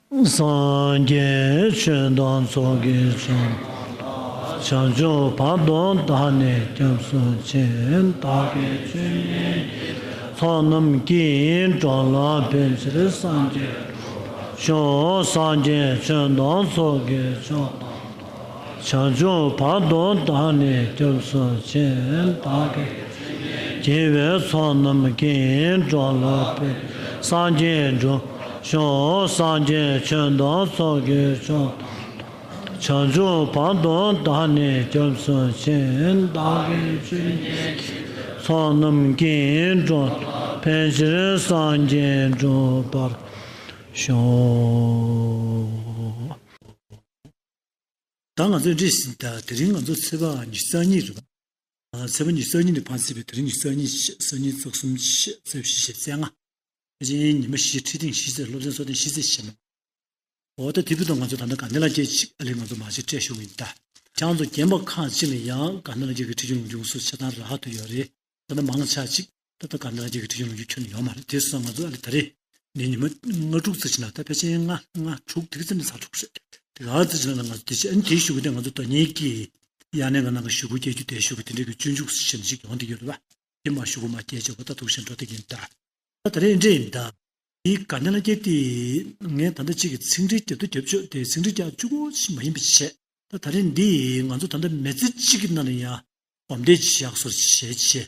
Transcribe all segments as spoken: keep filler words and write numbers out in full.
སངས་རྒྱས་ཆོས་དང་ཚོགས་ཀྱི་མཆོག་དང་། བྱང་ཆུབ་བར་དུ་བདག་ནི་སྐྱབས་སུ་མཆི། བདག་གིས་ཆོས་ཉིད་ཀྱི་ཚོགས་རྣམས་ཀྱིས། འགྲོ་ལ་ཕན་ཕྱིར་སངས་རྒྱས་འགྲུབ་པར་ཤོག་སངས་རྒྱས་ཆོས་དང་ཚོགས་ཀྱི་མཆོག་དང་། བྱང་ཆུབ་བར་དུ་བདག་ནི་སྐྱབས་སུ་མཆི། བདག་གིས་བགྱིས་པའི་ཚོགས་རྣམས་ཀྱིས། འགྲོ་ལ་ཕན་སངས་རྒྱས་འགྲུབ་ཤོག་སངས་རྒྱས་ཆོས་དང་ཚོགས་ཀྱི་མཆོག་དང་། བྱང་ཆུབ་བར་དུ་བདག་ནི་སྐྱབས་སུ་མཆི། བདག་གིས་ཆོས་ཉིད་ཀྱི་ཚོགས་རྣམས་ཀྱིས། འགྲོ་ལ་ཕན་ཕྱིར་སངས་རྒྱས་འགྲུབ་པར་ཤོག་ད་ང་ཚོས་འདྲི་ཟིན། ད་དེ་རིང་ང་ཚོ་ཚེས་པ་ཉི་ཤུ་རྩ་གཉིས་རེད་པ། ཨ། ཚེས་པ་ཉི་ཤུ་རྩ་གཉིས་ནས་ཕར་ཚེས་པའི་དེ་རིང་ཉི་ཤུ་རྩ་གཉིས་བྱས། སང་ཉིན་རྩ་གསུམ་བྱས། རྩ་བཞི་བྱས། རྩ་ལྔ། ཕལ་ཆེར་ཉི་མ་བཞི་ཁྲི་སྟེང་བཞི་ཚེས། སློབ་ཚན་སོ་སྟེང་བཞི་ཚེས་བྱས་ན། འོ་ད་དེ་བར་དུ་ང་ཚོ་ད་ལྟ་དགའ་ལྡན་ལྷ་བརྒྱུད་ཅིག་ཨ་ལས་ང་ཚོ་མར་ཅིག་སྤྲད་ཞུ་གི་ཡིན་ད། ཁྱེད་རང་ཚོ་རྒན་པ་ཁག་ཅིག་ལ་ཡང་དགའ་ལྡན་ལྷ་བརྒྱུད་ཀྱི་ཁྲིད་གཞུང་ལུང་སྦྱོང་སོགས་ཆ་ཚང་རག་ཐུབ་ཡོད་རེད། ད་ལྟ་མང་ཆ་ཅིག་ད་ལྟ་དགའ་ལྡན་ལྷ་བརྒྱུད་ཀྱི་ཁྲིད་གཞུང་ལུང་སྦྱོང་ཁྱོན་ནས་ཡོད་མ་རེད། དེ་སོང་ང་ཚོ་ཨ་ལས་ད་རེས་ནས་ཉི་མ་ལྔ་དྲུག་ཙམ་ཕྱིན་ན། ད་ཕལ་ཆེར་ལྔ་ལྔ་དྲུག་དེ་ཙམ་ནས་ཚར་འགྲོ་གི་རེད། དེ་ག་ཙམ་ཕྱིན་ན་ང་ཚོ་དེ་བྱས། ཨ་ནི་དེའི་གཞུག་གུ་དེ་ང་ཚོ་ཟླ་ཉིན་གྱི་དབྱར་གནས་ཀྱི་ནང་གི་གཞུག་གུ་སྐྱེལ་རྒྱུ། དེའི་གཞུག་གུ་དེ་འདྲའི་གི་སྤྱོད་འཇུག་ཟེར་ནས་ཅིག་ཡོང་བསྡད་ཡོད་རེད་པ། དེ་མར་གཞུག་གུ་མར་སྐྱེལ་བྱས། འོ་ད་འདུག་སེ་འགྲོ་བསྡད་ཀྱི་ཡིན་ད། ད་ད་རེས་འདྲ་ཡིན་ད། དེའི་དགའ་ལྡན་ལྷ་བརྒྱུད་དེ་ངས་ད་ལྟ་གཅིག་གི་ཚིག་འགྲེལ་རྒྱབ་དུ་རྒྱབ་ཆོག་དེ་ཚིག་འགྲེལ་རྒྱག་བཅུག་གོ་ཞིག་མ་ཡིན་པ་བྱས། ད་ད་རེས་འདི་ང་ཚོ་ད་ལྟ་མི་ཚེ་གཅིག་གི་ནང་ལ་ཡང་སྒོམ་བཟླས་ཅིག་ཡག་སོར་བྱས་བྱས།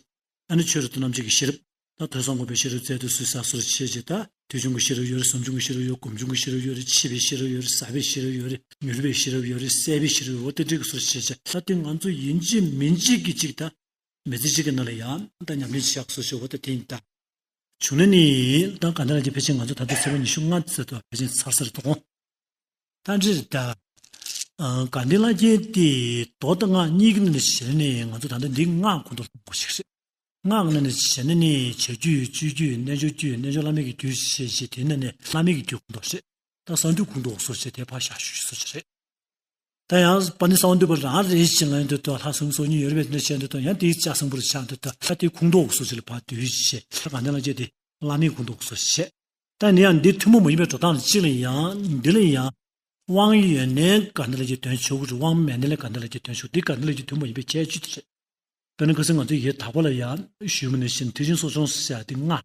ཨ་ནི་ཆོས་རབ་ཏུ་རྣམ་འབྱེད་ཀྱི་ཤེས་རབ། ད་ཐོས་བསམ་སྒོམ་པའི་ཤེས་རབ་རྩལ་དུ་གཟིགས་ས་སོར་བྱས་བྱས། ད་ཐོས་བྱུང་གི་ཤེས་རབ་ཡོད་རེད། བཟུང་བྱུང་གི་ཤེས་རབ་ཡོད། སྒོམ་བྱུང་གི་ཤེས་རབ་ཡོད་རེད། ཕྱི་པའི་ཤེས་རབ་ཡོད་རེད། ཟབ་པའི་ཤེས་རབ་ཡོད་རེད། མྱུར་བའི་ཤེས་རབ་ཡོད་རེད། གསལ་བའི་ཤེས་རབ་ཡོད་རེད། འོ་དེ་འདྲའི་གི་སོར་བྱས་བྱས། ད་དེ་ང་ཚོ་ཡིན་གཅིག་མིན་གཅིག་གི་གཅིག་ད་མི་ཚེ་གཅིག་གི་ནང་ལ་ཡང་ད་ཉམས་ལེན་བྱེད་ཡག་སོར་བྱས། འོ་ད་དེ་ཡིན་ད། བྱུང་ན་ནི་ད་དགའ་ལྡན་ལྷ་བརྒྱུད་ཕལ་ཆེར་ང་ཚོ་ད་ལྟ་ཚེས་པ་ཉི་ཤུ་ལྔ་ཙམ་དུ་ཕལ་ཆེར་ཚར་ས་རེད་དོ། ད་འདྲ་རེད་ད། ཨ། དགའ་ལྡན་ལྷ་བརྒྱུད་དེ་མདོ་དང་སྔགས་གཉིས་ཀྱི་ནང་ནས་བྱས་ནས་ང་ཚོ་ད་ལྟ་འདི་སྔགས་ཁོངས་གཏོགས་ལ་གཏོགས་པ་ཞིག་རེད། སྔགས་ཀྱི་ནང་ནས་བྱས་ན་ནི་བྱ་རྒྱུད་ཡོད། སྤྱོད་རྒྱུད་ཡོད། རྣལ་འབྱོར་རྒྱུད་ཡོད། རྣལ་འབྱོར་བླ་མེད་ཀྱི་རྒྱུད་ཞེས་བྱས། དེའི་ནང་ནས་བླ་མེད་ཀྱི་རྒྱུད་ཁོངས་གཏོགས་རེད། ད་གསང་འདུས་ཁོངས་གཏོགས་སོ་ཞེས་དེ་ཕར་བཞག་ཞུ་རྒྱུ་སོ་ཞིག་རེད། ད་ཡང་དཔལ་ལྡན་གསང་བ་འདུས་པ་རང་རེད་ཅེས་ལབ་ཡོང་དུས། ད་ལྷ་སུམ་ཅུ་སོ་གཉིས་ཡོད་རེད་པས། དེ་འདྲ་བཤད་ཡོང་དུས། ད་ཡང་དེའི་ལྕགས་སྲིན་པོ་རུ་ཆགས་ཡོང་དུས། ད་ལྷ་དེའི་ཁོངས་གཏོགས་སོ་ཞིག་ལ་ཕར་འདུས་བྱས། ད་དགའ་ལྡན་ལྷ་བརྒྱུད་དེ་བླ་མེད་ཁོངས་གཏོགས་སོ་ཞེས། ད་ནི་ཡང་འདི་ཐུན་མོང་མ་ཡིན་པའི་འགྲོ་སྟངས་ལ་གཅིག་ལ་ཡང་འདི་ལ་ཡང་དབང་ཡོད་ནའི་དགའ་ལྡན་ལྷ་བརྒྱུད་འདོན་ཆོག་གི་རེད། དབང་མེད་ན་ལས་དགའ་ལྡན་ལྷ་བརྒྱུད་འདོན་ཆོག་འདི་དགའ་ལྡན་ལྷ་བརྒྱུད་ཐུན་མོང་མ་ཡིན་པའི་ཁྱད་ཆོས་དེ་རེད། དཔེར་ན་ཁ་སང་ང་ཚོས་ཡར་དྭགས་པོ་ལ་ཡང་ཞུས་པ་ནང་བཞིན་ཐེག་ཆེན་གསོ་སྦྱོང་ཟེར་ཡག་དེ་སྔགས།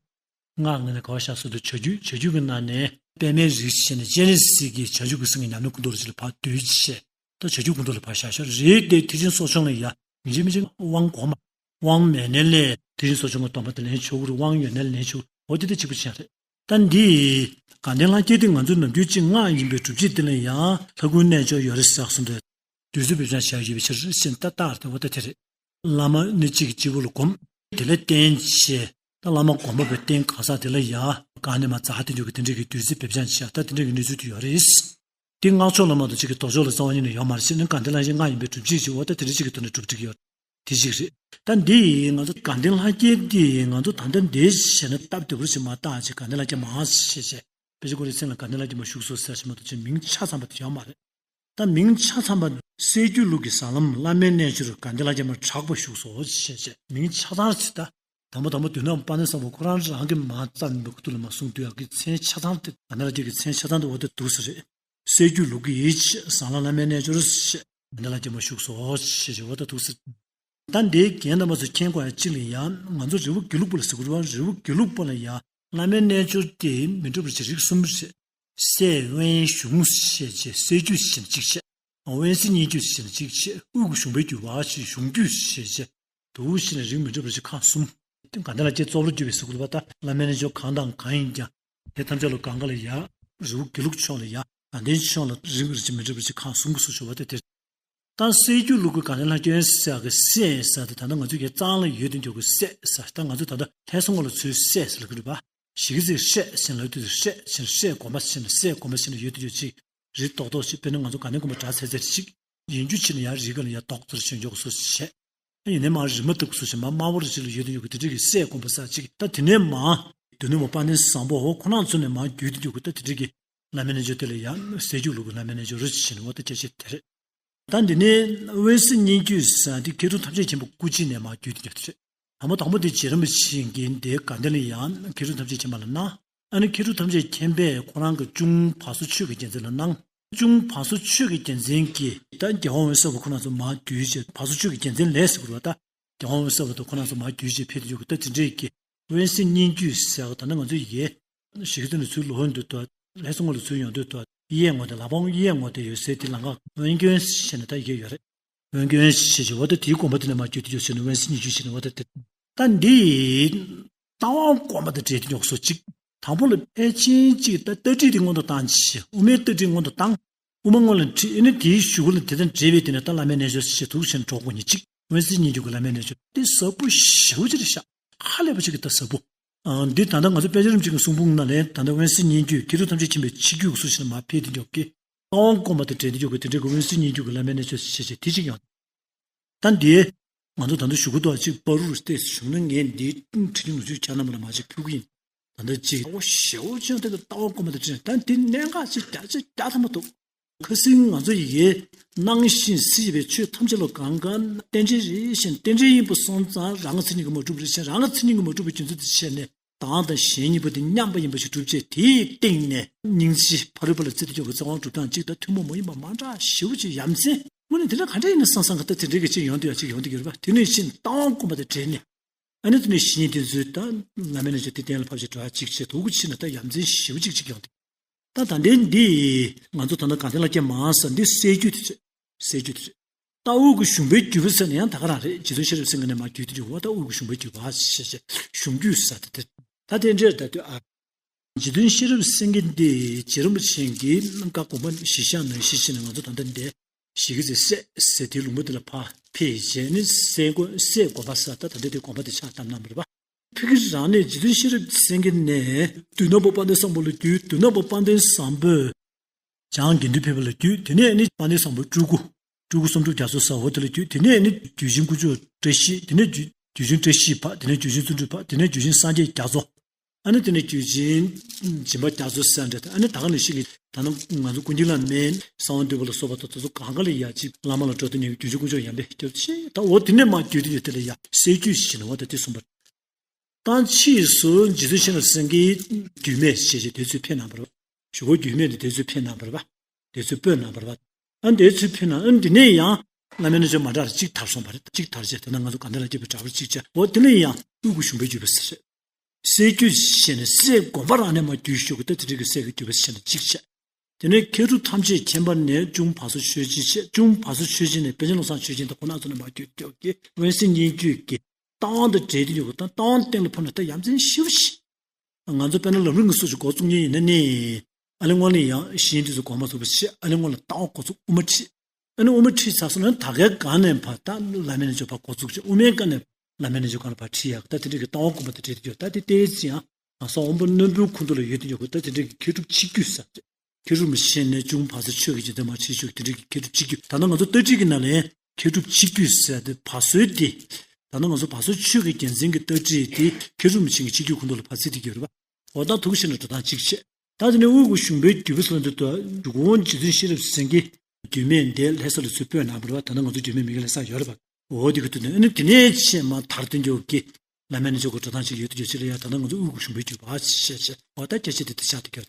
སྔགས་ནང་ནས་ག་པར་བཞག་ཟེར་དུས། བྱ་རྒྱུད། བྱ་རྒྱུད་ཀྱི་ནང་ནས་པདྨའི་རིགས་བྱས་ནས་སྤྱན་རས་གཟིགས་ཀྱི་བྱང་ཆུབ་ཀྱི་སེམས་ཀྱི་ཉམས་ལེན་ཁོངས་གཏོགས་ཅིག་ལ་ཕར་འདུས་བྱས། ད་བྱ་རྒྱུད་ཁོངས་གཏོགས་ལ་ཕར་བཞག་ཤག་རེད་དེ། ཐེག་ཆེན་གསོ་སྦྱོང་ལ་ཡང་མི་འཇིགས་མི་འཇིགས་དབང་གོང་མ། དབང་མེད་ན་ལས་ཐེག་ཆེན་གསོ་སྦྱོང་གི་སྡོམ་པ་དེ་ལེན་ཆོག་གི་རེད། དབང་ཡོད་ན་ལེན་ཆོག་འོ་དེ་དེ་གཅིག་པུ་ཅིག་རེད། ད་འདི་དགའ་ལྡན་ལྷ་བརྒྱུད་དེ་ང་ཚོ་ནམ་རྒྱུན་གཅིག་སྔགས་ཡིན་པའི་སྒྲུབ་བྱེད་དེ་ལ་ཡང་ལྷ་སྐུའི་རྣལ་འབྱོར་ཡོད་རེད་ཟེར་གསུངས་ཏེ། བདུད་རྩི་སྦེད་སྦྱང་བྱ་ཡོད་པའི་ཕྱིར་ཞེས་ད་ལྟ་རེད། འོ་ད་དེ་རེད། བླ་མ་ནི་གཅིག་གིས་གཅིག་པོ་ལ་སྒོམ། དེ་ལས་བརྟེན་བྱས། ད་བླ་མ་སྒོམ་པ་པའི་རྟེན་གང་ཟག་དེ་ལ་ཡང་གང་ནས་མ་འཛག་དེ་འཇུག་གི་དེ་འདྲའི་གི་བདུད་རྩི་སྦེད་སྦྱང་བྱས། ད་དེ་འདྲའི་གི་གནས་ཚུལ་དེ་ཡོད་རེད། དེ་སྔགས་ཕྱོགས་ལ་མ་གཏོགས་གཅིག་གི་ལྡོག་ཕྱོགས་ལ་རྩ་བ་ཉིད་ནས་ཡོད་མ་རེད་ཟེར་ནས། དགའ་ལྡན་ལྷ་བརྒྱུད་སྔགས་ཡིན་པའི་སྒྲུབ་བྱེད་ཅིག་འོ་ད་དེ་འདྲ་གཅིག་གི་ཐོག་ནས་སྒྲུབ་བྱེད་ཀྱི་ཡོད། དེ་གཅིག་རེད། ད་འདི་ང་ཚོ་དགའ་ལྡན་ལྷ་བརྒྱུད་འདི་ང་ཚོ་ད་ལྟ་འདི་བྱས་ན་སྟབས་བདེ་པོ་ཞིག་མ་བཏགས་ཅིག་དགའ་ལྡན་ལྷ་བརྒྱུད་མང་ཆེ་ཆེ། དཔེ་ཆ་ཁོ་རའི་མཚན་ལ་དགའ་ལྡན་ལྷ་བརྒྱུད་མར་བཞུགས་སོ་ཟེར་ཞིག་མ་གཏོགས་ཅིག་མིང་ཆ་ཚང་བ་དེ་ཡོད་མ་རེད། ད་མིང་ཆ་ཚང་བ་གསེར་འགྱུར་ལུགས་ཀྱི་ཟབ་ལམ་བླ་མའི་རྣལ་འབྱོར་དགའ་ལྡན་ལྷ་བརྒྱུད་མར་གྲགས་པ་བཞུགས་སོ་ཞེས་བྱས། མིང་ཆ་ཚང་རེད། ད་དང་པོ་དང་པོ་མདོ་ནས་དཔལ་ལྡན་བཟང་པོ་ཁོ་རང་རང་གིས་མར་བརྩམས་པའི་ཁུ་ཐུག་ལ་མར་གསུངས་དུས། ཡག་གི་མཚན་ཆ་ཚང་དེ་དགའ་ལྡན་ལྷ་བརྒྱུད་ཀྱི་མཚན་ཆ་ཚང་དེ་འོ་དེ་འདུག་ས་རེད། གསེར་འགྱུར་ལུགས་ཀྱི་ཟབ་ལམ་བླ་མའི་རྣལ་འབྱོར་ཞེས་དགའ་ལྡན་ལྷ་བརྒྱུད་མར་བཞུགས་སོ་ཞེས་བྱས་འོ་དེ་འདུག་ས་རེད། ད་འདིའི་རྒན་རྣམ་པ་ཚོ་མཁྱེན་དགོས་ཡག་གཅིག་ལ་ཡང་ང་ཚོ་རི་བོ་དགེ་ལུགས་པ་ལ་ཟེར་གྱི་རེད་པ། རི་བོ་དགེ་ལུགས་པ་ལ་ཡང་བླ་མའི་རྣལ་འབྱོར་དེ་མི་འདྲ་བ་ཅིག་རིགས་གསུམ་རེད། སྲས་དབོན་གཞུང་ཞེས་བྱས། སྲས་རྒྱུད་ཞེས་གཅིག་བྱས། དབོན་སྲས་གཉིས་རྒྱུད་ཞེས་གཅིག་བྱས། དབུས་ཀྱི་གཞུང་པའི་རྒྱུད་པ་ཞེས། གཞུང་རྒྱུད་ཞེས་བྱས། དུ་བ་ཞེས་ནས་རིགས་མི་འདྲ་བ་ཅིག་ཁག་གསུམ། དགའ་ལྡན་ལྷ་བརྒྱུད་རྩོམ་རིག་བརྒྱུད་པའི་ཟེར་གྱི་རེད་པ། ད་བླ་མའི་རྣལ་འབྱོར་གང་དང་གང་ཡིན་ཀྱང་དེ་ཐམས་ཅད་ལ་གང་ག་ལ་ཡང་རི་བོ་དགེ་ལུགས་ཕྱོགས་ལ་ཡང་དགའ་ལྡན་ཕྱོགས་ལ་རིགས་རིགས་མི་འདྲ་བ་ཅིག་ཁག་གསུམ་གྱི་སོར་ཞུ་བ་དེ་དེ། ད་སྲས་རྒྱུད་ལུགས་ཀྱི་དགའ་ལྡན་ལྷ་བརྒྱུད་ཟེར་གྱི་སྲས་ཟེར་དེ་ད་ལྟ་ང་ཚོ་གི་རྩ་བ་ལ་ཡོད་དེ་འཇོག་གི་སྲས་ཟེར། ད་ང་ཚོ་ད་ལྟ་ལྷ་ས་ངོས་ལ་ཚུར་སྲས་ཟེར་ལབ་ཀྱི་རེད་པ། གཞིས་ཀ་རྩེ་སྲས་ཟེར་ལབ་དུས་སྲས་ཟེར་ནས་སྲས་དགོན་པ་ཟེར་ནས་སྲས་དགོན་པ་ཟེར་ནས་ཡོད་དེ་འཇོག་ཅིག་རིགས་རྡོག་རྡོག་ཅིག་དཔེར་ན་ང་ཚོ་དགའ་ལྡན་དགོན་པ་འདྲ་ཚད་ཚད་ཅིག་ཡིན་རྒྱུ་ཕྱིར་ན་ཡང་རིགས་ཀ་ལ་ཡང་རྡོག་ཚོར་ཞིག་འཇོག་སོ་ཞེས། ཡིན་ནའི་མར་རི་མོ་བཏབ་སོ་ཞེས་མར་དམར་པོ་རེ་ཅིག་ལ་ཡོད་དེ་འཇོག་གི་དེ་འདྲ་གི་སྲས་དགོན་པ་ཟེར་ཅིག་ད་དེ་ནས་མར་སྡེ་སྣོད་མ་དཔལ་ལྡན་བཟང་པོ་འོ་ཁོ་རང་ཚོ་ནས་མར་བརྒྱུད་དེ་འཇོག་གི་ད་དེ་འདྲ་གི་བླ་མའི་རྣལ་འབྱོར་དེ་ལ་ཡང་སྲས་རྒྱུད་ལུགས་ཀྱི་བླ་མའི་རྣལ་འབྱོར་རེད་ཅེས་ནས་འོ་ད་སྐད་ཆ་དེ་རེད། ད་འདི་ནས་དབོན་སྲས་གཉིས་རྒྱུད་ཟེར་དེ་མཁས་གྲུབ་ཐམས་ཅད་མཁྱེན་པ་སྐུ་མཆེད་ནས་མར་བརྒྱུད་དེ་འཇོག་དེ་རེད། དང་པོ་དང་པོ་དེ་རྗེ་རིན་པོ་ཆེ་གིས་འདིའི་དགའ་ལྡན་ལ་ཡང་མཁས་གྲུབ་ཐམས་ཅད་མཁྱེན་པ་ལ་གནང་ ཨ་ནི་མཁས་གྲུབ་ཐམས་ཅད་མཁྱེན་པས་ཁོ་རང་གི་གཅུང་བར་སོ་ཆོས་ཀྱི་རྒྱལ་མཚན་ལ་གནང་། གཅུང་བར་སོ་ཆོས་ཀྱི་རྒྱལ་མཚན་གྱིས་ད་རྒྱལ་དབང་འོད་གསལ་བ་ཁོ་རང་ཚོ་མར་བསྡུས་བྱས། བར་སོ་ཆོས་ཀྱི་རྒྱལ་མཚན་ལས་ཟེར་དགོས་རེད་བ། ད་རྒྱལ་དབང་འོད་གསལ་བ་དང་ཁོ་རང་ཚོ་མར་བསྡུས་བྱས་ཕེབས་ཏེ་ཡོད་གི། ད་དེ་འདྲས་ཀྱི་དབེན་གསེང་སྙན་བརྒྱུད་ཟེར་བ། ད་ནི་ང་ཚོ་ཡི་གེ་ཞིག་གི་དོན་ནི་ཚུར་ལོག་འདུག་དོ། ལྷ་ས་སྔོན་ལ་ཚུར་ཡོང་འདུག་དོ། གཡས་ངོས་དེ་ལ་བོང་གཡས་ངོས་དེ་ཡོད་སའི་དེ་ལམ་ཁ་དབོན་སྐྱོན་ཞེས་ནས་ད་ཡི་གེ་ཡོད་རེད། དབོན་སྐྱོན་ཞེས་བྱ་བ་ད་དེའི་དགོན་པ་དེ་ནས་མར་བརྒྱུད་དེ་ཡོད་ཟེར་ནས། དབེན་གསེང་སྙན་བརྒྱུད་ཞེས་ནས་བ་ད་དེ། ད་འདི་རྟ་དབང་བཀོད་པ་དང་འབྲེལ་དུ་ཡོད་སོ་གཅིག། དང་པོ་ལ་ཕལ་ཆེར་གཅིག་ད་ལྟ་ཁྲིད་དེ་སྔོན་དུ་བཏང་ཆེ། དབུ་མའི་ལྟ་ཁྲིད་སྔོན་དུ་བཏང་། དབུ་མ་སྔོན་ལ་ཁྲིད། ཨེ་ནི་དེའི་གཞུག་གུ་ལ་དེ་དང་འབྲེལ་བའི་དེ་ནས་ད་བླ་མའི་རྣལ་འབྱོར་ཞེས་དུག་ཞེན་གྲོགས་པོ་ཉིད་གཅིག། དབེན་གསེང་སྙན་བརྒྱུད་ཀྱི་བླ་མའི་རྣལ་འབྱོར་དེ་ཟབ་པོ་ཞེ་པོ་ཅིག་རེད་ཤག། ཧ་ལས་པ་ཅིག་གི་ད་ཟབ་པོ། ཨ། འདི་ད་ལྟ་ང་ཚོ་པཎ་ཆེན་རིན་པོ་ཆེ་གི་གསུང་འབུམ་ནང་ལས་ད་ལྟ་དབེན་གསེང་སྙན་བརྒྱུད་མཁས་གྲུབ་ཐམས་ཅད་མཁྱེན་པའི་ཆིག་བརྒྱུད་ཀྱི་སྲོལ་ཞིག་ནས་མར་འཕེལ་དེ་འཇོག་གི། རྟ་དབང་བཀོད་པ་དང་འབྲེལ་དུ་འཇོག་གི་དེ་འདྲའི་གི་དབེན་གསེང་སྙན་བརྒྱུད་ཀྱི་བླ་མའི་རྣལ་འབྱོར་ཞེས་བྱས་དེ་གཅིག་ཡང་། ད་འདི་ང་ཚོ་ད་ལྟ་ཞུ་གི་འདུག་ཅིག་བར་དུ་བལྟས་བྱུང་ན། ངས་འདི་ཁྲིད་ཀྱི་ནུ་ཚོད་ཁྱེད་རྣམ་པ་ལ་མ་ཅིག་ཕུལ་གི་ཡིན། ད་ལྟ་ཅིག་ཨོ་ཞེ་པོ་ཅིག་ད་ལྟ་རྟ་དབང་བཀོད་པ་དང་འབྲེལ་ད་འདི་གནད་འགག་ཅིག་བརྒྱ་ཆ་བརྒྱ་ཐམ་པ་འདུག། ཁ་སང་ང་ཚོ་ཡི་གེ་སྣང་ཞིང་སྲིད་པའི་ཆོས་ཐམས་ཅད་ལ་གང་ག་རྟེན་འབྲེལ་རེད་ཞེས། རྟེན་འབྲེལ་ཡིན་པ་སོང་ཙང་རང་གི་མཚན་ཉིད་ཀྱིས་མ་གྲུབ་རེད་ཅེས། རང་གི་མཚན་ཉིད་ཀྱིས་མ་གྲུབ་པའི་རྒྱུ་མཚན་དེ་བཤད་ནས་བདག་དང་གཞན་གཉིས་པོ་དེ་མཉམ་པ་ཡིན་པ་ཞིག་གྲུབ་བྱས། དེའི་སྟེང་ནས་སྙིང་རྗེ་ཕ་རོལ་པོ་ལ་བརྩེ་དུ་འཇོག་པའི་རྩ་བ་སྒྲུབ་སྟངས་གཅིག་དང་ཐུན་མོང་མ་ཡིན་པ་མ་འདྲ་ཞེ་པོ་ཅིག་ཡ་མཚན། དངོས་གནས་དེ་འདྲ་ག་འདྲ་ཡིན་ན་བསམ་བསམ་གི། ད་དེ་འདྲའི་གི་ཅིག་ཡོང་དུས་ཡ་ཅིག་ཡོང་དུས་ཡོད་རེད་པ། དེ་ནས་ཕྱིན་རྟ་དབང་བཀོད་པ་དང་འབྲེལ་ནས། ཨ་ནི་དེ་ནས་གཞི་ནས་དེ་ཚོའི་ད་བླ་མའི་རྣལ་འབྱོར་དེ་གཏན་ལ་ཕབ་བྱས་འགྲོ་ཡ་གཅིག་བྱས། དོ་གུ་ཕྱིན་ན་ད་ཡ་མཚན་ཞེ་པོ་ཅིག་ཅིག་ཡོང་དུས། ད་ད་ལྟའི་འདི་ང་ཚོ་ད་ལྟ་དགའ་ལྡན་ལྷ་བརྒྱ་མ་ཟེར་འདི་གསེར་བརྒྱུད་དེ་རེད། གསེར་བརྒྱུད་དེ་རེད། ད་དབུ་གུ་ཞུམ་པའི་བརྒྱུད་པ་ཟེར་ན་ཡང་ད་ག་རང་རེད། རྗེ་བཙུན་ཤེས་རབ་སེང་གེ་ནས་མར་བརྒྱུད་དེ་འཇུག་པ། ད་དབུ་གུ་ཞུམ་པའི་བརྒྱུད་པ་ཞེས་བྱས་ཞུམ་བརྒྱུད་ཟེར་དེ་དེ། ད་དེ་འདྲར་ད་དུས་ཨ། རྗེ་བཙུན་ཤེས་རབ་སེང་གེ་འདི་རྗེ་རིན་པོ་ཆེ་གིས་བཀའ་དགོངས་པ་གཞིར་བཞག་ནང་བཞིན་བྱས་ནས་ང་ཚོ་ད་ལྟ་འདི་ཞིག་གི་ཚེ་སྲས་ཟེར་དེའི་ལུང་པ་དེ་ལ་ཕར་ཕེབས་བྱས་ནས་སྲས་དགོན་སྲས་དགོན་པ་ཟེར་ད་ད་ལྟ་དེ་དགོན་པ་དེ་ཕྱག་བཏབ་གནང་བ་རེད་པ། ཕ་གི་རང་ནས་རྗེ་བཙུན་ཤེས་རབ་སེང་གེ་ནས་མདུན་ནག་པོ་དཔལ་ལྡན་བཟང་པོ་ལ་བརྒྱུད། མདུན་ནག་པོ་དཔལ་ལྡན་བཟང་པོས་བྱང་དགེ་འདུན་ཕེབས་པ་ལ་བརྒྱུད། དེ་ནས་ནི་དཔལ་ལྡན་བཟང་པོ་སྤྲུལ་སྐུ། སྤྲུལ་སྐུ་བསམ་འགྲུབ་རྒྱ་མཚོ་ཟེར་བ་དེ་ལ་བརྒྱུད། དེ་ནས་ནི་རྒྱུད་བཞིན་དཀོན་མཆོག་བཀྲ་ཤིས། དེ་ནས་རྒྱུད་རྒྱུད་བཞིན་བཀྲ་ཤིས་ཕ། དེ་ནས་རྒྱུད་བཞིན་བརྩོན་འགྲུས་ཕ། དེ་ནས་རྒྱུད་བཞིན་སངས་རྒྱས་རྒྱ་མཚོ། ཨ་ནི་དེ་ནས་རྒྱུད་བཞིན་སྦྱིན་པ་རྒྱ་མཚོ་ཟེར་འདྲ། ཨ་ནི་ད་ག་ནང་བཞིན་གྱི་ད་ནང་ང་ཚོ་ཀུན་མཁྱེན་བླ་མའི་གསང་བ་འདུས་པ་ལ་སོགས་པ་དང་དེ་ཚོ་གང་ག་ལ་ཡ་གཅིག་བླ་མ་ལ་འགྲོ་དུས་ནས་རྒྱུད་བཞིན་དཀོན་མཆོག་ཡང་པའི་སྐྱབས་ཆེ། ད་འོ་དེ་ནས་མར་བརྒྱུད་དེ་ཡོད། དེ་ལ་ཡ་གསེར་བརྒྱུད་ཞེས་ནས་འོ་ད་དེ་གསུངས་པ། ད་ཕྱིས་སུ་རྗེ་བཙུན་ཤེས་རབ་སེང་གེའི་རྒྱུད་སྨད་ཞེས་བྱས་དེ་ཚོས་ཕེབས་གནང་བ་རེད་པ། ཞུ་སྒོ་རྒྱུད་སྨད་དེ་དེ་ཚོས་ཕེབས་གནང་བ་རེད་པ། དེ་ཚོས་སྤོས་གནང་བ་རེད་པ། ཨ་དེ་ཚོས་ཕེབས་གནང་། ཨ་འདི་ནས་ཡང་བླ་མའི་རྣལ་འབྱོར་མ་འདྲ་བ་གཅིག་དར་སོང་བ་རེད། གཅིག་དར་རྗེས་ད་ནང་ང་ཚོ་དགའ་ལྡན་ལྷ་བརྒྱ་པའི་གྲགས་པར་གཅིག་བྱས། འོ་དེ་ནས་ཡང་དབུ་གུ་ཞུམ་པའི་བརྒྱུད་པ་ཟེར། གསེར་བརྒྱུད་ཞེས་ནས་སྲས་དགོན་པ་རང་ནས་མར་བརྒྱུད་ཞུ་གི། ད་དེ་འདྲའི་གི་སྲས་ཀྱི་བརྒྱུད་པ་ཟེར་ནས་གཅིག་བྱས། དེ་ནས་མཁས་གྲུབ་ཐམས་ཅད་མཁྱེན་པ་ནས་གཅུང་བར་སོ་ཆོས་རྗེ་བྱས། གཅུང་བར་སོ་ཆོས་རྗེ་ནས་པཎ་ཆེན་བློ་བཟང་ཆོས་རྒྱན་དང་ཁོང་རྣམ་ཚོ་ནས་མར་བརྒྱུད་འཇོག་གི། དབེན་གསེང་སྙན་བརྒྱུད་ཀྱི་རྟ་དབང་དང་འབྲེལ་ཏེ་ཡོད་དགོས་དང་། རྟ་དབང་གཏན་ལ་ཕབ་ན་ད་ཡ་མཚན་ཞེ་པོ་ཞིག། ང་ཚོ་དཔེར་ན་ལམ་རིམ་གྱི་སྲོལ་ཞིག་འགོ་བཙུགས་མཁན་ཡིན་ན་ནི། ཨ་ནི་སྔོན་ལ་ཡང་གཞན་དེ་ཚོ་འགོ་མ་ཚུགས་པ་བྱས། ཨ་ནི་སྔོན་ལ་རྟ་དབང་འགོ་བཙུགས། དབུ་མ་ཁྲིད། ཨ་ནི་དབུ་མ་ཁྲིད་ཚར་སོང་ན་ད་གའི་སྒང་ནས་ཕར་ད་བླ་མའི་རྣལ་འབྱོར་ཕར་འགོ་བཙུགས་བྱས། དབུ་མའི་སྒང་ནས་བླ་མའི་རྣལ་འབྱོར་སྒང་ལ་ཕར་ཁྲིད་ཡག་ད་དེ་འདྲའི་གི་རྟ་དབང་བཀོད་པ་དང་འབྲེལ་ཏེ་ཡོད། ད་དེ་ཏོག་ཙམ་ཡང་ང་ཚོ་དབང་པོ་རྣོན་པོའི་ཁོངས་གཏོགས་ལ་ཡོད་དེ་ཡོད་དགོས། ད་དེ་འདྲའི་གི་མཁས་གྲུབ་ཆིག་བརྒྱུད་ཟེར་ཏེ། མཁས་གྲུབ་མ་ཤེས་ནས་གཅུང་བར་སོ་ཆོས་ཀྱི་རྗེ་འདི་མ་ཁྲིད་ཆོག། དེ་འདྲའི་གི་མཁས་གྲུབ་ཆིག་བརྒྱུད། ད་ནང་ང་ཚོ་ལྟ་ཁྲིད་ཀྱི་ནང་ལས་མཁས་གྲུབ་ཆིག་བརྒྱུད་ཟེར་ཏེ་བར་སོའི་དེ། ད་ནང་ང་ཚོ་བར་སོ་ཆོས་ཀྱི་རྒྱལ་མཚན་གྱི་ལྟ་ཁྲིད་དེ་མཁས་གྲུབ་མ་ཤེས་ཀྱི་ཆིག་བརྒྱུད་ཁོངས་གཏོགས་ལ་ཕར་ཚུད་དེ་ཡོད་རེད་པ། འོ་ད་དུ་ཞེ་ན་འགྲོ་སྟངས་གཅིག་བྱས། ད་དེ་ནས་དབུ་གུ་ཞུམ་པའི་བརྒྱུད་པ་ཟེར་དུས་ད་འཇུག་དབང་རྗེ་བཙུན་ཤེས་རབ་སེང་གེ་རྒྱུད་སྨད་འདི་ལྷ་ས་ལ་ཚུར་སྤོས་གནང་བ་རེད་པ། ད་ནང་ང་ཚོ་རྒྱུད་སྨད་མི་གི་ལྷ་ས་ཡོད་རེད་པ། འོ་དེ་གི་དུས་ནས་ཨ་ནི་དེ་ནས་ཕྱིན་མར་དར་དུ་འཇུག་གི། བླ་མའི་རྣལ་འབྱོར་གྱི་འགྲོ་སྟངས་ཅིག་ཡོད་དུ་ཡོད་ཕྱིར་ཡང་ད་ལྟ་ང་ཚོ་དབུ་གུ་ཞུམ་པའི་བརྒྱུད་པ་ཞེས་བྱས། འོ་ད་སྐད་ཆ་དེ་དེ་ཆགས་དེ་གྱུར།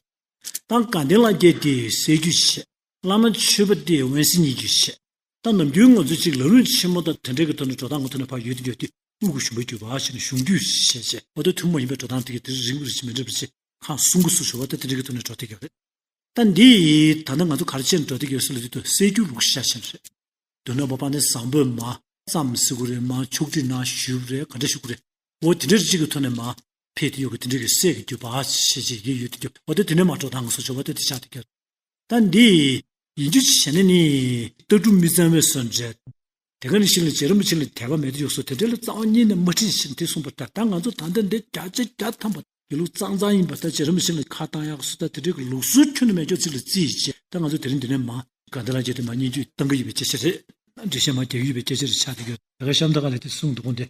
ད་དགའ་ལྡན་ལྷ་བརྒྱ་དེ་གསེར་བརྒྱུད་བྱས། བླ་མ་ཆོས་པ་དེ་དབེན་གསེང་སྙན་བརྒྱུད་བྱས། ད་ནམ་རྒྱུན་ང་ཚོ་ཅིག་ལམ་རིམ་ཆེན་མོ་དང་དེ་འདྲའི་གི་ཐོག་ནས་འགྲོ་སྟངས་ཀྱི་ཐོག་ནས་ཕར་ཡོད་དུ་ཡོད་དུས་དབུ་གུ་ཞུམ་པའི་བརྒྱུད་པ་ཞེས་ནས་གཞུང་བརྒྱུད་ཞེས་བྱས། འོ་ད་ཐུན་མོང་མ་ཡིན་པའི་འགྲོ་སྟངས་དེ་གི་དེ་རིང་པོ་རེ་ཞིག་མི་འགྲིག་པ་ཞིག་ཁ་གསུང་གི་སུ་ཞུ་བ་ད་དེ་འདྲའི་གི་ཐོག་ནས་འགྲོ་དེ་གི་རེད། ད་འདི་ད་ལྟ་ང་ཚོ་ག་རེ་བྱས་ནས་འགྲོ་དེ་གི་ཡོད་ཟེར་ལབ་དུས་གསེར་བརྒྱུད་ལུགས་ཤ་ཞེན་རེད། མདོ་ནོར་བུ་དཔལ་ལྡན་བཟང་པོས་མར་བརྩམས་ཟེར་དགོས་རེད། མར་ཕྱོགས་སྒྲིག་གནང་ཞུས་རེད། ག་འདྲ་ཞུ་དགོས་རེད། འོ་དེ་འདྲ་གཅིག་གི་ཐོག་ནས་མར་ཕེབས་དེ་ཡོད་གི། དེ་འདྲ་གི་སྲས་ཀྱི་བརྒྱུད་པ་ཞེས་བྱས་ཡོད་དེ་ཡོད། འོ་ད་དེ་ནས་མར་འགྲོ་སྟངས་སོགས་བྱ་བ་ད་དེ་ཆགས་དེ་གྱུར། ད་འདི་ཡིན་རྒྱུ་བྱས་ན་ནི་ལྟ་གྲུབ་མི་གཙང་བའི་བཟོ་འདྲ། དེ་ག་ནང་བཞིན་ལ་རྗེ་རིན་པོ་ཆེ་ལ་དད་པ་མེད་དུ་ཡོད་སོ་དེ་འདྲ་ལ་རྩ་བ་ཉིད་ནས་མ་ཁྲིད་ཞེས་དེ་གསུངས་པ་ལྟར། ད་ང་ཚོ་ད་ལྟ་འདི་བརྒྱ་ཆ་བརྒྱ་ཐམ་པ་དགེ་ལུགས་གཙང་གཙང་ཡིན་པ། ད་རྗེ་རིན་པོ་ཆེ་ལ་ཁ་བཏང་ཡག་སུ་ད་དེ་འདྲའི་གི་ལུགས་སྲོལ་ཁྱོན་ནས་མེད་ཀྱོག་ཅིག་ལ་བརྩིས་བྱས། ད་ང་ཚོ་དེ་རིང་འདི་ནས་མར་དགའ་ལྡན་ལྷ་བརྒྱ་དེ་མར་སྙན་བརྒྱུད་གཏང་གི་ཡོད་པའི་སྐད་ཆ་རེད། འགྲེལ་བཤད་མར་རྒྱག་གི་ཡོད་པའི་སྐད་ཆ་རེད་ཆགས་བསྡད་ཀྱི་ཡོད། ད་ག་ཤམ་ད་ག་ལ་དེ་གསུངས་འདུག་གོ་འདི།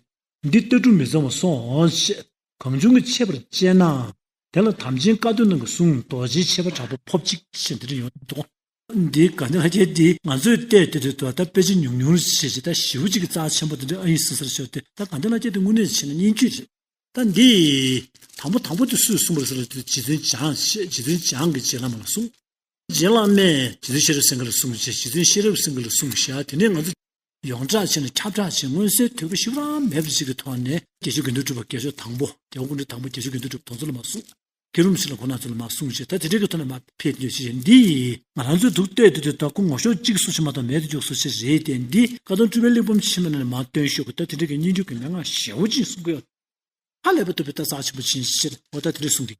འདི་ལྟ་གྲུབ་མི་གཙང་བ་སོང་ཞེས། གང་བྱུང་གིས་འཆད་པར་སྤྱད་ནའང་། དེ་ལ་དམ་ཅན་བཀའ་བསྡུ་རྣམས་ཀྱིས་གསུངས། རྡོ་རྗེའི་འཆད་པ་དྲག་པོ་ཕོབ་ཅིག་ཞེས་འདི་འདྲ་ཡོང་འདུག། འདི་དགའ་ལྡན་ལྷ་བརྒྱ་འདི་ང་ཚོས་བལྟས་དེ་དུས་ད་ལྟ་དཔེ་ཆ་ཉུང་ཉུང་ཞེས་བྱས། ད་ཞེ་པོ་ཅིག་གི་རྩ་ཆེན་པོ་དེ་འདྲ་ཨ་ཡིན་ཟེར་ཟེར་ཤོར་ཏེ། ད་དགའ་ལྡན་ལྷ་བརྒྱ་འདི་དངོས་གནས་བྱས་ན་སྙན་བརྒྱུད་རེད། ད་འདི། དང་པོ་དང་པོ་དེ་སུས་གསུངས་པ་རེད་ཟེར་ན། རྗེ་བཙུན་འཇམ་ཤེས། རྗེ་བཙུན་འཇམ་གྱི་རྗེ་བླ་མ་ལ་གསུངས། རྗེ་བླ་མས་རྗེ་བཙུན་ཤེས་རབ་སེང་གེ་ལ་གསུངས་བྱས། རྗེ་བཙུན་ཤེས་རབ་སེང་གེ་ལ་གསུངས་བཞག་དེ་ནས་ང་ཚོ་ཡོངས་གྲགས་བྱས་ནས་ཁྱབ་བསྒྲགས་བྱས། མངོན་གསལ་དོད་པོ་ཞེ་དྲག་མེད་པ་ཞིག་གི་ཐོག་ནས། དགེ་བཤེས་དགེ་འདུན་གྲུབ་པ་རྒྱལ་མཆོག་དང་པོ། རྒྱལ་བ་སྐུ་ཕྲེང་དང་པོ་དགེ་བཤེས་དགེ་འདུན་གྲུབ་དེ་ཚོ་ལ་མར་གསུངས། མཁན་རིན་པོ་ཆེ་ལ་ཁོང་རྣམ་ཚོ་ལ་མར་གསུངས་བྱས། ད་དེ་འདྲའི་གི་ཐོག་ནས་མར་ཕེབས་ཡོད་ཅེས། འདི་ང་རང་ཚོས་འདུག་བལྟས་དུས་དེ་ད་ཁོ་ངོ་ཤོག་གཅིག་སོ་ཞིག་མ་གཏོགས་མེད་དུ་འཇུག་སོ་ཞིག་རེད་དེ། འདི་བཀའ་གདམས་སྤྲུལ་པའི་གླེགས་བམ་ཕྱི་མ་ནས་མར་བཏོན་ཤོག་གི། ད་དེ་འདྲའི་གི་སྙན་བརྒྱུད་ཀྱི་མན་ངག་ཞེ་པོ་ཅིག་གསུང་གི་ཡོད། ཧ་ལས་པ་ཐུབ་པའི་ད་རྩ་ཆེན་པོ་ཅིག་ཡིན་ཕྱིར། འོ་ད་དེ་འདྲ་གསུངས་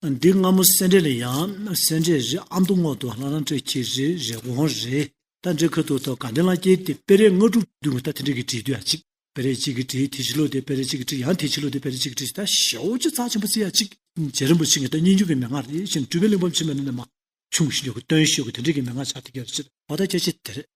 ཏེ། འདི་སྔ་མོ་སེ་འབྲས་ལ་ཡང་། སེ་འབྲས་རེད། ཨ་མདོ་ངོགས་དུ་ལྷ་རམས་སྤྲུལ་སྐྱེས་རེད། རེ་སྐོང་རེད། ད་འདྲའི་ཁ་ཐུག་ཏུ་དགའ་ལྡན་ལྷ་སྐྱེས་དེ་དཔེ་རས་ལྔ་དྲུག་བསྡུས་མ། ད་དེ་འདྲའི་གི་བྲིས་དུས་ཡ་གཅིག་དཔེ་རས་གཅིག་གིས་བྲིས། དེ་ཕྱི་ལོགས་དེ་དཔེ་རས་གཅིག་གིས་བྲིས། ཡང་དེ་ཕྱི་ལོགས་དེ་དཔེ་རས་གཅིག་གིས་བྲིས། ད་ཞེ་པོ་ཅིག་རྩ་ཆེན་པོ་བརྩི་ཡ་གཅིག་རྗེ་རིན་པོ་ཆེ་གིས་ད་སྙན་བརྒྱུད་ཀྱི་མན་ངག་རེད་ཅེས་སྤྲུལ་པའི་གླེགས་བམ་ཕྱི་མ་ནས་མར་ཕྱུང་ཤོག་གི། བཏོན་ཤོག་གི། དེ་འདྲའི་གི་མན་ངག་ཆགས་བསྡད་ཀྱི་ཡོད་རེད་ཟེར། འོ་ད་སྐད་ཆ་དེ་རེད།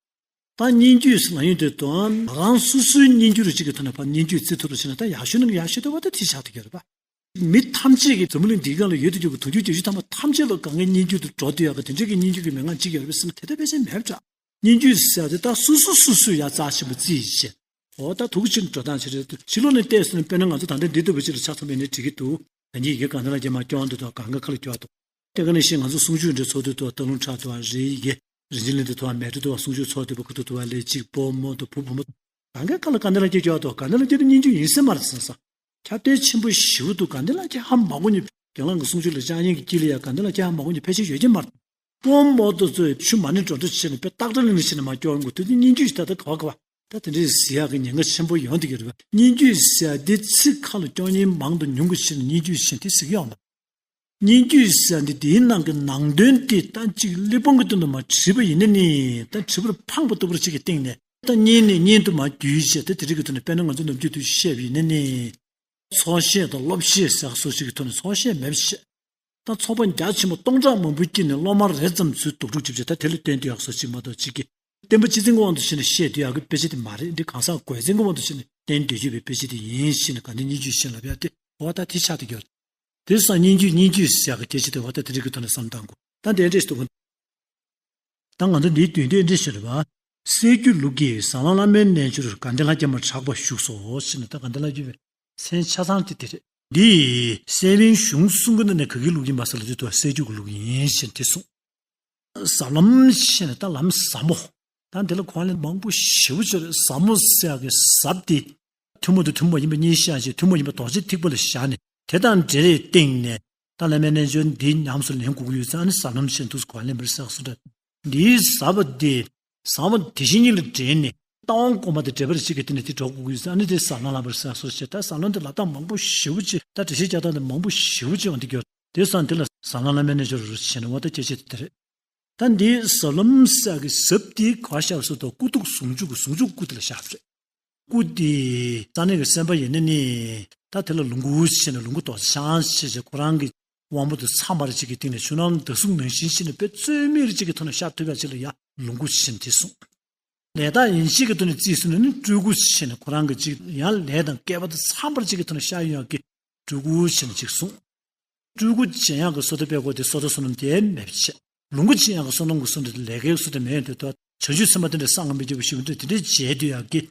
ད་སྙན་བརྒྱུད་ཟེར་ལབ་ཡོང་དུས་དང་། རང་སོ་སོའི་སྙན་བརྒྱུད་རུ་གཅིག་གི་ཐོག་ནས་ཕར་སྙན་བརྒྱུད་རྩིས་ཐོ་རུ་བྱས་ན། ད་ཡག་ཤོས་ནང་གི་ཡག་ཤོས་དེ། འོ་ད་དེ་ཆགས་བསྡད་ཀྱི་ཡོད་རེད་པ། མི་ཐམས་ཅད་ཀྱིས་འཛམ་བུ་གླིང་འདིའི་སྒང་ལ་ཡོད་དུ་ཡོད་པའི་དུང་ཕྱུར་བརྒྱད་ཅུ་ཐམ་པ་ཐམས་ཅད་ལ་གང་གའི་སྙན་བརྒྱུད་དུ་འགྲོ་བསྡད་ཡག་གི་དེ་འདྲའི་གི་སྙན་བརྒྱུད་ཀྱི་མན་ངག་གཅིག་ཡོད་རེད་པས་ཟེར་ན། དེ་ལྟ་ཕལ་ཆེར་མེད་པ་འདྲ། སྙན་བརྒྱུད་ཟེར་ཡ་དེ་ད་སོ་སོ་སོ་སོས་ཡ་རྩ་ཆེན་པོ་བརྩིས་བྱས། འོ་ད་དུག་ཕྱིན་འགྲོ་སྟངས་ཅིག་རེད། ཕྱི་ལོགས་ནས་བལྟས་སོང་ན། དཔེར་ན་ང་ཚོ་ད་ལྟ་འདི་ལྟ་བུ་ཅིག་ལ་ཆ་མཚོན་པ་ཡིན་ན་འགྲིག་གི་འདུག་ད་ངས་ཡི་གེ་གང་འདི་ལ་སྐྱེས་མ་སྐྱོན་འདུག་དང་། གང་ག་ཁ་ལ་སྐྱོ་འདུག་དེ་ག་ནང་བཞིན་ང་ཚོ་གསུང་ཆོས་འདི་ཚོགས་དུས་དུ་སྟག་ལུང་བྲག་ཏུ་བ་རེད། ཡི་གེ་རིན་ཆེན་གླིང་དུ་དུ་བ་མལ་གྲོ་དུ་བ་གསུང་ཆོས་ཚོགས་དུས་པ་ཁུ་ཐུ་དུ་བ་ལས་གཅིག་པོ་མོ་དུ་བུ་བུ་མོ་དུ། གང་ག་ཁ་ལ་གང་འདི་ལ་སྐྱེ་སྐྱོ་འདུག་གང་འདི་ལ་སྐྱེ་དུ་སྙན་བརྒྱུད་ཡིན་སྲིད་མ་རེད་ཟེར་ས། ཁྱབ་གདལ་ཆེན་པོ་ཞེ་པོ་འདུག་གང་འདི་ལ་སྐྱེ་ཧ་མ་གོ་ནི། རྒན་ལགས་ཀྱི་གསུང་ཆོས་ལ་བཅར་མཁན་གྱི་དཀྱིལ་ལ་ཡ་གང་འདི་ལ་སྐྱེ་ཧ་མ་གོ་ནི་ཕལ་ཆེར་ཡོད་ཀྱི་མ་རེད། དཔོན་མོ་དུ་ཚོས་ཆུ་མ་ཎི་འགྲོ་འགྲོ་བྱས་ནས་དཔེ་སྟག་བྲག་གླིང་ལ་ཕྱིན་ནས་མར་སྐྱོར་འགོ་དུས། དེ་སྙན་བརྒྱུད་ད་ལྟ་ག་བ་ག་བ། ད་དེ་འདྲའི་ཟེར་ཡག་གི་ཉེན་ཁ་ཆེན་པོ་ཡོང་བསྡད་ཀྱི་རེད་པ། སྙན་བརྒྱུད་ཟེར་ཡ་འདི་ཚིག་ཁ་ལ་སྐྱོར་མཁན་མང་དུ་ཉུང་དུ་ཕྱིན་ནས་སྙན་བརྒྱུད་ཕྱིན་དེ་ཟེར་གྱི་ཡོད་མ་རེད། སྙན་བརྒྱུད་ཟེར་ཡ་འདི་དེའི་ནང་གི་ནང་དོན་དེ་ད་ཅིག་གླེགས་བམ་གྱི་སྟེང་དུ་མར་བྲིས་པ་ཡིན་ན་ནི། ད་བྲིས་པར་ཕངས་པ་ལྟ་བུར་ཅིག་གི་སྟེང་ནས་ད་སྙན་ནས་སྙན་དུ་མར་བརྒྱུད་བྱས། ད་དེ་རིགས་ཀྱི་ཐོག་ནས་དཔེར་ན་ང་ཚོ་ནམ་རྒྱུན་དུ་བཤད་པ་ཡིན་ན་ནི། ཚོགས་བཤད་དང་སློབ་བཤད་ཟེར་སོགས་ཅིག་གི་ཐོག་ནས། ཚོགས་བཤད་མེད་པ་བཤད། ད་ཚོགས་པ་རྒྱ་ཆེན་པོ་སྟོང་ཕྲག་མང་པོའི་དཀྱིལ་ནས་སློབ་མ་རེ་ཙམ་ཚུར་དོགས་སྒྲུབ་བྱེད་བྱེད། ད་དེ་ལ་བརྟེན་དུས་ཡག་སོ་ཅིག་མ་གཏོགས་ཅིག་གི། བསྟན་པ་སྤྱི་བཙན་གྱི་དབང་དུ་བྱས་ནས་བཤད་སྡོད་ཡག་གི་དཔེ་ཆ་དེ་མ་རེད། འདི་གང་ཟག་གོས་བཙན་གྱི་དབང་དུ་བྱས་ནས་བསྟན་སྡོད་བྱེད་པའི་དཔེ་ཆ་དེ་ཡིན་ཞེས་ནས། གང་འདི་སྙན་བརྒྱུད་ཞེས་ལབ་ཡག་དེ། འོ་ད་དེ་ཆགས་བསྡད་ཀྱི་ཡོད། དེ་སང་སྙན་བརྒྱུད་སྙན་བརྒྱུད་ཟེར་ཡག་གི་སྐད་ཆ་དེ། འོ་ད་དེ་རིགས་ཀྱི་ཐོག་ནས་བསམ་བཏང་དགོས། ད་འདི་འདྲས་ཞིག་འདུག་ད་ང་ཚོ་འདིའི་དོན་དེ་འདྲས་ཞིག་རེད་པ། སྲད་རྒྱུད་ལུགས་ཀྱི་ཟབ་ལམ་བླ་མའི་རྣལ་འབྱོར་དགའ་ལྡན་ལྷ་བརྒྱ་མར་གྲགས་པ་བཞུགས་སོ་ཞེས་ནས། ད་དགའ་ལྡན་ལྷ་བརྒྱ་པའི་མཚན་ཆ་ཚང་དེ་དེ་རེད། འདི་སད་པིན་གཞུང་གསུམ་གྱི་ནང་ནས་ག་གི་ལུགས་ཡིན་པ་ཟེར་ལབ་དུས་དུ་སྲད་རྒྱུད་ཀྱི་ལུགས་ཡིན་ཞེས་དེ་གསུངས། ཟབ་ལམ་ཞེས་ནས་ད་ལམ་ཟབ་མོ། ད་འདི་ལ་གོ་བ་ལེན་མང་པོ་ཞེ་པོ་ཅིག་རེད། ཟབ་མོ་ཟེར་ཡག་གི་ཟབ་དེ་ཐུན་མོང་དང་ཐུན་མོང་མ་ཡིན་པ་གཉིས་བཞག་བྱས། ཐུན་མོང་ཡིན་པ་རྡོ་རྗེ་ཐེག་པ་ལ་བཞག་ནས། དེ་དང་འབྲེལ་བའི་སྟེང་ནས་ད་བླ་མའི་རྣལ་འབྱོར་འདི་ཉམས་སུ་ལེན་དགོས་ཀྱི་ཡོད་ཙང་། ཨ་ནི་ཟབ་ལམ་ཞེས་འདུག་གོ་བ་ལེན་པར་ཟེར་སོ་འདྲ། འདིའི་ཟབ་པ་འདི་ཟབ་མོ་དེ་བཞིན་ཉིད་ལ་འདྲེས་ནས་ལྟ་བ་གོང་མ་དང་འབྲེལ་བ་རེ་ཞིག་གི་སྟེང་ནས་དེ་འགྲོ་དགོས་ཀྱི་ཡོད་ཙང་། ཨ་ནི་དེ་ཟབ་ལམ་ལབ་པར་ཟེར་སོ་ཞེས། ད་ཟབ་ལམ་འདི་ལབ་སྟངས་མང་པོ་ཞེ་པོ་ཅིག་ད་འགྲེལ་བཤད་རྒྱག་སྟངས་འདི་མང་པོ་ཞེ་པོ་ཅིག་ཡོང་གི་ཡོད། དེ་སང་འདི་ལ་ཟབ་ལམ་བླ་མའི་རྣལ་འབྱོར་ཞེས་ནས། འོ་ད་སྐད་ཆ་དེ་རེད། ད་འདི་ཟབ་ལམ་ཟེར་གི་ཟབ་དེ་ག་བ་ཤར་སོ་དང་། སྐུ་གདུང་ཟུང་འཇུག་གི་ཟུང་འཇུག་སྐུ་དེ་ལ་བཞག་པ་རེད། སྐུ་དེ་རྩ་གནས་ཀྱི་སེམས་དཔའ་ཡིན་ན་ནི། ད་དེ་ལ་ལོངས་སྐུ་ཞེས་ནས། ལོངས་སྐུ་རྡོ་རྗེ་འཆང་ཞེས་བྱས། ཁོ་རང་གི་དབང་པོ་དེ་ཚངས་པ་རེ་ཞིག་གི་སྟེང་ནས། ཆུ་ནང་ཟླ་གཟུགས་ནང་བཞིན་ཞེས་ནས། དཔེ་རྩོལ་མེད་རེ་ཞིག་གི་ཐོག་ནས་ཤར་ཐུབ་ཡག་ཅིག་ལ་ཡ་ལོངས་སྐུ་ཞེས་ནས་དེ་གསུངས། ལས་དང་ཡེ་ཤེས་ཀྱི་ཐོག་ནས་བརྩིས་སོང་ན་ནི་སྤྲུལ་སྐུ་ཞེས་ནས། ཁོ་རང་གི་ཅིག་ཡང་ལས་དང་བསྐལ་པ་དང་ཚངས་པ་རེ་ཞིག་གི་ཐོག་ནས་ཤར་ཡོང་ཡག་གི་སྤྲུལ་སྐུ་ཞེས་ནས་ཅིག་གསུངས། སྤྲུལ་སྐུ་བྱེད་ཡག་གི་བསོད་བདེ་སྤེལ་དགོས་དེ་བསོད་བདེ་བསོད་ནམས་དེ་མེད་པ་བྱས། ལོངས་སྐུ་བྱེད་ཡག་གི་བསོད་ནམས་ཀྱི་བསོད་བདེ་དེ་ལས་ཀའི་བསོད་བདེ་མེད་ཡོང་དུས། ད་བྱང་ཆུབ་སེམས་དཔའ་དེ་འདྲ་གསང་སྔགས་མི་བསྐྱོད་པ་ཞིག་འདུག་དེ་འདྲའི་བྱེད་སྡོད་ཡག་གི་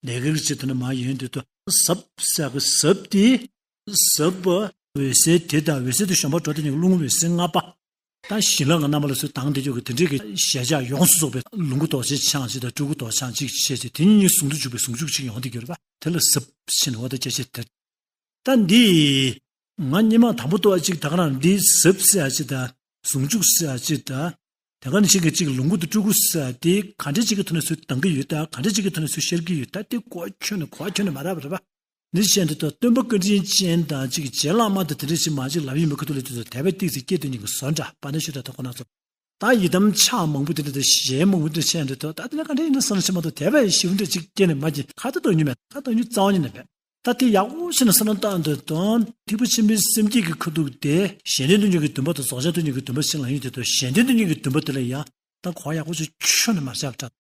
ལས་ཀའི་ཆེད་དུ་ནི་མ་ཡོང་དུས། ད་ཟབ་ཟེར་གི་ཟབ་དེ། ཟབ་པ་འོད་གསལ་དེ་དང་། འོད་གསལ་དེ་གཞོམ་པར་འགྲོ་དེ་ཉིད་ཀྱི་རླུང་འོད་ཟེར་ལྔ་པ། ད་བཞིན་ལྷ་ང་རྣམ་པ་ལ་སོགས་དང་དེ་ཕྱོགས་ཀྱི་དེ་འདྲའི་གི་གཞལ་བྱ་ཡོངས་སུ་རྫོགས་པའི་ལོངས་སྐུ་རྡོ་རྗེ་འཆང་ཅིག་དང་སྤྲུལ་སྐུ་རྡོ་རྗེ་འཆང་ཅིག་བྱས་ཏེ། དེ་གཉིས་ཟུང་དུ་འཇུག་པའི་ཟུང་འཇུག་ཅིག་ཡོང་བསྡད་ཀྱི་ཡོད་རེད་པ། དེ་ལ་ཟབ་ཞེས་ནས། འོ་ད་སྐད་ཆ་དེ། ད་འདི་ང་སྔོན་མ་དང་པོ་ཏོག་ཅིག་ད་ག་རང་འདི་ཟབ་ཟེར་ཡ་ཅིག་དང་ཟུང་འཇུག་ཟེར་ཡ་ཅིག་དང་། དེ་ག་ནང་བཞིན་གྱི་ཅིག་ལོངས་སྐུ་དང་སྤྲུལ་སྐུ་ཟེར་ཡ་དེ་ག་འདྲ་ཅིག་གི་ཐོག་ནས་ཚུར་འདང་གི་ཡོད་དང་། ག་འདྲ་ཅིག་གི་ཐོག་ནས་ཚུར་ཤར་གྱི་ཡོད་ད། དེ་གོ་ཁྱོན་ནས་གོ་ཁྱོན་ནས་མ་རག་པ་རེད་པ། འདི་བཤད་འདི་དང་སྟོན་པ་བཀའ་དྲིན་ཅན་དང་ཅིག་རྗེ་བླ་མ་དང་དེ་འདྲ་ཞིག་མ་ཅིག་ལབ་ཡིན་པའི་ཁ་ཐུག་ལ་དེ་ཚོ་དད་པ་ཏོག་ཙམ་སྐྱེ་དོན་ཉིད་ཀྱི་བཟོ་འདྲ་པ་ནི་ཞུ་འདྲ་ད་ཁོ་ན་ཚོ། ད་ཡི་དམ་ཕྱག་མང་པོ་དེ་འདྲ་དང་ཞལ་མང་པོ་དེ་འདྲ་བཤད་འདི་དང་། ད་དེ་ལ་ག་འདྲ་ཡིན་ན་བསམ་བློ་ཞིག་མ་གཏོགས་དད་པ་ཞེ་པོ་འདྲ་ཅིག་སྐྱེ་ནས་མ་ཅིག་ཁ་ད་དོན་སྙིང་མེད། ད་དོན་སྙིང་རྩ་བ་ཉིད་ནས་མེད། ད་དེ་ཡག་པོ་བྱས་ནས་བསམ་བློ་བཏང་འདོད་དང་། ཐེག་པ་ཆེན་པོའི་སེམས་བསྐྱེད་ཀྱི་ཁ་ཐུག་དེ་གཞན་དོན་སྟོང་ཉིད་ཀྱི་འདུན་པ་དང་རྫོགས་བྱང་སྟོང་ཉིད་ཀྱི་འདུན་པ་ཞིག་ལ་ཡོད་དེ་དང་། གཞན་དོན་སྟོང་ཉིད་ཀྱི་འདུན་པ་དེ་ལ་ཡང་ད་གོ་ཡག་པོ་ཞིག་ཁྱོན་ནས་མ་བཞག་པ་འདྲ།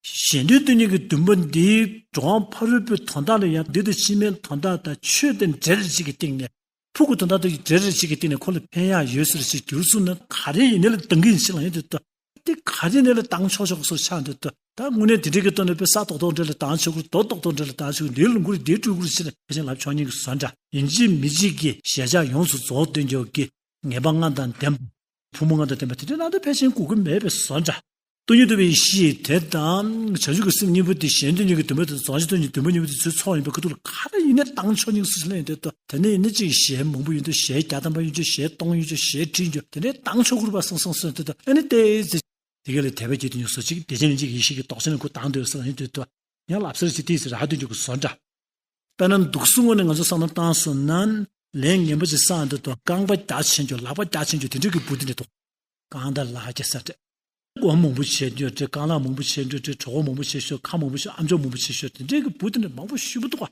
གཞན་དོན་སྟོང་ཉིད་ཀྱི་འདུན་པ་འདི་འགྲོ་བ་ཕ་རོལ་པོའི་དོན་དག་ལ་ཡང་འདི་དང་ཕྱི་མའི་དོན་དག་དང་ཆོས་དང་འབྲེལ་བ་ཅིག་གི་སྟེང་ནས། ཕུགས་ཀྱི་དོན་དག་དང་འབྲེལ་བ་ཅིག་གི་སྟེང་ནས་ཁོ་ལ་ཕན་ཡག་ཡོད་ཟེར་ཞིག་འགྱུར་སོང་ན། ག་རེ་ཡིན་ནའི་ལ་འདང་གི་ཡིན་ཞིག་ལ་ཡོད་དེ་ད། ག་རེ་ནས་ལ་བཏང་ཆོག་ཆོག་སོགས་ཆགས་འདུག་ཏོ། ད་དངོས་གནས་དེ་འདྲའི་གི་ཐོག་ནས་དཔེ་ས་རྡོག་རྡོག་འདྲ་ལ་བཏང་ཆོག་གི། རྡོ་རྡོག་རྡོག་འདྲ་ལ་བཏང་ཆོག་གི། འདིའི་ལུང་ཁུར་འདིའི་སྤྲུལ་སྐུར་ཕྱིན་ནས་ཕལ་ཆེར་ལབ་ཆོག་མཁན་གྱི་བཟོ་འདྲ། ཡིན་གཅིག་མིན་གཅིག་གི་གཞལ་བྱ་ཡོངས་སུ་རྫོགས་སྟོན་ཆོག་གི། ངེས་པ་ལྔ་དང་ལྡན་པ། ཕུང་པོ་ལྔ་དང་ལྡན་པ་དེ་འདྲའི་ནང་དུ་ཕལ་ཆེར་དགོས་ཀྱི་མེད་པའི་བཟོ་འདྲ། སྟོང་ཉིད་རྟོགས་པའི་ཡེ་ཤེས་དེ་དང་བྱང་ཆུབ་ཀྱི་སེམས་གཉིས་པོ་དེ་གཞན་སྟོང་ཉིད་ཀྱི་བདེན་པ་དང་རྫོགས་ཆེན་སྟོང་ཉིད་བདེན་པ་གཉིས་པོ་དེ་ཚོའི་ཚོགས་ཡིན་པའི་ཁ་ཐུག་ལ་ག་རེ་ཡིན་ནའི་བཏང་ཆོག་མཁན་གྱི་བཟོ་འདྲ་ཡིན་དུས་ཏོ། དེ་ནས་ཡིན་ན་གཅིག་གཞལ་མང་པོ་ཡོད་དུས་གཞལ་བརྒྱ་ཐམ་པ་ཡོད་ཅོག་གཞལ་སྟོང་ཡོད་ཅོག་གཞལ་ཁྲི་ཡོད་ཅོག་དེ་འདྲའི་བཏང་ཆོག་གི་རེད་པ་བསམ་བསམ་བསམ་དུས་ཏོ། ཨ་ནི་ལྟའི་ཚེ། དེ་ག་ལ་དད་པ་སྐྱེ་དུས་ཉོག་བཟོ་གཅིག། བདེ་ཆེན་གཅིག་ཡེ་ཤེས་ཀྱི་རྟོགས་ཆེན་ཁུ་དང་དུ་ཡོད་ས་ལ་ཡིན་དུས་ཏོ། ཡང་ལབ་སར་ཅིག་ཏིས་རག་དུས་ཀྱི་བཟོ་འདྲ། དཔེར་ན་འདུག་སེ་དངོས་གནས་ང་ཚོ་བསམ་བློ་བཏང་སོང་ན། ལས་ངན་པ་ཅིག་བསགས་འདུག་ཏོ། རྐང་པ་རྒྱགས་ཕྱིན་ཆོག་ལག་པ་རྒྱགས་ཕྱིན་ཆོག་དེ་འདྲའི་གི་བུ་དེ་འདྲ་འདུག། རྐང་དང་ལག་རྒྱགས་ས་རེད། སྒོམ་མང་པོ་བྱས་འདུག་རེད། རྐང་ལག་མང་པོ་བྱས་འདུག་རེད། གྲོད་ཁོག་མང་པོ་བྱས་ཤོག་ཁ་མང་པོ་ཤོག་ཨམ་ཅོག་མང་པོ་བྱས་ཤོག་དེ་འདྲའི་གི་བུ་དེ་འདྲ་མང་པོ་ཞེ་པོ་འདུག་ག།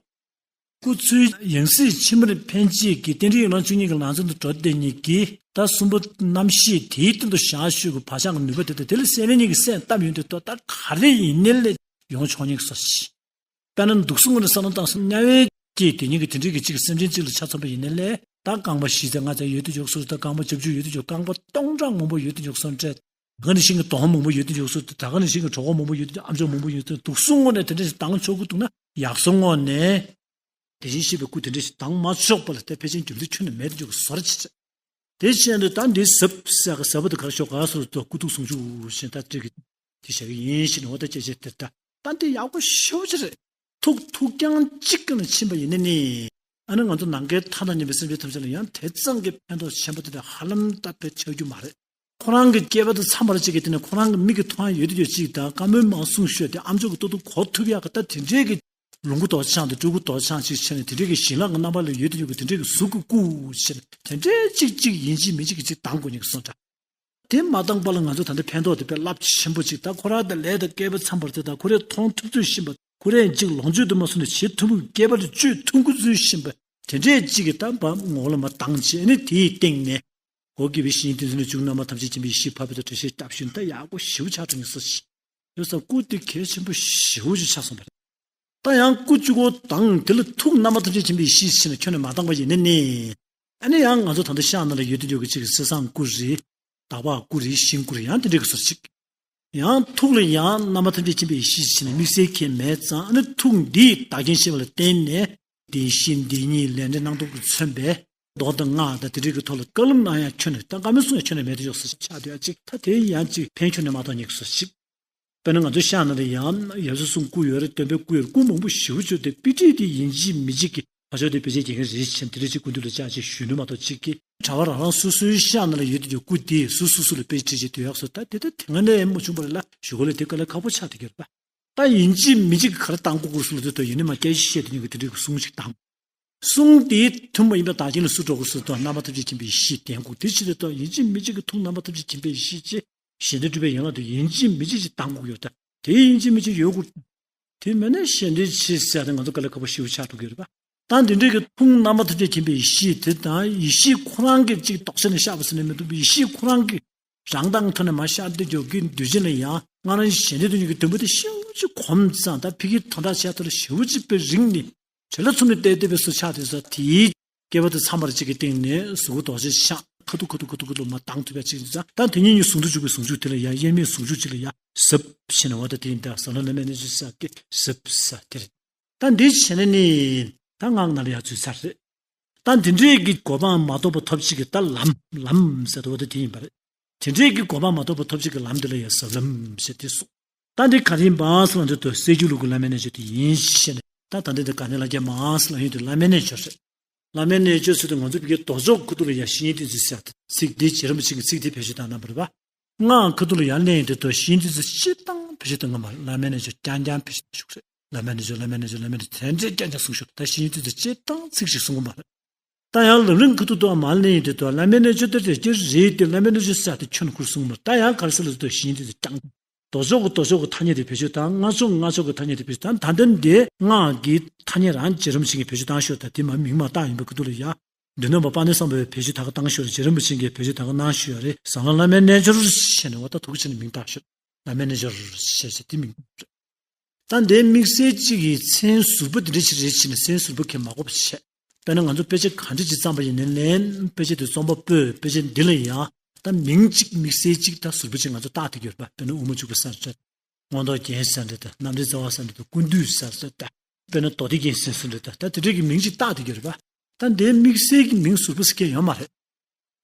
སྐུ་ཚེའི་ཡང་སྲིད་ཕྱི་མར་འཕེན་བྱེད་ཀྱི་རྟེན་འབྲེལ་ཡོ་ལང་བཅུ་གཉིས་ཀྱི་ལང་ཚོ་དུ་འགྲོ་བསྡད་མཁན་གྱི་ཟླ་གསུམ་པ་རྣམ་ཤེས་དེའི་སྟེང་དུ་བཞག་ཤོས་ཀྱི་བག་ཆགས་ཀྱི་ནུས་པ་དེ་དང་དེ་ལ་སེམས་ལེན་གཉིས་ཀྱི་སེམས་བཏབ་ཡོང་དུས་ཏོ། ད་ག་རེ་ཡིན་ནའི་ལས་ཡོང་ཆོག་མཁན་གྱི་བཟོ་འདྲ་ཞིག། དཔེར་ན་འདུག་སེ་དངོས་གནས་བསམ་བློ་བཏང་སོང་ན། དམྱལ་བའི་སྐྱེས་དེ་ཉིད་ཀྱི་དེ་འདྲའི་གི་གཅིག་སེམས་ཅན་གཅིག་ལ་ཆ་མཚོན་པ་ཡིན་ནའི་ལས། ད་རྐང་པ་བཞི་ཙམ་ལྔ་ཙམ་ཡོད་དུས་ཆོག་སོང་། ད་རྐང་པ་བརྒྱད་ཅུ་ཡོད་དུས་ཆོག། རྐང་པ་སྟོང་ཕྲག་མང་པོ་ཡོད་དུས་ཆོག་སོང་འདྲ། ད་ག་ནང་བཞིན་གྱི་གདོང་མང་པོ་ཡོད་དུས་ཆོག་སོང་། ད་ག་ནང་བཞིན་གྱི་གྲོད་ཁོག་མང་པོ་ཡོད་དུས་ཨམ་ཅོག་མང་པོ་ཡོད་དུས། འདུག་སེ་དངོས་གནས་དེ་འདྲ་ཞིག་བཏང་ཆོག་གི་འདུག་ན། ཡག་སོང་དངོས་གནས། དེ་བཞིན་གཤེགས་པའི་སྐུ་དེ་འདྲ་ཞིག་བཏང་མ་ཆོག་པ་ལ་དེ་ཕལ་ཆེར་རྒྱུ་མཚན་ཁྱོན་ནས་མེད་དུ་འཇུག་གི་བཟོ་འདྲ་ཅིག་རེད། དེ་བྱས་ནས་ད་འདི་ཟབ་ཟེར་ག་ཟབ་པ་དེ་གར་ཤོག་ག་སོར་དུ་སྐུ་ཐུགས་ཟུང་འཇུག་བཞིན་ད་སྤྲེལ་གྱི་དེ་བྱ་གི་ཡིན་ཞེས་ནས། འོ་ད་ཅེ་ཅེ་དེ་ད་ད་འདི་ཡག་པོ་ཞེ་པོ་ཅིག་རེད། ཐུགས་ཐུགས་རྐྱང་གཅིག་ཀྱང་ཕྱིན་པ་ཡིན་ན་ནི། ཨ་ནི་ང་ཚོ་ནམ་མཁའི་མཐའ་དང་མཉམ་པའི་སེམས་ཅན་ཐམས་ཅད་ལ་ཡང་དེ་ཙམ་གྱི་ཕན་ཐོགས་ཆེན་པོ་དེ་འདྲ་ཧ་ལམ་ད་དཔེ་ཆགས་རྒྱུ་མ་རེད། ཁོ་རང་གི་སྐྱེས་པ་དང་མཚམས་པར་གཅིག་གི་དེ་ནས་ཁོ་རང་གི་མིག་གིས་མཐོང་ཡ་ཡོད་དུས་ཡོད་ཅིག་དང་། བཀའ་མོལ་མང་གསུངས་ཤོག་དེ་ཨམ་ཅོག་གི་ཏོག་ཏོག་གོ་ཐུབ་ཡག་གི་ད་དེ་འདྲའི་གི་ལོངས་སྐུ་རྡོ་རྗེ་འཆང་དང་སྤྲུལ་སྐུ་རྡོ་རྗེ་འཆང་ཅིག་བྱས་ནས། དེ་འདྲའི་གི་བྱིན་རླབས་ཀྱི་རྣམ་པ་ལ་ཡོད་དུ་ཡོད་གི་དེ་འདྲའི་གི་གཟུགས་ཀྱི་སྐུ་བྱས་ནས། དེ་འདྲའི་གཅིག་གཅིག་ཡིན་གཅིག་མིན་གཅིག་གི་གཅིག་བཏང་དགོས་ནི་གི་སོང་འདྲ། དེ་མ་བཏང་པ་ལ་ང་ཚོ་ད་ལྟ་ཕན་ཐོགས་དེ་དཔེ་རླབས་ཆེན་པོ་ཅིག། ད་ཁོ་རང་དང་ལས་དང་སྐལ་པ་འཚམས་པར་དེ་དང་། ཁོ་རས་མཐོང་ཐུབ་ཚུལ་བཞིན་པ། ཁོ་རས་གཅིག་ལོངས་སྤྱོད་དུ་མ་སོང་ནས་བྱེད་ཐུབ་པའི་སྐལ་པ་ལ་སྤྱོད་ཐུབ་དགོས་ཚུལ་བཞིན་པ། དེ་འདྲའི་གཅིག་གི་ད་བ་ངོ་བོ་ལ་མ་བཏང་བྱས་ནས། དེའི་སྟེང་ནས་སྒོ་དགུ་པའི་བཤེས་གཉེན་ཏིང་འཛིན་ལས་བྱུང་རྣམ་པ་ཐམས་ཅད་མཁྱེན་པའི་ཡེ་ཤེས་ཕ་བོད་དུ་དྲན་ཤེས་བཏབ་ཞིང་། ད་ཡག་པོ་ཞེ་པོ་ཆགས་འགྲོ་ངེས་སོ་ཞེས། ཡོད་ས་སྐུ་དེ་གལ་ཆེན་པོ་ཞེ་པོ་ཅིག་ཆགས་སོང་བ་རེད། ད་ཡང་སྐུ་གཅིག་པོ་དང་དེ་ལ་ཐུགས་རྣམ་པ་ཐམས་ཅད་མཁྱེན་པའི་ཡེ་ཤེས་ཕྱིན་ནས་ཁྱོན་ནས་མ་བཏང་བ་ཡིན་ན་ནི། ཨ་ནི་ཡང་ང་ཚོ་ད་ལྟ་ཤག་ནང་ལ་ཡོད་དུ་ཡོད་ཀྱི་གཅིག་གི་གསེར་སྲང་སྐུ་རེད། དག་པ་སྐུ་རེད། ཤིང་སྐུ་རེད། ཡང་དེ་འདྲའི་གི་བཟོ་ཅིག། ཡང་ཐུགས་ལ་ཡང་རྣམ་པ་ཐམས་ཅད་མཁྱེན་པའི་ཡེ་ཤེས་ཕྱིན་ནས་དམིགས་བསལ་ཁྱད་མེད་ཙང་། ཨ་ནི་ཐུགས་འདིས་བདག་རྐྱེན་བཤད་པ་ལ་བརྟེན་ནས། བདེན་བཞི་བདེན་གཉིས་ལས་འབྲས་སྣང་སྟོང་དུ་མཚོན་པའི་མདོ་དང་སྔགས་དང་དེ་འདྲའི་གི་ཐོག་ལ་བཀའ་སློབ་གནང་ཡ་ཁྱོན་ནས། ད་བཀའ་མོལ་གསུང་ཡ་ཁྱོན་ནས་མེད་དུ་ཡོད་ས་ཆགས་སྡོད་ཡ་ཅིག། ད་དེ་ཡང་ཅིག་ཕན་ཁྱོན་ནས་མ་ཐོགས་ཉེས་སོ་ཞིག། དཔེར་ན་ང་ཚོ་ཤག་ནང་ལ་ཡང་ཡབ་སྲས་གསུམ་སྐུ་ཡོད་རེད། སྟོན་པའི་སྐུ་ཡོད་རེད། སྐུ་མང་པོ་ཞེ་པོ་ཅིག་ཡོད་དེ། དཔེ་ཁྲིད་དེ་ཡིན་གཅིག་མིན་གཅིག་གི་ཕར་ཕྱོགས་དེ་དཔེ་ཆ་རྒྱག་མཁན་རེ་ཆེན་དེ་འདྲ་ཅིག་སྐུ་མདུན་ལ་བཅར་ཅིག་ཞུས་ནས་མ་གཏོགས། གཅིག་གི་གྲྭ་པ་རང་རང་སོ་སོའི་ཤག་ནང་ལ་ཡོད་དུས་ཀྱི་སྐུ་དེ་སོ་སོ་སོ་ལ་དཔེ་ཁྲིད་ཅིག་སྡོད་ཡག་སོ། ད་དེ་ད་དེ་སྔ་ནས་མ་བྱུང་བ་རེད་ལ། གཞུག་གུ་ལ་དེ་དཀའ་ལས་ཁག་པོ་ཆགས་བསྡད་ཀྱི་རེད་པ། ད་ཡིན་གཅིག་མིན་གཅིག་གི་ག་རེ་བཏང་དགོས་དགོས་སུ་ལ་དེ་ད་ཡིན་ནི་མ་སྐད་ཆ་བཤད་དེ་ཉིད་ཀྱི་དེ་འདྲའི་གི་གསུང་ཞིག་བཏང་། གསུང་དེ་མཐུན་པ་ཡིན་པ་དག་ཅིང་ལ་སུ་འགྲོ་དགོས་སུ་དང་། རྣམ་པ་ཐམས་ཅད་མཁྱེན་པའི་ཡེ་ཤེས་ལྡན་དགོས། དེ་ཕྱིར་དེ་ད་ཡིན་གཅིག་མིན་གཅིག་གི་ཐུགས་རྣམ་པ་ཐམས་ཅད་མཁྱེན་པའི་ཡེ་ཤེས་ཅེས། གཞན་དོན་སྒྲུབ་པའི་ཡན་ལག་ཏུ་ཡིན་གཅིག་མིན་གཅིག་ཅིག་བཏང་དགོས་ཡོད་ད། དེ་ཡིན་གཅིག་མིན་གཅིག་ཡོད་དགོས། དེ་མེད་ན་གཞན་དོན་ཆེ་ཟེར་ཏེ་ང་ཚོ་དཀའ་ལས་ཁག་པོ་ཞེ་པོ་ཆགས་འགྲོ་གི་ཡོད་རེད་པ། ད་འདི་འདྲའི་གི་ཐུགས་རྣམ་པ་ཐམས་ཅད་མཁྱེན་པའི་ཡེ་ཤེས་དེ་དང་། ཡེ་ཤེས་ཁོ་རང་གི་གཅིག་དོགས་ཟོན་ནས་བཤགས་པ་ཟེར་ནས་མི་འདུག་པའི་ཡེ་ཤེས་ཁོ་རང་གི་རང་མདངས་ཐོག་ནས་མར་ཤར་བསྡད་ཀྱོག་གི་འདུས་བྱས་ལ་ཡང་སྔར་གཞན་དོན་དུ་ཉིད་ཀྱི་དོན་པོ་དེ་ཞེ་པོ་ཅིག་གོམས་ཙང་། ད་ཕ་གིའི་དོན་དག་བྱས་ཐོག་ལ་ཞེ་པོ་ཅིག་པའི་རིང་ནས་བྲེལ་ལ་ཚུམ་ནས་བལྟས་བལྟས་པའི་བཟོ་ཆགས་དེ་ཚོ། དེའི་སྐྱེ་བ་དེ་མཚམས་པར་གཅིག་གི་སྟེང་ནས་གཟུགས་པོ་རྡོ་རྗེ་འཆང་ཁ་ཐུག་ཁ་ཐུག་ཁ་ཐུག་ཁ་ཐུག་མར་བཏང་ཐུབ་པ་ཅིག་ཡིན་ཙང་། ད་དེ་ཉིད་ཉིད་ཟུང་དུ་འཇུག་པའི་ཟུང་འཇུག་དེ་ལ་ཡང་དབྱེར་མེད་ཟུང་འཇུག་ཅིག་ལ་ཡང་ཟབ་ཞེས་ནས། འོ་ད་དེ་ཡིན་ད། ཟབ་ལམ་བླ་མའི་རྣལ་འབྱོར་ཟེར་གི་ཟབ་ས་དེ་རེད། ད་འདི་བྱས་ན་ནི་ད་སྔགས་ནང་ལ་ཡང་ཚུད་ཚར་རེད། ད་འདི་འདྲའི་གི་གོ་འཕང་མ་ཐོབ་པ་ཐོབ་བྱེད་ཀྱི་ད་ལམ། ལམ་ཟེར་དུས་འོ་ད་དེ་ཡིན་པ་རེད། དེ་འདྲའི་གི་གོ་འཕང་མ་ཐོབ་པ་ཐོབ་བྱེད་ཀྱི་ལམ་དེ་ལ་ཡང་ཟབ་ལམ་ཞེས་དེ་གསུངས། ད་འདི་ག་རེ་ཡིན་པ་ཟེར་ན། འདི་ལྟོས། སེལ་སྒྱུར་ལུགས་ཀྱི་བླ་མའི་རྣལ་འབྱོར་དེ་ཡིན་ཞེས་ནས། ད་ད་འདི་འདི་ག་ནས་ལ་རྒྱ་མ་ཟེར་ན་ཡིན་དུས་བླ་མའི་རྣལ་འབྱོར་རེད། བླ་མའི་རྣལ་འབྱོར་ཟེར་དུས་ང་ཚོ་བི་གའི་མདོ་ཕྱོགས་ཁུ་ཐུག་ལ་ཡང་བཤེས་གཉེན་ཏིང་འཛིན་ཟེར་ཏེ་ཚིག་འདི་རྗེ་རིན་པོ་ཆེ་གི་ཚིག་འདི་བེད་སྤྱོད་བཏང་གནང་བ་རེད་པ། སྔགས་ཁུ་ཐུག་ལ་ཡར་ལེན་ཡོང་དུས་ད་བཤེས་གཉེན་ཏིང་འཛིན་སྤྱིར་བཏང་བེད་སྤྱོད་གཏོང་གི་མ་རེད། བླ་མའི་རྣལ་འབྱོར་རྐྱང་རྐྱང་བེད་སྤྱོད་ཞུགས་རེད། བླ་མའི་རྣལ་འབྱོར། བླ་མའི་རྣལ་འབྱོར། བླ་མའི་རྣལ་འབྱོར་དེ་འདྲས་རྐྱང་རྐྱང་གསུངས་ཞུགས། ད་བཤེས་གཉེན་ཏིང་འཛིན་སྤྱིར་བཏང་ཚིག་ཞིག་གསུང་གི་མ་རེད། ད་ཡང་ལམ་རིམ་ཁུ་ཐུག་ཏུ་མར་ལེན་ཡོང་དུས་ད་བླ་མའི་རྣལ་འབྱོར་དེ་རེད་ཀྱི་རེད་དེ། བླ་མའི་རྣལ་འབྱོར་ཟེར་ཏེ་ཁྱོན་ནས་ཁུར་གསུངས་མ་རེད། ད་ཡང་ག་རེ་ཟེར་ལབ་དུས་བཤེས་གཉེན་ཏིང་འཛིན་རྐྱང་། མདོ་ཕྱོགས་ཀྱི་མདོ་ཕྱོགས་ཀྱི་ཐ་སྙད་དེ་བེད་སྤྱོད་བཏང་། སྔགས་ཕྱོགས་ཀྱི་སྔགས་ཕྱོགས་ཀྱི་ཐ་སྙད་དེ་བེད་སྤྱོད་བཏང་། ད་ལྟ་འདི་སྔགས་ཀྱི་ཐ་སྙད་རང་རྗེ་རིན་པོ་ཆེ་གིས་བེད་སྤྱོད་བཏང་ཞོར། ད་དེ་མ་མིང་མ་བཏགས་ཡིན་པའི་ཁུ་ཐུག་ལ་ཡ། མདོ་སྣོད་པ་དཔལ་ལྡན་བཟང་པོས་བེད་སྤྱོད་ད་ག་བཏང་ཞོར། རྗེ་རིན་པོ་ཆེ་གིས་བེད་སྤྱོད་ད་ག་གནང་ཞོར་རེད། ཟབ་ལམ་བླ་མའི་རྣལ་འབྱོར་ཞེས་ནས་འོ་ད་ཐུགས་རྗེ་ཆེ་ནས་མིང་བཏགས་ཞོར། བླ་མའི་རྣལ་འབྱོར་ཞེས་བྱས་དེ་མིང་བཏགས་རེད། ད་འདིའི་དམིགས་བསལ་གཅིག་གི་མཚན་ཟུར་པོ་དེ་འདྲ་ཞིག་རེད་བྱས་ནས་མཚན་ཟུར་པོ་གས་མ་གོ་བ་བྱས། དཔེར་ན་ང་ཚོ་དཔེ་ཆ་ག་འདྲ་ཅིག་བརྩམས་པ་ཡིན་ནའི་ལན། དཔེ་ཆ་དེ་རྩོམ་པ་པོས་དཔེ་ཆ་འདི་ལ་ཡང་ ད་མིང་གཅིག་དམིགས་བསལ་གཅིག་ད་ཟུར་པ་གཅིག་ང་ཚོ་བཏགས་བསྡད་ཀྱི་ཡོད་རེད་པ། དཔེར་ན་དབུ་མ་འཇུག་པ་ཟེར་འདྲ་ད། མངོན་རྟོགས་རྒྱན་ཟེར་འདྲ་ད། རྣམ་འགྲེལ་རྩ་བ་ཟེར་འདྲ་ད། ཀུན་བཏུས་ཟེར་འདྲ་ད། དཔེར་ན་མདོ་སྡེ་རྒྱན་ཟེར་འདྲ་ད། ད་དེ་འདྲའི་གི་མིང་གཅིག་བཏགས་བསྡད་ཀྱི་ཡོད་རེད་པ། ད་འདིའི་དམིགས་བསལ་གྱི་མིང་ཟུར་པ་ཟེར་མཁན་ཡོད་མ་རེད།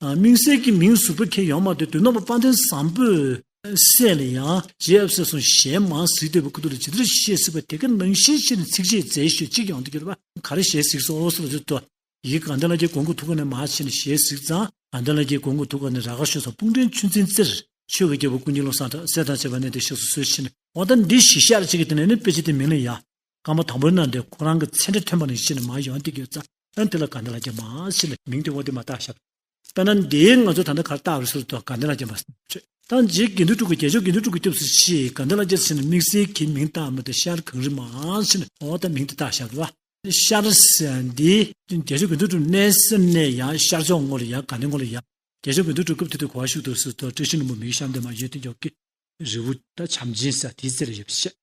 ཨ། དམིགས་བསལ་གྱི་མིང་ཟུར་པ་མཁན་ཡོད་མ་རེད། དོན་དམ་པ་དཔལ་ལྡན་བཟང་པོའི་སྲས་ལ་ཡང་རྗེ་ཡབ་སྲས་གསུམ་ཞལ་མང་གཟིགས་བསྡད་པའི་ཁུ་ཐུག་ལ་ཇི་ལྟར་བཤད་སྲིད་པ་དེ་ག་ནང་བཞིན་བྱས་ནས་ཚིགས་བཅད་མཛད་ཤོས་གཅིག་ཡོང་བསྡད་ཀྱི་རེད་པ། ག་རེ་ཞལ་གཟིགས་སོང་ཟེར་ལ་ཟེར་དུས། ཡི་དགའ་ལྡན་ལྷ་རྒྱལ་གོང་གི་ཐུགས་ཀ་ནས་མར་ཕྱིན་ནས་ཞལ་གཟིགས་ཙང་། དགའ་ལྡན་ལྷ་རྒྱལ་གོང་གི་ཐུགས་ཀ་ནས་ར་ག་ཤོད་ཙང་། སྤུངས་འདྲེན་ཆུ་འཛིན་རྩེར། ཆོས་ཀྱི་རྒྱལ་པོ་ཀུན་མཁྱེན་བློ་བཟང་གྲགས། སྲས་དང་བཅས་པ་གནས་དེར་གཤེགས་སུ་གསོལ་ཕྱིན་ནས། འོ་ད་འདི་གཞི་བཞག་ཅིག་གི་དེ་ནས་ནི་དཔེ་ཆ་དེ་མིང་ལ་ཡ། རྐང་པ་དང་པོའི་ནང་དེ་ཁོ་རང་གི་མཚན་འདྲ་ཐོན་པ་ནང་བཞིན་མར་ཡོང་བསྡད་ཀྱི་ཡོད་ཙང་། ཨ་ནི་དེ་ལ་དགའ་ལྡན་ལྷ་རྒྱལ་མར་ཕྱིན་ནས་མིང་དེ་འོ་དེ་མར་བཏགས་བཞག་དཔེར་ན་འདིའི་ང་ཚོ་ད་ལྟ་ག་རེ་བཏགས་རེད་ཟེར་དུས། དགའ་ལྡན་ལྷ་རྒྱལ་མར་ཕྱིན། ད་རྗེ་དགེ་འདུན་གྲུབ་ཀྱིས་རྒྱལ་མཆོག་དགེ་འདུན་གྲུབ་ཀྱིས་སྐྱབས་སུ་མཆི། དགའ་ལྡན་ལྷ་རྒྱལ་ཟེར་ནས་དམིགས་བསལ་གྱི་མིང་བཏགས་མ་གཏོགས། ཤར་གངས་རི་མར་ཕྱིན་ནས་འོ་ད་མིང་དེ་བཏགས་བཞག་རེད་པ། ཤར་ཟེར་འདི་རྒྱལ་མཆོག་དགེ་འདུན་གྲུབ་གནས་ས་ནས་ཡང་ཤར་ཕྱོགས་ངོས་ལ་ཡ། དགའ་ལྡན་ངོས་ལ་ཡ། རྒྱལ་མཆོག་དགེ་འདུན་གྲུབ་སྐབས་དེ་དུས་ག་པར་བཞུགས་འདུག་ཟེར་དུས། བཀྲ་ཤིས་ལྷུན་པོ་མིག་གི་ཤར་མདུན་མར་ཡོད་དེ་འཇོག་གི། རི་བོ་ད་བྱམས་ཆེན་ཟེར་དེའི་རྩེ་ལ་ཡོད་པ་ཞིག་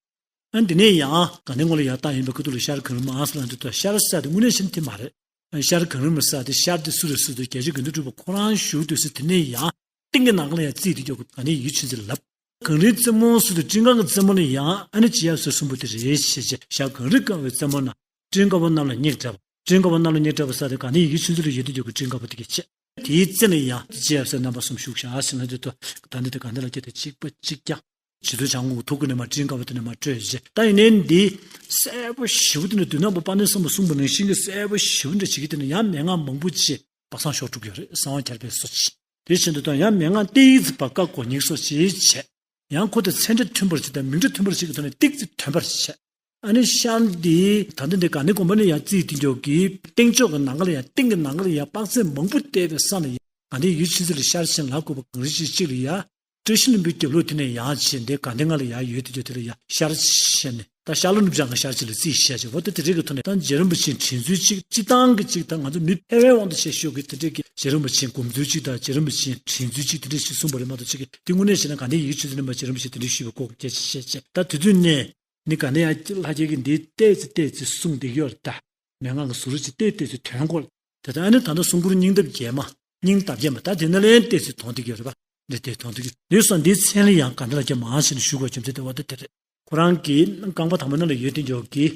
ཨ། འདི་ནས་ཡང་དགའ་ལྡན་ངོས་ལ་ཡར་བཏགས་ཡིན་པའི་ཁུ་ཐུག་ལ་ཤར་གངས་རི་མར་ཟེར་ལབ་འདུག་ཤར་ཟེར་དེ་དངོས་གནས་བྱས་ན་དེ་མ་རེད། ཤར་གངས་རི་མར་ཟེར་དེ་ཤར་དེ་སུ་རེད་ཟེར་དུས། རྒྱལ་མཆོག་དགེ་འདུན་གྲུབ་པ་ཁོ་རང་བཞུགས་དུས་ཟེར། དེ་ནས་ཡང་སྟེང་གི་ནང་ལ་ཡང་རྩིས་དེ་འཇོག་གི། དགའ་ལྡན་ཡིད་ཆེས་ཚིག་ལབ། གངས་རིའི་རྩེ་མོ་ཟེར་དུས་སྤྲིན་ཁང་གི་རྩེ་མོ་ལ་ཡང་ཨ་ནི་རྗེ་ཡབ་སྲས་གསུམ་པོ་དེ་རེད་ཞེས་བྱས། ཤར་གངས་རི་དཀར་པོའི་རྩེ་མོ་ན། སྤྲིན་དཀར་པོ་གནམ་ལ་སྙེག་བྲལ་བ། སྤྲིན་དཀར་པོ་གནམ་ལ་སྙེག་བྲལ་བ་ཟེར་དེ་དགའ་ལྡན་ཡིད་ཆེས་ཚིག་ལ་ཡོད་དེ་འཇོག་གི། སྤྲིན་དཀར་པོ་དེ་གི་ཆེད། དེའི་རྩེ་ལ་ཡང་རྗེ་ཡབ་སྲས་རྣམ་པ་གསུམ་བཞུགས་བཞག་ཟེར་ལབ་འདུག་ད་འདི་དེ་དགའ་ལྡན་ལྷ་རྒྱལ་དེ་གཅིག་པ་གཅིག་རྐྱང་། རྗེ་བཙུན་བྱམས་མགོན་གྱི་ཐུགས་ཀ་ནས་མར་སྤྲིན་དཀར་པོ་དེ་ནས་མར་སྤྲོས་བྱས། ད་ཡིན་ནའི་འདི་གསལ་པོ་ཞེ་པོ་དེ་ནི་དོན་དམ་པ་དཔལ་ལྡན་བཟང་པོས་གསུངས་པ་ནང་བཞིན་གྱི་གསལ་པོ་ཞེ་པོ་འདྲ་བྱེད་ཀྱི། དེ་ནི་ཡང་མན་ངག་མང་པོ་ཅིག་པ་སངས་ཤོར་འགྲོ་གི་ཡོད་རེད། གསང་བ་འཁྱར་བའི་སོ་ཅིག་དེ་བཞིན་དུ་ད་ཡང་མན་ངག་ཏོག་ཙམ་པ་བཀའ་དགོས་ཉེས་སོ་ཅིག་བྱས། ཡང་ཁོ་དེ་མཚན་འདྲ་མཐུན་པར་བྱེད་དང་མིང་འདྲ་མཐུན་པར་བྱེད་ཀྱི་ཐོག་ནས་ཏོག་ཙམ་ཐོན་པར་བྱས། ཨ་ནི་ཤར་འདི་ད་ལྟ་འདི་དགའ་ལྡན་དགོན་པ་ནས་ཡང་རྩིས་དེ་འཇོག་གི། སྟེང་ཕྱོགས་ཀྱི་ནང་ཁ་ལ་ཡང་། སྟེང་གི་ནང་ཁ་ལ་ཡང་དཔག་ཚད་མང་པོ་བལྟས་པའི་ས་ལ་ཡང་དགའ་ལྡན་ཡིད་ཆེས་ཚིག་ལ་ཤར་ཕྱིན་ལབ་དགོས་པ། གངས་རི་གཅིག་གཅིག་ལ་ཡ། བཀྲ་ཤིས་ལྷུན་པོའི་རྒྱབ་ལོགས་དེ་ནས་ཡང་བྱས་ཏེ་དགའ་ལྡན་ལྔ་ལ་ཡར་ཡོད་དེ་འཇོག་དེ་ལ་ཡར་ཤར་བྱས་ནས། ད་ཤར་ལྷོ་ནུབ་བྱང་གི་ཤར་གཅིག་ལ་རྩིས་བྱས་བྱས། འོ་ད་དེ་རིགས་ཀྱི་ཐོག་ནས་ད་རྗེ་རིན་པོ་ཆེའི་དྲན་ཚུལ་གཅིག། སྤྱིར་བཏང་གི་གཅིག་ད་ང་ཚོ་མི་ཕལ་བའི་དབང་དུ་བྱས་ཞུ་གི། དེ་འདྲས་ཀྱི་རྗེ་རིན་པོ་ཆེའི་སྒོམ་ཚུལ་གཅིག་དང་། རྗེ་རིན་པོ་ཆེའི་དྲན་ཚུལ་གཅིག་དེ་འདྲས་ཞིག་གསུངས་པ་རེད་མ་གཏོགས། གཅིག་གི་དེ་དངོས་གནས་བྱས་ན་དགའ་ལྡན་ཡིད་ཆེས་ཚིག་ནས་མར་རྗེ་རིན་པོ་ཆེས་དེ་འདྲས་ཞུས་པའི་སྐོར་སྐད་ཆ་བཤད་བྱས། ད་དེ་དུས་ནས་ནི་དགའ་ལྡན་ཡ་ལྷ་རྒྱལ་གྱིས་འདི་ཏོག་ཙམ་ཏོག་ཙམ་གསུངས་བསྡད་ཀྱི་ཡོད་རེད་ད། མན་ངག་གི་ཟུར་གཅིག་ཏོག་ཙམ་ཏོག་ཙམ་ཐོན་གོ། དེ་ལྟར་ཨ་ནི་ད་ལྟ་གསུང་མགུར་སྙིང་འདབ་བརྒྱད་མ། སྙིང་འདབ་བརྒྱད་མ། ད་དེ་ནང་ལ་ཡང་ཏོག་ཙམ་མཐོང་བསྡད་ཀྱི་ཡོད་རེད་པ། འདི་ཏོག་ཙམ་མཐོང་བསྡད་ཀྱི་ཡོད་སོང་། འདིའི་མཚན་ལ་ཡང་དགའ་ལྡན་ལྷ་རྒྱལ་མར་ཕྱིན་ནས་བཞུགས་པའི་རྒྱུ་མཚན་དེ་འོ་ད་དེ་རེད། ཁོ་རང་གིས་རྐང་པ་དང་པོ་ནང་ལ་ཡོད་དེ་འཇོག་གི།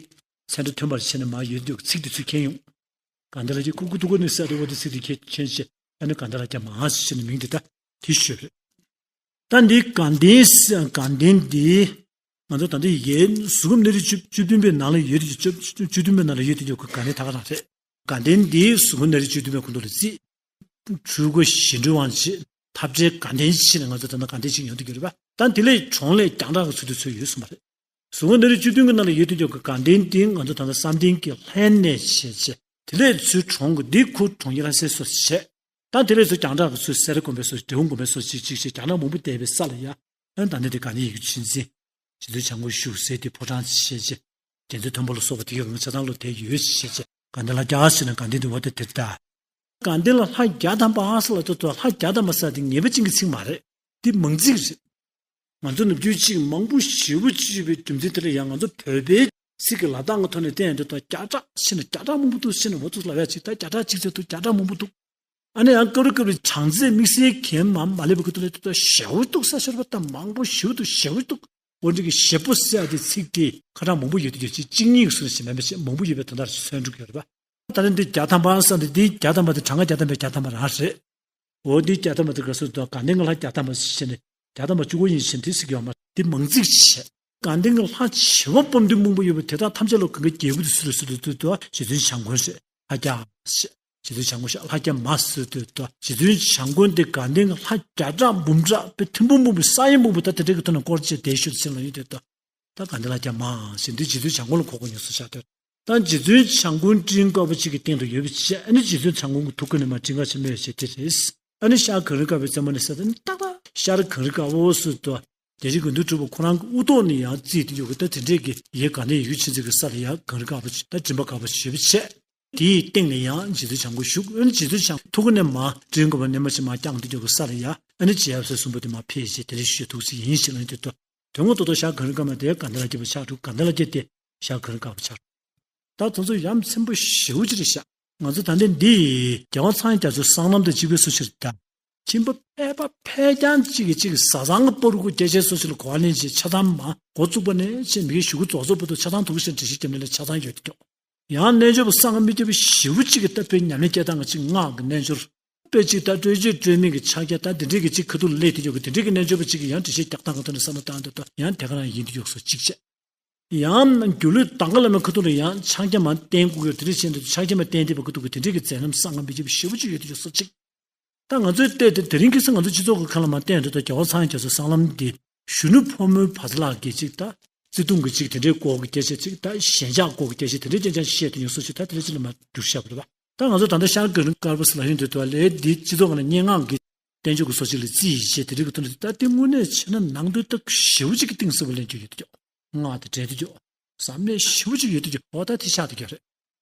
མཚན་འདྲ་མཐུན་པར་བྱས་ནས་མར་ཡོད་དེ་འཇོག་གི་ཚིག་དེ་ཚུར་མཁྱེན་ཡོང་། དགའ་ལྡན་ལྷ་རྒྱལ་ཁུ་ཁུ་ཐུགས་ཀ་ནས་ཟེར་དེ་འོ་དེ་ཚིག་དེ་མཁྱེན་བྱས། ཨ་ནི་དགའ་ལྡན་ལྷ་རྒྱལ་མར་ཕྱིན་ནས་མིང་དེ་ད་དེ་ཞུས་རེད། ད་འདི་དགའ་ལྡན་ཟེར། དགའ་ལྡན་འདི་ང་ཚོ་ད་ལྟ་ཡི་གེ་གཟུགས་ཁམས་གནས་རིས་བཅུ་བཅུ་བདུན་པའི་ནང་ལ་ཡོད་དེ། བཅུ་བཅུ་བདུན་པའི་ནང་ལ་ཡོད་དེ་འཇོག་གི་དགའ་ལྡན་ད་ག་རང་རེད། དགའ་ལྡན་འདི་གཟུགས་ཁམས་གནས་རིས་བཅུ་བདུན་པའི་ཁོངས་གཏོགས་ལ་བརྩི། སྤྲུལ་སྐུ་བཞི་སྤྲུལ་དབང་བྱེད། འཐབ་བྲལ་དགའ་ལྡན་བྱས་ནས་ང་ཚོ་ད་ལྟ་དགའ་ལྡན་ཅིག་ཡོང་དུ་གྱུར་པ། ད་དེ་ལས་གྲོང་ལས་རྒྱང་གྲགས་ཀྱི་ཚུལ་དུ་ཚུར་ཡོད་གསུངས་པ་རེད། གཟུགས་ཁམས་གནས་རིས་བཅུ་བདུན་གྱི་ནང་ལ་ཡོད་དེ་འཇོག་གི་དགའ་ལྡན་འདི་ང་ཚོ་ད་ལྟ་བསམ་གཏན་གྱི་ལྷའི་གནས་བྱས་བྱས། དེ་ལས་ཚུར་གྲོང་གི་འདི་ཁུ་གྲོང་ཁྱེར་ལྷ་སའི་སོ་བྱས། ད་དེ་ལས་ཚུར་རྒྱང་གྲགས་ཀྱི་ཚུལ་སེ་ར་དགོན་པའི་སོ། འབྲས་སྤུངས་དགོན་པའི་སོ་ཅིག་ཅིག་བྱས། རྒྱང་གྲགས་མང་པོ་བསྡད་པའི་ས་ལ་ཡ། ཨ་ནི་ད་ནི་དེ་དགའ་ལྡན་ཡི་གེ་ཆུ་འཛིན། རྗེ་བཙུན་བྱམས་མགོན་བཞུགས་སའི་དེ་ཕོ་བྲང་བྱས་བྱས། རྒྱལ་མཚན་མཐོན་པོ་ལ་སོགས་པ་དེ་གའི་ཆ་ཚང་ལོ་དེ་ཡོད་བྱས་བྱས། དགའ་ལྡན་ལྷ་རྒྱལ་ཟེར་ན་དགའ་ལྡན་དེ་འོ་དེ་དེ་ད། དགའ་ལྡན་ལ་ལྷ་བརྒྱ་ཐམ་པ་ཟེར་ལ་ད་ལྟ་ལྷ་བརྒྱ་ཐམ་པ་ཟེར་དེ་ངེས་པ་ཅན་གྱི་ཚིག་མ་རེད། དེ་མང་ཚིག་རེད། ང་ཚོ་ནམ་རྒྱུན་ཅིག་མང་པོ་ཞེ་པོ་ཅིག་ཡོད་པའི་རྒྱུ་མཚན་དེ་ལ་ཡང་ང་ཚོ་བོད་པའི་ཚིག་གི་ལ་དྭགས་ཀྱི་ཐོག་ནས་བསྟན་ཡོང་དུས་ད་བརྒྱ་ཕྲག་ཕྱིན་ན་བརྒྱ་ཕྲག་མང་པོ་འདུག་ཟེར་ནས་འོ་ཚོ་ལབ་ཡ་ཅིག་ད་བརྒྱ་ཕྲག་གཅིག་ཟེར་དུས་བརྒྱ་ཕྲག་མང་པོ་འདུག་ཨ་ནི་ཡང་སྐབས་རེ་སྐབས་རེ་གྲངས་ཚད་དམིགས་བསལ་གྱི་མ་མ་སླེབས་པའི་སྐབས་དེ་ལ་ད་ཞེ་པོ་འདུག་ས་ཤོར་བ་དང་མང་པོ་ཞེ་པོ་འདུག་ཞེ་པོ་འདུག་འོ་འདི་གི་ཞེ་པོ་ཟེར་ཡ་དེ་ཚིག་དེ་ཁ་གྲངས་མང་པོ་ཡོད་དུས་ཀྱི་གཅིག་གཉིས་ཀྱི་ཟུར་ཞིག་མིན་པ་ཞིག་མང་པོ་ཡོད་པའི་དོན་དག་ཞིག་མཚོན་འགྲོ་གི་ཡོད་རེད་པ། ད་ནི་འདི་བརྒྱ་ཐམ་པ་ཟེར་འདི་འདི་བརྒྱ་ཐམ་པ་དེ་གྲངས་ཀ་བརྒྱ་ཐམ་པའི་བརྒྱ་ཐམ་པ་རང་རེད། འོ་འདི་བརྒྱ་ཐམ་པ་དེ་ག་ཟེར་དུས་དགའ་ལྡན་གྱི་ལྷ་བརྒྱ་ཐམ་པ་ཞེས་ནས་བརྒྱ་ཐམ་པ་བཅུ་དགུ་ཡིན་ཞེས་འདི་ཟེར་གྱི་ཡོད་མ་རེད། འདི་མང་ཚིག་བྱས། དགའ་ལྡན་གྱི་ལྷ་བྱེ་བ་སྤམ་དུས་མང་པོ་ཡོད་པ་དེ་དག་ཐམས་ཅད་ལ་གང་ག་རྒྱལ་པོ་དེ་སུ་རེད་ཟེར་དུས་དུས་དུ་རྗེ་བཙུན་བྱམས་མགོན་ཟེར། ལྷ་རྒྱལ་ཟེར། རྗེ་བཙུན་བྱམས་མགོན་ཞེས་ལྷ་རྒྱལ་མ་ཟེར་དུས་དུ་རྗེ་བཙུན་བྱམས་མགོན་དེ་དགའ་ལྡན་གྱི་ལྷ་བརྒྱ་ཕྲག་འབུམ་ཕྲག་པའི་ཐེར་འབུམ་འབུམ་པའི་ས་ཡ་མང་པོ་ད་དེ་འདྲ་གི་ཐོག་ནས་སྐོར་བྱས་བསྡད་ཤོད་ཟེར་ལ་ཡོད་དེ་དུ། ད་དགའ་ལྡན་ལྷ་རྒྱལ་མ་ཟེར་འདི་རྗེ་བཙུན་བྱམས་མགོན་ལ་གོ་དགོས་ཉེན་སོ་བཞག་དེར། ད་རྗེ་བཙུན་བྱམས་མགོན་སྤྲིན་དཀར་པོ་གཅིག་གི་སྟེང་དུ་ཡོད་པའི་ཕྱིར། ཨ་ནི་རྗེ་བཙུན་བྱམས་མགོན་གྱི་ཐུགས་ཀ་ནས་མར་སྤྲིན་དཀར་ཞིག་སྨོས་ཞེས་དེ་རེད། ཨ་ནི་ཤར་གངས་རི་དཀར་པོའི་རྩེ་མོ་ནས་ཟེར་ཏེ་ནི་ཏག་ཏག་ཤར་གངས་རི་དཀར་པོ་ཟེར་དུས། རྒྱལ་སྲས་དགེ་འདུན་གྲུབ་པ་ཁོ་རང་གི་དབུ་ཐོག་ནས་ཡར་རྩིས་དེ་འཇོག་གི། ད་དེ་འདྲས་ཀྱི་ཡི་གེ་དགའ་ལྡན་ཡི་གེ་ཆུ་འཛིན་གྱི་ས་ལ་ཡར་གངས་རི་དཀར་པོ་ཞིག་ད་མགྲིན་པ་དཀར་པོ་ཞིག་ཡོད་པའི་ཕྱིར། དེའི་སྟེང་ནས་ཡང་རྗེ་བཙུན་བྱམས་མགོན་བཞུགས། ཨ་ནི་རྗེ་བཙུན་བྱམས་ཐུགས་ཀ་ནས་མར་སྤྲིན་དཀར་པོ་གནས་མལ་ཞིག་མར་བསྐྱངས་དེ་འཇོག་གི་ས་ལ་ཡར། ཨ་ནི་རྗེ་ཡབ་སྲས་གསུམ་པོ་དེ་མར་ཕེབས་ཞེས་དེ་རེ་ཞུ་ཐུགས་རྗེ་ཆེ་ཡིན་ཞེས་ལན་དེ་ཏོ། དོན་ངོ་ཏོག་ཏོ་ཤར་གངས་རི་དཀར་མོ་དེ་དགའ་ལྡན་ལྷ་རྒྱལ་པོ་ཆགས་འགྲོ། དགའ་ལྡན་ལྷ་རྒྱལ་དེ་ཤར་གངས་རི་དཀར་པོ་ཆགས་འགྲོ། ད་དེ་ཚོ་ཡ་མཚན་པོ་ཞེ་པོ་ཅིག་རེད་ཤག་ང་ཚོ་ད་ལྟ་འདི་རྒྱལ་དབང་ཚངས་དབྱངས་རྒྱ་མཚོའི་གསང་རྣམ་དང་གཅིག་པའི་སོ་ཕྱིར་ད། ཁྱིམ་པ་ཕལ་པ་ཕལ་རྐྱང་གཅིག་གིས་གཅིག་གི་བཟའ་ཚང་གི་པར་གུ་སྐྱེ་ཆེན་སོགས་ཤིག་ལ་གོ་བ་ལེན་བྱས་ཆ་ཚང་མ་འགོ་བཙུགས་པ་ནས་ཕྱིན་མི་གི་གཞུག་གུ་རྫོགས་རྫོགས་བར་དུ་ཆ་ཚང་དུ་ཞེས་འགྲེལ་བཤད་རྒྱབ་ནས་ལ་ཆ་ཚང་ཡོད་དེ་ཀྱོག་ཡང་རྣལ་འབྱོར་པ་གསང་སྔགས་མི་རྒྱུད་པ་ཞེ་པོ་གཅིག་གི་ལྟ་བའི་ཉམས་ལེན་སྐྱེ་སྟངས་ཀྱི་གཅིག་སྔགས་ཀྱི་རྣལ་འབྱོར། དཔེ་གཅིག་ད་སྤྲོས་བརྗོད་སྤྲོས་མེད་ཀྱི་ཕྱག་རྒྱ་ད་འདི་འདྲའི་གི་གཅིག་ཁ་ཐུག་ལ་སླེབས་དེ་ཀྱོག་གི་དེ་འདྲའི་གི་རྣལ་འབྱོར་པ་གཅིག་གིས་ཡང་འགྲེལ་བཤད་རྒྱག་སྟངས་ཀྱི་ཐོག་ནས་བསམ་བློ་བཏང་དུས་ད་ཡང་དེ་ག་རང་ཡིན་དེ་ཀྱོག་སོ་གཅིག་བྱས། ཡང་སྒྱུ་ལུས་དང་ག་ལ་མའི་ཁ་ཐུག་ལ་ཡང་ཕྱག་རྒྱ་མ་བསྟན་དགོས་ཀྱི་དེ་འདྲ་བྱས་འདུག་ཕྱག་རྒྱ་མ་བསྟན་བསྡད་པའི་ཁ་ཐུག་གི་དེ་འདྲའི་གི་མཛད་རྣམ་གསང་སྔགས་མི་རྒྱུད་པ་ཞེ་པོ་ཅིག་ཡོད་དེ་ཀྱོག་སོ་གཅིག་ད་ང་ཚོའི་ལྟས་དེ་དེ་རིང་ཁ་སང་ང་ཚོ་སྤྱི་ཚོགས་ཀྱི་ཁ་ལ་མ་བསྟན་འདུག་ད་རྒྱལ་བ་ཚངས་དབྱངས་རྒྱ་མཚོའི་གསང་ལམ་འདི་གཞོན་ནུ་ཕོ་མོའི་བར་ལ་གི་ཅིག་ད་བརྩེ་དུང་གི་ཅིག་དེ་འདྲའི་སྐོར་གྱི་སྐད་ཆ་ཅིག་ད་ཞེན་ཆགས་སྐོར་གྱི་སྐད་ཆ་དེ་འདྲའི་སྐད་ཆ་བཤད་དེ་ཡོང་སོ་ཅིག་ད་དེ་འདྲ་ཅིག་ལ་མ་འགྱུར་བཞག་པ་རེད་པ། ད་ང་ཚོ་ད་ལྟ་ཤར་དགེ་ལུགས་དཀར་པོ་ཟེར་ལབ་ཡོང་དུས་དུ་བ་ལས་འདི་སྤྱི་ཚོགས་ཀྱི་ནང་སྙན་ངག་གི་བསྟན་བཅོས་ཀྱི་སོ་ཅིག་ལ་རྩིས་ཡིས་བྱས་དེ་འདྲའི་གི་ཐོག་ནས་ད་དེ་དངོས་གནས་བྱས་ན་ནང་དོན་ད་ཞེ་པོ་ཅིག་གི་གཏིང་ཟབ་པོ་ལེན་རྒྱུ་ཡོད་དེ་ཀྱོག་སྔགས་དང་འབྲེལ་དེ་ཀྱོག་ཟབ་གནད་ཞེ་པོ་ཅིག་ཡོད་དེ་ཀྱོག་འོ་ད་དེ་ཆགས་དེ་ཀྱོག་རེད།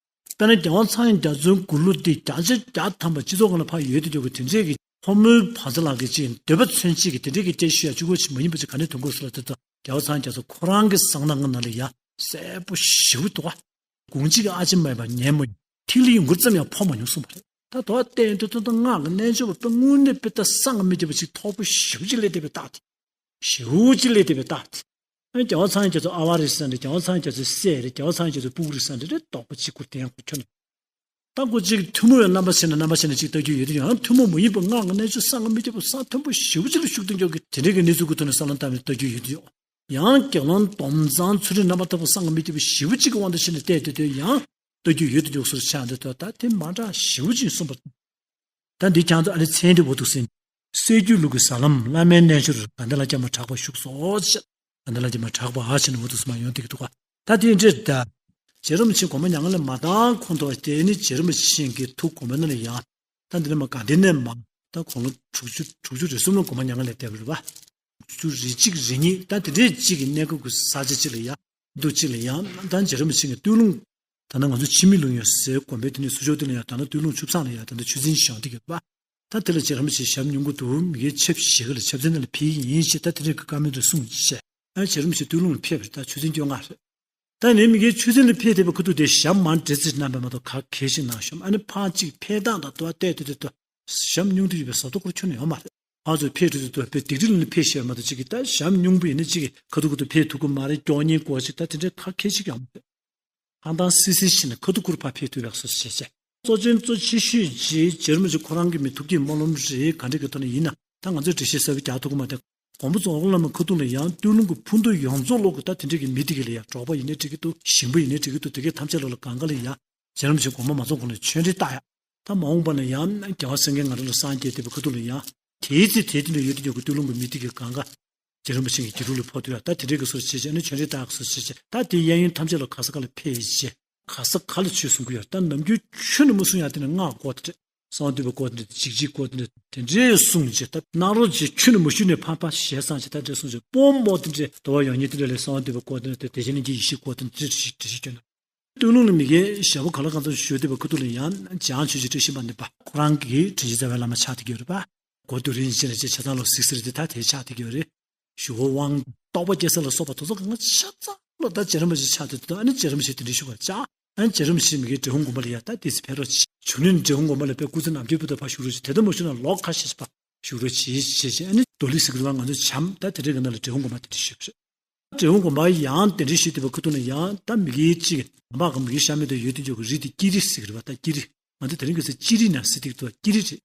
དཔེར་ན་རྒྱལ་བ་ཚངས་དབྱངས་རྒྱ་མཚོའི་མགུར་གླུ་འདི་བརྒྱ་ཆ་བརྒྱ་ཐམ་པ་སྤྱི་ཚོགས་ཀྱི་ནང་ཕར་ཡོད་དེ་ཀྱོག་གི་དེ་འདྲའི་གི་ཕོ་མོའི་བར་མཚམས་ལ་གི་ཅིག་འདོད་པ་མཚོན་བྱེད་ཀྱི་དེ་འདྲའི་གི་སྐད་ཆ་ཞུ་ཡ་གཅིག་པོ་ཞིག་མ་ཡིན་པ་ཅིག་ག་ནས་ཐོན་དགོས་ཟེར་ལ་དེ་ད་རྒྱལ་བ་ཚངས་དབྱངས་རྒྱ་མཚོ་ཁོ་རང་གི་གསང་སྔགས་ནང་ལ་ཡ་གསལ་པོ་ཞེ་པོ་འདུག་ག་གུང་ཚིགས་ཀྱི་ཨ་ཕྱི་མེད་པ་ཉན་མ་མྱོང་། ཐིག་ལེ་ཡི་མགུར་ཙམ་ཡང་ཕོག་མ་མྱོང་གསུངས་པ་རེད། ད་དོ་བསྟན་དུས་ད་ལྟ་སྔགས་ཀྱི་རྣལ་འབྱོར་པ་དཔེ་དངོས་གནས་དཔེ་ད་གསང་སྔགས་མི་རྒྱུད་པ་ཅིག་མཐོ་པོ་ཞེ་པོ་ཅིག་སླེབས་བསྡད་པའི་རྟགས་དེ། ཞེ་པོ་ཅིག་སླེབས་བསྡད་པའི་རྟགས་དེ། ཨ་ནི་རྒྱལ་བ་ཚངས་དབྱངས་རྒྱ་མཚོ་ཨ་བ་རེད་ཟེར་ན་རེད། རྒྱལ་བ་ཚངས་དབྱངས་རྒྱ་མཚོ་སྲས་རེད། རྒྱལ་བ་ཚངས་དབྱངས་རྒྱ་མཚོ་སྤུ་གུ་རེད་ཟེར་ན་རེད། རེད་དོགས་པ་གཅིག་པུར་བསྟན་ཁོ་ཁྱོད་ནི། ད་ཁོ་གཅིག་ཐུན་མོང་བའི་རྣམ་པ་བྱས་ན་རྣམ་པ་བྱས་ན་གཅིག་ལྟ་རྒྱུ་ཡོད་དུ་ཡང་ཐུན་མོང་མ་ཡིན་པའི་སྔགས་ཀྱི་རྣལ་འབྱོར་གསང་སྔགས་མི་རྒྱུད་པ་གསང་མཐོན་པོ་ཞེ་པོ་ཅིག་ལ་ཤུགས་ལྡན་ཀྱོག་གི་དེ་འདྲའི་གི་གནས་ཚུལ་གྱི་ཐོག་ནས་གསང་ལམ་བཏབ་ནས་ལྟ་རྒྱུ་ཡོད་དུ་ཡོད། ཡང་རྒྱལ་བློན་སྟོབས་བཟང་ཚུལ་ཁྲིམས་རྣམ་པར་དག་པ་གསང་སྔགས་མི་རྒྱུད་པ་ཞེ་པོ་གཅིག་གི་དབང་དུ་བྱས་ནས་བལྟས་དུས་དུས་ཡང་ལྟ་རྒྱུ་ཡོད་དུ་ཡོད་ཟེར་ཆགས་འདི་ཐོག་ད་དེ་མ་འདྲ་ཞེ་པོ་ཅིག་གསུངས་པ། ད་འདི་ཁྱང་ཚོ་ཨ་ལེ་མཚན་འདི་འོ་འདུག་ཟིན། སྲད་རྒྱུད་ལུགས་ཀྱི་ཟབ་ལམ་བླ་མའི་རྣལ་འབྱོར་དགའ་ལྡན་ལ་སྐྱབས་མ་གྲགས་པ་བཞུགས་སོ་ཞེས། དགའ་ལྡན་ལ་སྐྱབས་མ་གྲགས་པ་ཨ་ཞེས་ནས་འོ་འདུག་ཟིན་མ་ཡོང་དེ་གི་འདུག་ག་ད་དེ་འདྲས་ད། རྗེ་རིན་པོ་ཆེ་དགོངས་པ་མྱ་ངན་ལས་མ་འདའ་གོང་དུ་བ་དེ་ནི་རྗེ་རིན་པོ་ཆེ་གི་ཐུགས་དགོངས་པ་ན་ལ་ཡང་། ད་འདི་ནས་མ་དགའ་ལྡན་ནས་མ། ད་དགུང་ལོ་དྲུག་ཅུ་དྲུག་ཅུ་རེ་གསུམ་ལ་དགོངས་པ་མྱ་ངན་ལས་འདས་པ་རེད་པ། དྲུག་ཅུ་རེ་གཅིག་རེ་གཉིས་ད་དེ་འདྲས་གཅིག་གི་གནས་སྐབས་ཀྱི་ས་ཆ་གཅིག་ལ་ཡང་། འདུག་གཅིག་ལ་ཡང་ད་རྗེ་རིན་པོ་ཆེ་གི་སྟོད་ལུང་། ད་ནང་ང་ཚོ་འཆི་མེད་ལུང་ཡོད་ཟེར་དགོན་པའི་དེ་ནས་ཟུར་ཕྱོགས་དེ་ལ་ཡང་ད་ནང་སྟོད་ལུང་ཆུ་བཟང་ལ་ཡང་ད་ནང་ཆུ་འཛིན་བཞེངས་དེ་ཡོད་པ། ད་དེ་ལ་རྗེ་རིན་པོ་ཆེ་ཞབས་སྙུང་གི་འདུག་མི་ཡི་ཆབ་ཞེ་གི་ལ་ཆབ་འཛིན་ལ་ཕེབས་ཡིན་ཞེས་ད་དེ་འདྲའི་གི་བཀའ་མོལ་དུ་གསུངས་བྱས། ཨ་རྗེ་རིན་པོ་ཆེ་སྟོད་ལུང་ལ་ཕེབས་པ་རེད། ད་ཆུ་འཛིན་སྐྱོ་ང་རེད། ད་ནི་མི་ཡི་ཆུ་འཛིན་ལ་ཕེབས་བསྡད་པའི་ཁུ་ཐུག་དེ་ཞབས་མར་འདྲེ་རྩིས་གནང་བས་མ་གཏོགས་ག་གེ་ཞིག་གནང་ཤོམ། ཨ་ནི་ཕར་གཅིག་ཕེབས་སྟངས་དང་དུ་བ་བལྟས་དུས་དུ་ཞབས་སྙུང་དུ་ཡོད་པའི་བཟོ་ལྟ་ཁོ་ར་ཁྱོན་ནས་ཡོད་མ་རེད། ང་ཚོས་ཕེབས་ཐུབ་ཐུབ་ཐུབ་པའི་སྡིག་སྒྲིབ་ལ་ཕེབས་ཤེས་མ་གཏོགས་གཅིག་གིས་ད་ཞབས་སྙུང་པོ་ཡིན་ན་གཅིག་གིས་ཁ་ཐུག་ཁ་ཐུག་ཕེབས་ཐུབ་ཀྱི་མ་རེད། སྐྱོ་ཉེན་སྐོར་ཞིག་ད་དེ་འདྲའི་ཁ་ཁད་ཅིག་ཡང་མ་རེད། ཧང་ཐང་སི་སི་ཞིག་ནས་ཁ་ཐུག་ཁུར་ཕར་ཕེབས་ཐུབ་ཡག་སོ་སོ་བྱས་བྱས། གཙོ་ཆེན་གཙོ་ཆེ་ཤོས་ཀྱི་རྗེ་རིན་པོ་ཆེ་ཁོ་རང་གི་མི་ཐུགས་བསྐྱེད་སྨོན་ལམ་རེད། ག་འདྲ་གི་ཐོག་ནས་ཡིན་ན་ད་ང་ཚོས་འགྲེལ་བཤད་གསལ་པོ་རྒྱག་ཐུབ་ཀྱི་མ་རེད། མགོན་པོ་རྫོང་དཀར་བླ་མའི་ཁ་ཐུག་ལ་ཡང་སྟོད་ལུང་གི་ཕུ་མདོ་ཡོངས་རྫོགས་ལོག་གི་ད་དེ་འདྲ་གི་མི་དེ་གི་ལ་ཡང་འབྲོག་པ་ཡིན་ནའི་འགྲིག་གི་འདུག་ཞིང་པ་ཡིན་ནའི་འགྲིག་གི་འདུག་དེ་གའི་ཐམས་ཅད་ལོག་ལ་གང་ག་ལ་ཡང་རྗེ་རིན་པོ་ཆེ་དགོངས་པ་མ་རྫོགས་གོང་ལ་ཆོས་འབྲེལ་བཏགས་ཡ། ད་མ་འོངས་པ་ན་ཡང་རྒྱལ་བ་སེང་གེ་ང་རང་ལ་སངས་རྒྱས་བསྟན་པའི་ཁ་ཐུག་ལ་ཡང་དེའི་ཚེ་དེའི་དུས་ལ་ཡོད་དུ་ཡོད་ཀྱི་སྟོད་ལུང་གི་མི་དེ་གི་གང་ག་རྗེ་རིན་པོ་ཆེ་གི་རྒྱུད་ལུགས་ལ་ཕོག་ཐུབ་ཡ། ད་དེ་འདྲའི་གི་སོར་བྱེད་བྱས་ནས་ཆོས་འབྲེལ་བཏགས་སོར་བྱེད་བྱས། ད་དེ་གཡས་གཡོན་ཐམས་ཅད་ལ་ག་ས་ག་ལ་ཕེབས་བྱས་ག་ས་ག་ལ་ཆོས་གསུང་གི་ཡོད། ད་ནམ་རྒྱུན་ཆོས་ནི་མ་གསུང་ཡ་དེ་ནི་སྔགས་སྐོར་དེ་འདྲ། གསང་བ་འདུས་པའི་སྐོར་དེ་འདྲ། འཇིགས་བྱེད་སྐོར་དེ་འདྲ། དེ་འདྲའི་གསུང་བྱས་ད་གནང་རོགས་བྱས། ཆོས་ནི་མ་ཞུས་ནས་ཕར་ཕར་ཞལ་གསང་བྱས། ད་འདྲའི་གསུང་བྱས་སྤོམ་མོ་དེ་འདྲའི་དུ་བ་ཡང་ཉིད་དེ་འདྲ་ལས་གསང་བ་འདུས་པའི་སྐོར་དེ་འདྲ། དེ་བདེ་ཆེན་གླིང་རྗེའི་ཡེ་ཤེས་སྐོར་དེ་འདྲ་ཞིག་འགྲེལ་བཤད་བསྐྱོན་ན། སྟོད་ལུང་ལ་མི་དགེ་ཞེ་པོ་ག་ལ་གང་འཚམ་ཞུ་བསྡད་པའི་ཁུ་ཐུག་ལ་ཡང་འཇང་ཆོས་རྗེ་བཀྲ་ཤིས་པཎྜི་ཏ་ཁོ་རང་གི་དྲིན་ཅན་རྩ་བའི་བླ་མ་ཆགས་བསྡད་ཀྱི་ཡོད་རེད་པ། གོ་རྡོ་རིང་ཅན་ལ་ཅེ་ཆ་ཚང་ལོ་སིག་སིར་དེ་ད་དེ་ཆགས་བསྡད་ཀྱི་ཡོད་རེད། ཞུ་བོ་དབང་རྟོགས་པ་སྐྱེ་ས་ལ་སོགས་པ་དེ་ཚོ་གང་ག་ཆ་ཚང་ལོ་ད་རྗེ་རིན་པོ་ཆེ་ཆགས་བསྡད་འདུག་ཨ་ནི་རྗེ་རིན་པོ་ཆེ་དེ་འདྲའི་ཞུ་བ་ཅག་ཨ་ནི་རྗེ་རིན་པོ་ཆེ་མི་དགེ་འབྲས་སྤུངས་དགོན་པ་ལ་ཡ་ད་དེ་ཚེ་ཕེབས་རོགས་བྱེད། བྱུང་ན་འབྲས་སྤུངས་དགོན་པ་ལ་དཔེ་སྐུ་ཚེ་ནམ་རྒྱུན་བར་དུ་ཕར་བཞུགས་རོགས་བྱེད། དེ་ལྟར་མ་བྱུང་ན་ལོ་ཁ་ཤས་ཤིག་ཕར་བཞུགས་རོགས་བྱེད་ཞེས་བྱས། ཨ་ནི་རྡོར་གླིང་ཟེར་གྱི་རུ་ང་ཚོ་བྱམས་ད་དེ་འདྲའི་གི་ནང་ལ་འབྲས་སྤུངས་དགོན་པ་དེ་འདྲ་ཞུས་པ་རེད། འབྲས་སྤུངས་དགོན་པ་ཡང་དེ་འདྲའི་ཞུས་བསྡད་པའི་ཁུ་ཐུག་ལ་ཡང་ད་མི་དགེ་གཅིག་གམ་པ་གམ་མི་དགེ་ཤ་མེད་དུ་ཡོད་དུ་འཇོག་གི་རི་དེ་ཀི་རི་ཟེར་གྱི་རེད་པ། ད་ཀི་རི་ང་ཚོ་དེ་རིང་གི་ཚེ་ཀི་རི་ན་ཟེར་ཏིག་ཏུ་ཀི་རི་རེད།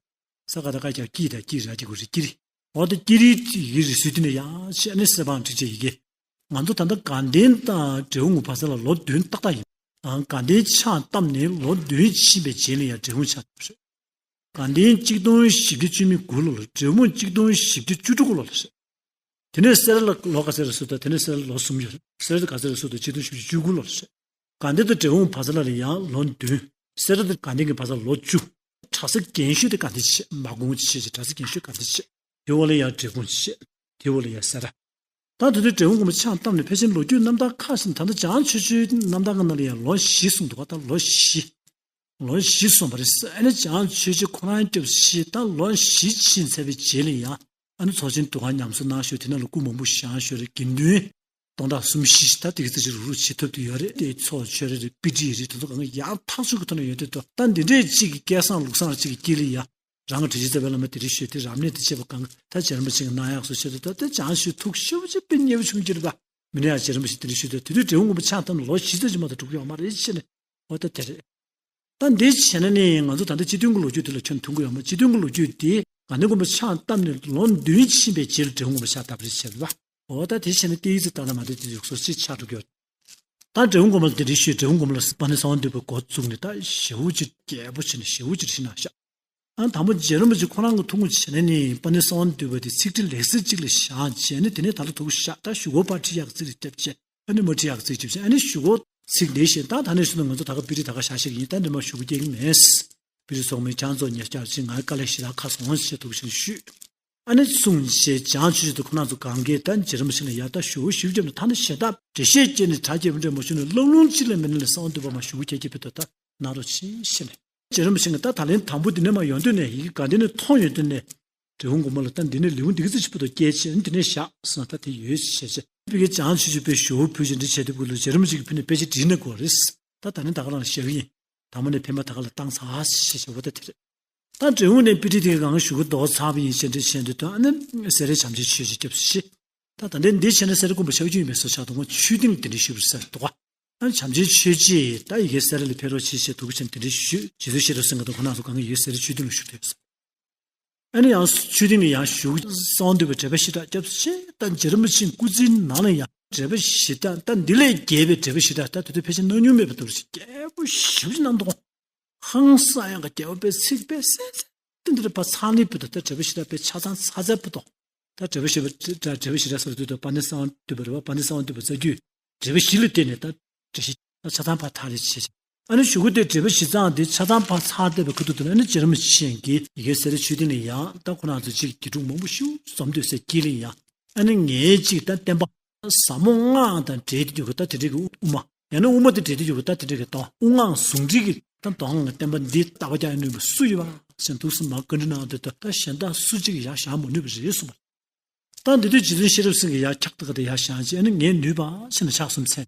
ས་ག་ད་ག་རྒྱ་ཀི་ད་ཀི་ར་ཀི་གུ་རི་ཀི་རི། འོ་ད་ཀི་རི་ཡི་རི་སུལ་དེ་ནས་ཡང་ཤ་ནི་སེ་བང་འཁྲིག་ཅེས་ཡི་གེ། ང་ཚོ་ད་ལྟ་དགའ་ལྡན་དང་འབྲས་སྤུངས་བར་ས་ལ་ལོ་བདུན་ཏག་ཏག་ཡིན། དགའ་ལྡན་ཕྱག་བཏབ་ནས་ལོ་བདུན་ཕྱིན་པའི་རྗེས་ལ་ཡང་འབྲས་སྤུངས་ཆགས་ཐུབ་རེད། དགའ་ལྡན་གཅིག་སྟོང་བཞི་བརྒྱ་བཅུ་མེད་དགུ་ལོ་ལ། འབྲས་སྤུངས་གཅིག་སྟོང་བཞི་བརྒྱ་བཅུ་དྲུག་ལོ་ལ་རེད། དེ་ནས་སེ་ར་ལ་ལོ་ག་ཚོད་རེད་ཟེར་དུས་དེ་ནས་སེ་ར་ལ་ལོ་གསུམ་ཡོད་རེད། སེ་ར་དེ་ག་ཚོད་རེད་ཟེར་དུས་གཅིག་སྟོང་བཞི་བཅུ་དགུ་ལོ་ལ་རེད། དགའ་ལྡན་དང་འབྲས་སྤུངས་བར་ས་ལ་ལ་ཡང་ལོ་བདུན། སེ་ར་དང་དགའ་ལྡན་གྱི་བར་ས་ལོ་བཅུ། གྲྭ་ས་རྒན་ཤོས་དེ་དགའ་ལྡན་བྱས། མ་དགོངས་བྱས་བྱས་གྲྭ་ས་རྒན་ཤོས་དགའ་ལྡན་བྱས། དེ་འོག་ལ་ཡང་འབྲས་སྤུངས་བྱས། དེ་འོག་ལ་ཡང་སེ་ར། ད་དེ་དུས་འབྲས་སྤུངས་དགོན་པ་ཆགས་བཏབ་ནས་ཕལ་ཆེར་ལོ་རྒྱུས་རྣམ་ཐར་ཁག་ཅིག་ད་ལྟ་འཇང་ཆོས་ཆོས་རྣམ་ཐར་གྱི་ནང་ལ་ཡང་ལོ་བཞི་གསུངས་འདུག་ག་ད་ལོ་བཞི། ལོ་བཞི་སོང་བ་རེད། ཨ་ནི་འཇང་ཆོས་རྗེ་ཁོ་རང་སྐྱབས་ཤིག་ད་ལོ་བཞི་ཕྱིན་ཚར་བའི་རྗེས་ལ་ཡང་ཨ་ནི་ཚོགས་ཆེན་དུ་ག་ཉམས་གསོ་གནང་ཞོར་དེ་ནང་ལ་སྐུ་མང་པོ་བཞེངས་ཞོར་དགེ་འདུན་སྟོང་ཕྲག་གསུམ་བཞི་ཞིག་ད་དེ་གི་ཚེ་ཅིག་རུག་རུག་བྱེད་ཐུབ་དུ་ཡོད་རེད། དེ་ཚོགས་ཆོས་རེ་རེ་པི་ཏི་རེད། དེ་ཚོ་གང་ག་ཡག་ཐག་ཆོད་ཀྱི་ཐོག་ནས་ཡོད་དུས་ད་འདི་འདྲས་ཅིག་གི་སྐལ་བཟང་ལུགས་བཟང་ཅིག་གི་དཀྱིལ་ལ་ཡང་ རང་གི་དྲིན་ཅན་རྩ་བའི་བླ་མ་དེ་རིང་ཞུས་ཏེ་རབ་གནས་དེ་བྱེད་པ་གང་ག་ད་རྗེ་རིན་པོ་ཆེ་གི་གནང་ཡག་སོ་ཞེས་ད་ལྟ་བྱང་ཞུས་ཐུགས་ཞེ་པོ་ཅིག་དཔེ་མཉེས་པོ་བྱུང་གི་རེད་པ། མི་ནས་ཡང་རྗེ་རིན་པོ་ཆེ་དེ་རིང་ཞུས་ཏེ་དེ་དུས་འབྲས་སྤུངས་དགོན་པ་ཕྱག་བཏབ་ནས་ལོ་བཞི་ཙམ་ཅིག་མ་གཏོགས་འགྲོ་གི་ཡོད་མ་རེད་ཟེར་ནས། འོ་ད་དེ་རེད། ད་འདི་བྱས་ན་ནི་ང་ཚོ་ད་ལྟ་སྤྱི་དོན་གྱི་ལོ་རྒྱུས་དེ་ལ་ཁྱོན་མཐུན་གྱི་ཡོད་མ། སྤྱི་དོན་གྱི་ལོ་རྒྱུས་དེ་དགའ་ལྡན་དགོན་པ་ཕྱག་བཏབ་ནས་ལོ་བདུན་ཕྱིན་པའི་རྗེས་ལ་འབྲས་སྤུངས་དགོན་པ་ཕྱག་བཏབ་རེད་བྱས་པ། འོ་ད་དེ་བྱས་ན་ཏི་ཡི་ཙི་ཏ་ལ་མ་དེ་དེ་ཡུག་སོ་སི་ཆགས་འགྲོ་གི་ཡོད། ད་འབྲས་སྤུངས་དགོན་པ་ལ་དེ་འདྲ་ཞུས། འབྲས་སྤུངས་དགོན་པ་ལ་དཔལ་ལྡན་གསང་བ་འདུས་པའི་འགོ་བཙུགས་ནས་ད་ཞེ་པོ་ཅིག་རྒྱས་པོ་བྱས་ནས་ཞེ་པོ་ཅིག་ཞིག་གནང་ཤག་ཨ་དང་པོ་རྗེ་རིན་པོ་ཆེ་ཁོ་རང་གི་ཐུགས་དགོངས་བྱས་ནས་ནི་དཔལ་ལྡན་གསང་བ་འདུས་པ་དེ་ཚིག་ཁྲི་ལེགས་གསལ་གཅིག་ལ་བཞག་བྱས་ནས་དེ་ནས་ད་ལྟ་ཐུགས་བཞག་ད་ཞུ་སྒོ་ཕར་ཁྲིད་ཡག་ཚིག་རེ་བརྒྱབ་བྱས། ཨ་ནི་མ་ཁྲིད་ཡག་ཚིག་རྒྱབ་བྱས། ཨ་ནི་ཞུ་སྒོ་ཚིག་འདི་བཞིན་ད་ད་ནས་བཟུང་ང་ཚོ་ད་ག་པི་རི་ད་ག་བཞག་ཤེས་ཀྱི་ཡིན། ད་འདི་མ་ཞུ་སྒོ་སྐྱེལ་གྱི་མེད། པི་རི་ཚོགས་མི་ཁྱང་ཚོགས་ཉེར་བརྒྱ་ཅིག་ང་དཀའ་ལས་ཞེ་དྲག་ཁག་སོང་ཞེས་ཐུགས་བཞེས་ཞུས། ཨ་ནི་གསུངས་བྱས་བྱང་ཆུབ་ཀྱི་ཁོ་རང་ཚོ་གང་གས་ད་རྗེ་རིན་པོ་ཆེ་ལ་ཡ་ད་ཞུ་སྒོ་ཞིབ་བརྒྱབ་ནས་ད་ནི་ཞེ་དྲག་འགྲེལ་བཤད་བཅད་ནས་དྲ་རྒྱས་པོ་འདྲ་མ་ཞུ་ནས་ལབ་ལུང་གཅིག་ལས་མེད་ནས་ལ་གསང་བ་འདུས་པ་མ་ཞུ་སྒོ་ཁྱེད་ཀྱིས་ཕེབས་ད་ད་གནང་རོགས་བྱེད་ཞེས་ནས། རྗེ་རིན་པོ་ཆེ་གིས་ད་ད་ལན་དང་པོ་འདི་ནས་མ་ཡོང་དུས་ནས་ཡི་གེ་ག་འདི་ནས་མཐོང་ཡོང་དུས་ནས། འབྲས་སྤུངས་དགོན་པ་ལ་ད་འདི་ནས་ལེའུ་འདི་ག་ཚོད་ཞིག་བུ་དང་སྐྱེལ་ཆེད་འདི་ནས་བཞག་ཟེར་ན་ད་དེ་ཡོད་ཞེས་བྱས། བི་གའི་བྱང་ཆུབ་ཀྱི་དཔལ་ཞུ་བོ་ཕུལ་ཞིང་འདི་བྱས་དུས་བུ་ལ་རྗེ་རིན་པོ་ཆེ་གི་ཕུལ་ནས་དཔེ་ཆ་བྲིས་ན་དགོས་རེད། ད་ད་ནི་ད་ག་རང་བཞག་གི་ཡིན། དང་པོ་ནས་ཕན་པ་ད་ག་ལ་བཏང་ཚར་ཞེས་བྱས་བོ་ད་དེ་རེད། ད་འབྲས་སྤུངས་ནས་པི་ཏི་དེ་གང་ཞུ་གི་རྡོ་ཚར་བ་ཡིན་ཞེས་འདྲི་བྱས་འདི་དོན་ཨ་ནི་སེ་རའི་བྱམས་ཆེན་ཆོས་རྗེ་སྐྱབས་སུ་མཆི། ད་ད་ལྟའི་འདི་བྱས་ན་སེ་ར་དགོན་པ་ཆགས་ཀྱི་ཡིན་པའི་སོ་ཆགས་དང་ཆོས་སྡིངས་དེ་འདྲ་ཞུ་བར་ཟེར་འདུག་ཨ་ནི་བྱམས་ཆེན་ཆོས་རྗེས་ད་ཡི་གེ་སེ་ར་ལ་ཕེབས་རོགས་བྱེད་ཞེས་ཐུགས་ཆེན་དེ་འདྲ་ཞུས། རྗེ་བཙུན་ཤེས་རབ་སེང་གེ་དང་ཁོང་རྣམ་ཚོ་གང་གི་ཡི་གེ་སེ་ར་ཆོས་སྡིངས་ལ་ཞུ་ཐུབ་ཟེར། ཨ་ནི་ཡང་ཆོས་སྡིངས་ལ་ཡང་བཞུགས་གསང་འདུས་པའི་འགྲེལ་པ་ཞེ་དྲག་སྐྱབས་སུ་མཆི། ད་རྗེ་རིན་པོ་ཆེའི་སྐུ་ཚེའི་ནང་ལ་ཡང་འགྲེལ་པ་ཞེ་དྲག་ད་འདི་ལས་རྒྱས་པའི་འགྲེལ་པ་ཞེ་དྲག་ད་དེ་དུས་ཕལ་ཆེར་གནང་མྱོང་མེད་པ་འདུག་རྒྱས་པོ་ཞེ་པོ་ཅིག་གནང་འདུག་ཧང་སང་ཡང་ག་རྒྱལ་བ་པའི་ཚིག་པའི་སེམས་སེམས་ཏིང་ཏིང་རེ་ཕ་ཚང་ལི་པུ་ཏོ་ད་འགྲེལ་པ་ཞེ་དྲག་པའི་ཆ་ཚང་ཚ་ཚ་པུ་ཏོ། ད་འགྲེལ་པ་ཞེ་པོ་ད་འགྲེལ་པ་ཞེ་དྲག་སོགས་དུས་དང་པ་ཎི་གསང་བ་འདུས་པ་རེད་བ། པ་ཎི་གསང་བ་འདུས་པ་རྩ་རྒྱུད་འགྲེལ་པ་བཞི་ལ་བརྟེན་ནས་ད་འགྲེལ་བཤད་ད་ཆ་ཚང་ཕར་ཐག་རེ་བྱེད། ཨ་ནི་གཞུག་གུ་དེ་འགྲེལ་པ་བཞི་ཚང་དེ་ཆ་ཚང་ཕར་ཚང་བསྡད་པའི་ཁུ་ཐུག་ཏུ་ཨ་ནི་རྗེ་རིན་པོ་ཆེ་གིས་ཡི་གེ་སེ་ར་ཆོས་སྡིངས་ལ་ཡང་ད་ཁོ་རང་ཚོ་གཅིག་དགེ་ཕྲུག་མང་པོ་ཞིག་འཛོམས་སྡོད་སའི་དཀྱིལ་ལ་ཡང་ཨ་ནི་ངའི་གཅིག་ད་བསྟན་པ་ཟབ་མོ་སྔགས་དང་འབྲེལ་ཏེ་འཇུག་གི་ད་དེ་འདྲའི་གི་དབུ་མ། ཡང་ན་དབུ་མ་དེ་འབྲེལ་ཏེ་འཇུག་གི་ད་དེ་འདྲའི་གི་ད་དབུ་མངའ་ཟུང་འབྲེལ་གྱི་ད་དོན་ལ་བསྟན་པ་འདི་རྟག་པ་རྒྱག་ནུས་པ་སུ་ཡོད་པ་ཞེས་འདུག་སེ་མར་བཀའ་འདྲི་གནང་དུས་ད་ད་གཞན་དག་སུ་གཅིག་ཡང་བཞག་མ་ནུས་པ་རེད་གསུངས་པ། ད་འདི་དུས་རྗེ་བཙུན་ཤེས་རབ་སེང་གེ་ཡར་འཁྱག་ཏག་ཏག་ཡར་བཞེངས་བྱས་ཨ་ནི་ངས་ནུས་པ་ཞེས་ནས་ཕྱག་གསུམ་འཚལ།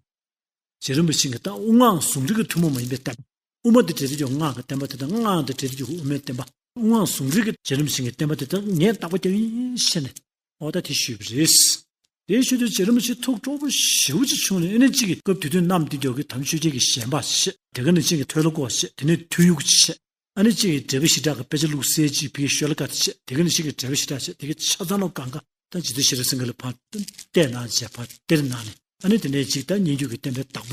རྗེ་རིན་པོ་ཆེ་གིས་ད་དབུ་མངའ་ཟུང་འབྲེལ་གྱི་ཐུན་མོང་མ་ཡིན་པའི་བསྟན་པ། དབུ་མ་དེ་འབྲེལ་ཏེ་འཇུག་སྔགས་ཀྱི་བསྟན་པ་དེ་དང་སྔགས་དེ་འབྲེལ་ཏེ་འཇུག་དབུ་མའི་བསྟན་པ། དབུ་མངའ་ཟུང་འབྲེལ་གྱི་རྗེ་རིན་པོ་ཆེ་གི་བསྟན་པ་དེ་དག་ངས་རྟག་པ་རྒྱག་ཡིན་ཞེས་ནས་འོ་ད་དེ་ཞུས་པ་རེད། དེ་ཞུས་དུས་རྗེ་རིན་པོ་ཆེ་ཐུགས་སྤྲོ་པོ་ཞེ་པོ་ཅིག་བྱུང་ནས་ཨ་ནི་གཅིག་གི་སྐབས་དེ་དུས་གནམ་དེ་མགྱོགས་ཀྱི་དམ་ཆོས་རྒྱལ་གྱི་ཞལ་འབག་བྱས། དེ་ག་ནས་གཅིག་གི་ཐོས་ལོ་ཀོ་བྱས། དེ་ནས་ཐོས་ཡུག་བྱས། ཨ་ནི་གཅིག་གི་འགྲེལ་པ་ཞེ་དྲག་གི་དཔེ་ཆ་བླུགས་སའི་གཅིག་བི་ཤོ་ལ་ཀ་ཏི་བྱས། དེ་ག་ནས་གཅིག་གི་འགྲེལ་པ་ཞེ་དྲག་བྱས། དེ་གའི་ཆ་ཚང་ལོ་གང་ག་ད་རྗེ་བཙུན་ཤེས་རབ་སེང་གེ་ལ་ཕར་བལྟས་གནང་བྱས་ཕར་སྟེར་གནང་ནས་ཨ་ནི་དེ་ནས་གཅིག་ད་སྙན་བརྒྱུད་ཀྱི་བསྟན་པའི་བདག་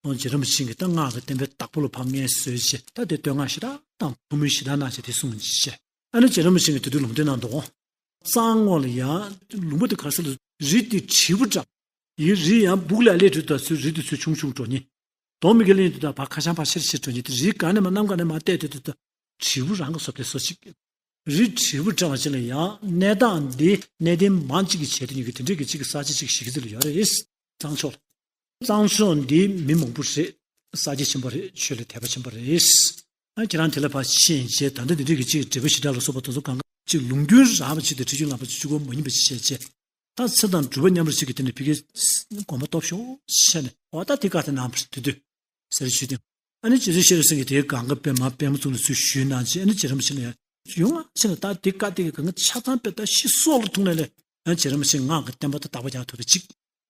པོ། རྗེ་རིན་པོ་ཆེ་གིས་ད་སྔགས་ཀྱི་བསྟན་པའི་བདག་པོ་ལ་ཕར་མངའ་གསོལ་བྱས་ད་དེ་བསྟོད་བསྔགས་ཞེ་དྲག་དང་ཐུགས་སྨོན་ཞེ་དྲག་གནང་བྱས་དེ་གསུངས་བྱས། ཨ་ནི་རྗེ་རིན་པོ་ཆེ་གིས་དེ་དུས་ལུང་བསྟན་གནང་འདུག་གཙང་ངོགས་ལ་ཡང་ལུང་པ་དེ་ག་རེ་ཟེར་ལ་རི་དེ་དྲིལ་བུ་འདྲ། ཡི་རི་ཡང་སྦུག་ལ་སླེབས་དུས་ད་ཚུར་རི་དེ་ཚུར་ཆུང་ཆུང་འགྲོ་ནི། དོང་མི་ག་ལེན་དུས་ད་ཕར་ཁ་བྱང་ཕར་ཤེར་ཤེར་འགྲོ་ནི་དེ་རི་ག་ནས་མ་གནམ་ག་ནས་མ་བལྟས་དུས་ད་དྲིལ་བུ་རང་གི་བཟོ་དེ་བཟོ་ཅིག་རི་དྲིལ་བུ་འདྲ་བ་ཅིག་ལ་ཡང་གནས་སྟངས་འདི་གནས་བརྟན་མང་གཅིག་གིས་བྱས་དུས་ཉིད་ཀྱི་དེ་འདྲའི་གི་གཅིག་གི་ས་ཆ་གཅིག་གཞི་རྩ་ལ་ཡོད་རེད། གཙང་ཕྱོགས་ལ། གཙང་ཕྱོགས་འདི་མི་མང་པོ་རེད། ས་དགེ་ཆེན་པོ་རེད། ཆོས་ལ་དད་པ་ཆེན་པོ་རེད། ཨ་ཁྱེད་རང་དེ་ལ་ཕར་ཕྱིན་རྗེས་ད་ལྟ་འདི་འདྲའི་གི་གཅིག་འགྲེལ་པ་ཞེ་དྲག་ལ་སོགས་པ་དེ་ཚོ་གང་ག་གཅིག་ལུང་རྒྱུན་རགས་པ་ཅིག་དང་ཁྲིད་རྒྱུན་རགས་པ་ཅིག་གཅིག་པོ་མ་ཡིན་པ་ཅིག་བྱས་རྗེས་ད་ཚེ་དང་སྒྲུབ་པ་མཉམ་རུབ་ཅིག་གི་དེ་ནས་ཕ་གིའི་དགོངས་པ་རྟོགས་ཤོག་བྱས་ནས་འོ་ད་དེ་བཀའ་དེ་གནང་བ་རེད། དེ་དུས་ཟེར་ཞུས་ཏེ། ཨ་ནི་རྗེ་བཙུན་ཤེས་རབ་སེང་གེས་དེའི་སྒང་ག་པདྨ་པདྨ་འཛོམས་ལ་ཚུར་ཞུས་གནང་རྗེས་ཨ་ནི་རྗེ་རིན་པོ་ཆེ་ལ་ཡང་ཡོང་ང་ཕྱིན་ལ་ད་དེ་བཀའ་དེ་གི་སྒང་ག་ཆ་ཚང་དཔེ་ད་ཤི་སྲོག་ལ་ཐུག་ནས་ལས་ཡང་རྗེ་རིན་པོ་ཆེ་སྔགས་ཀྱི་བསྟན་པ་ད་དག་པ་རྒྱག་ཐུབ་པ་ཅིག་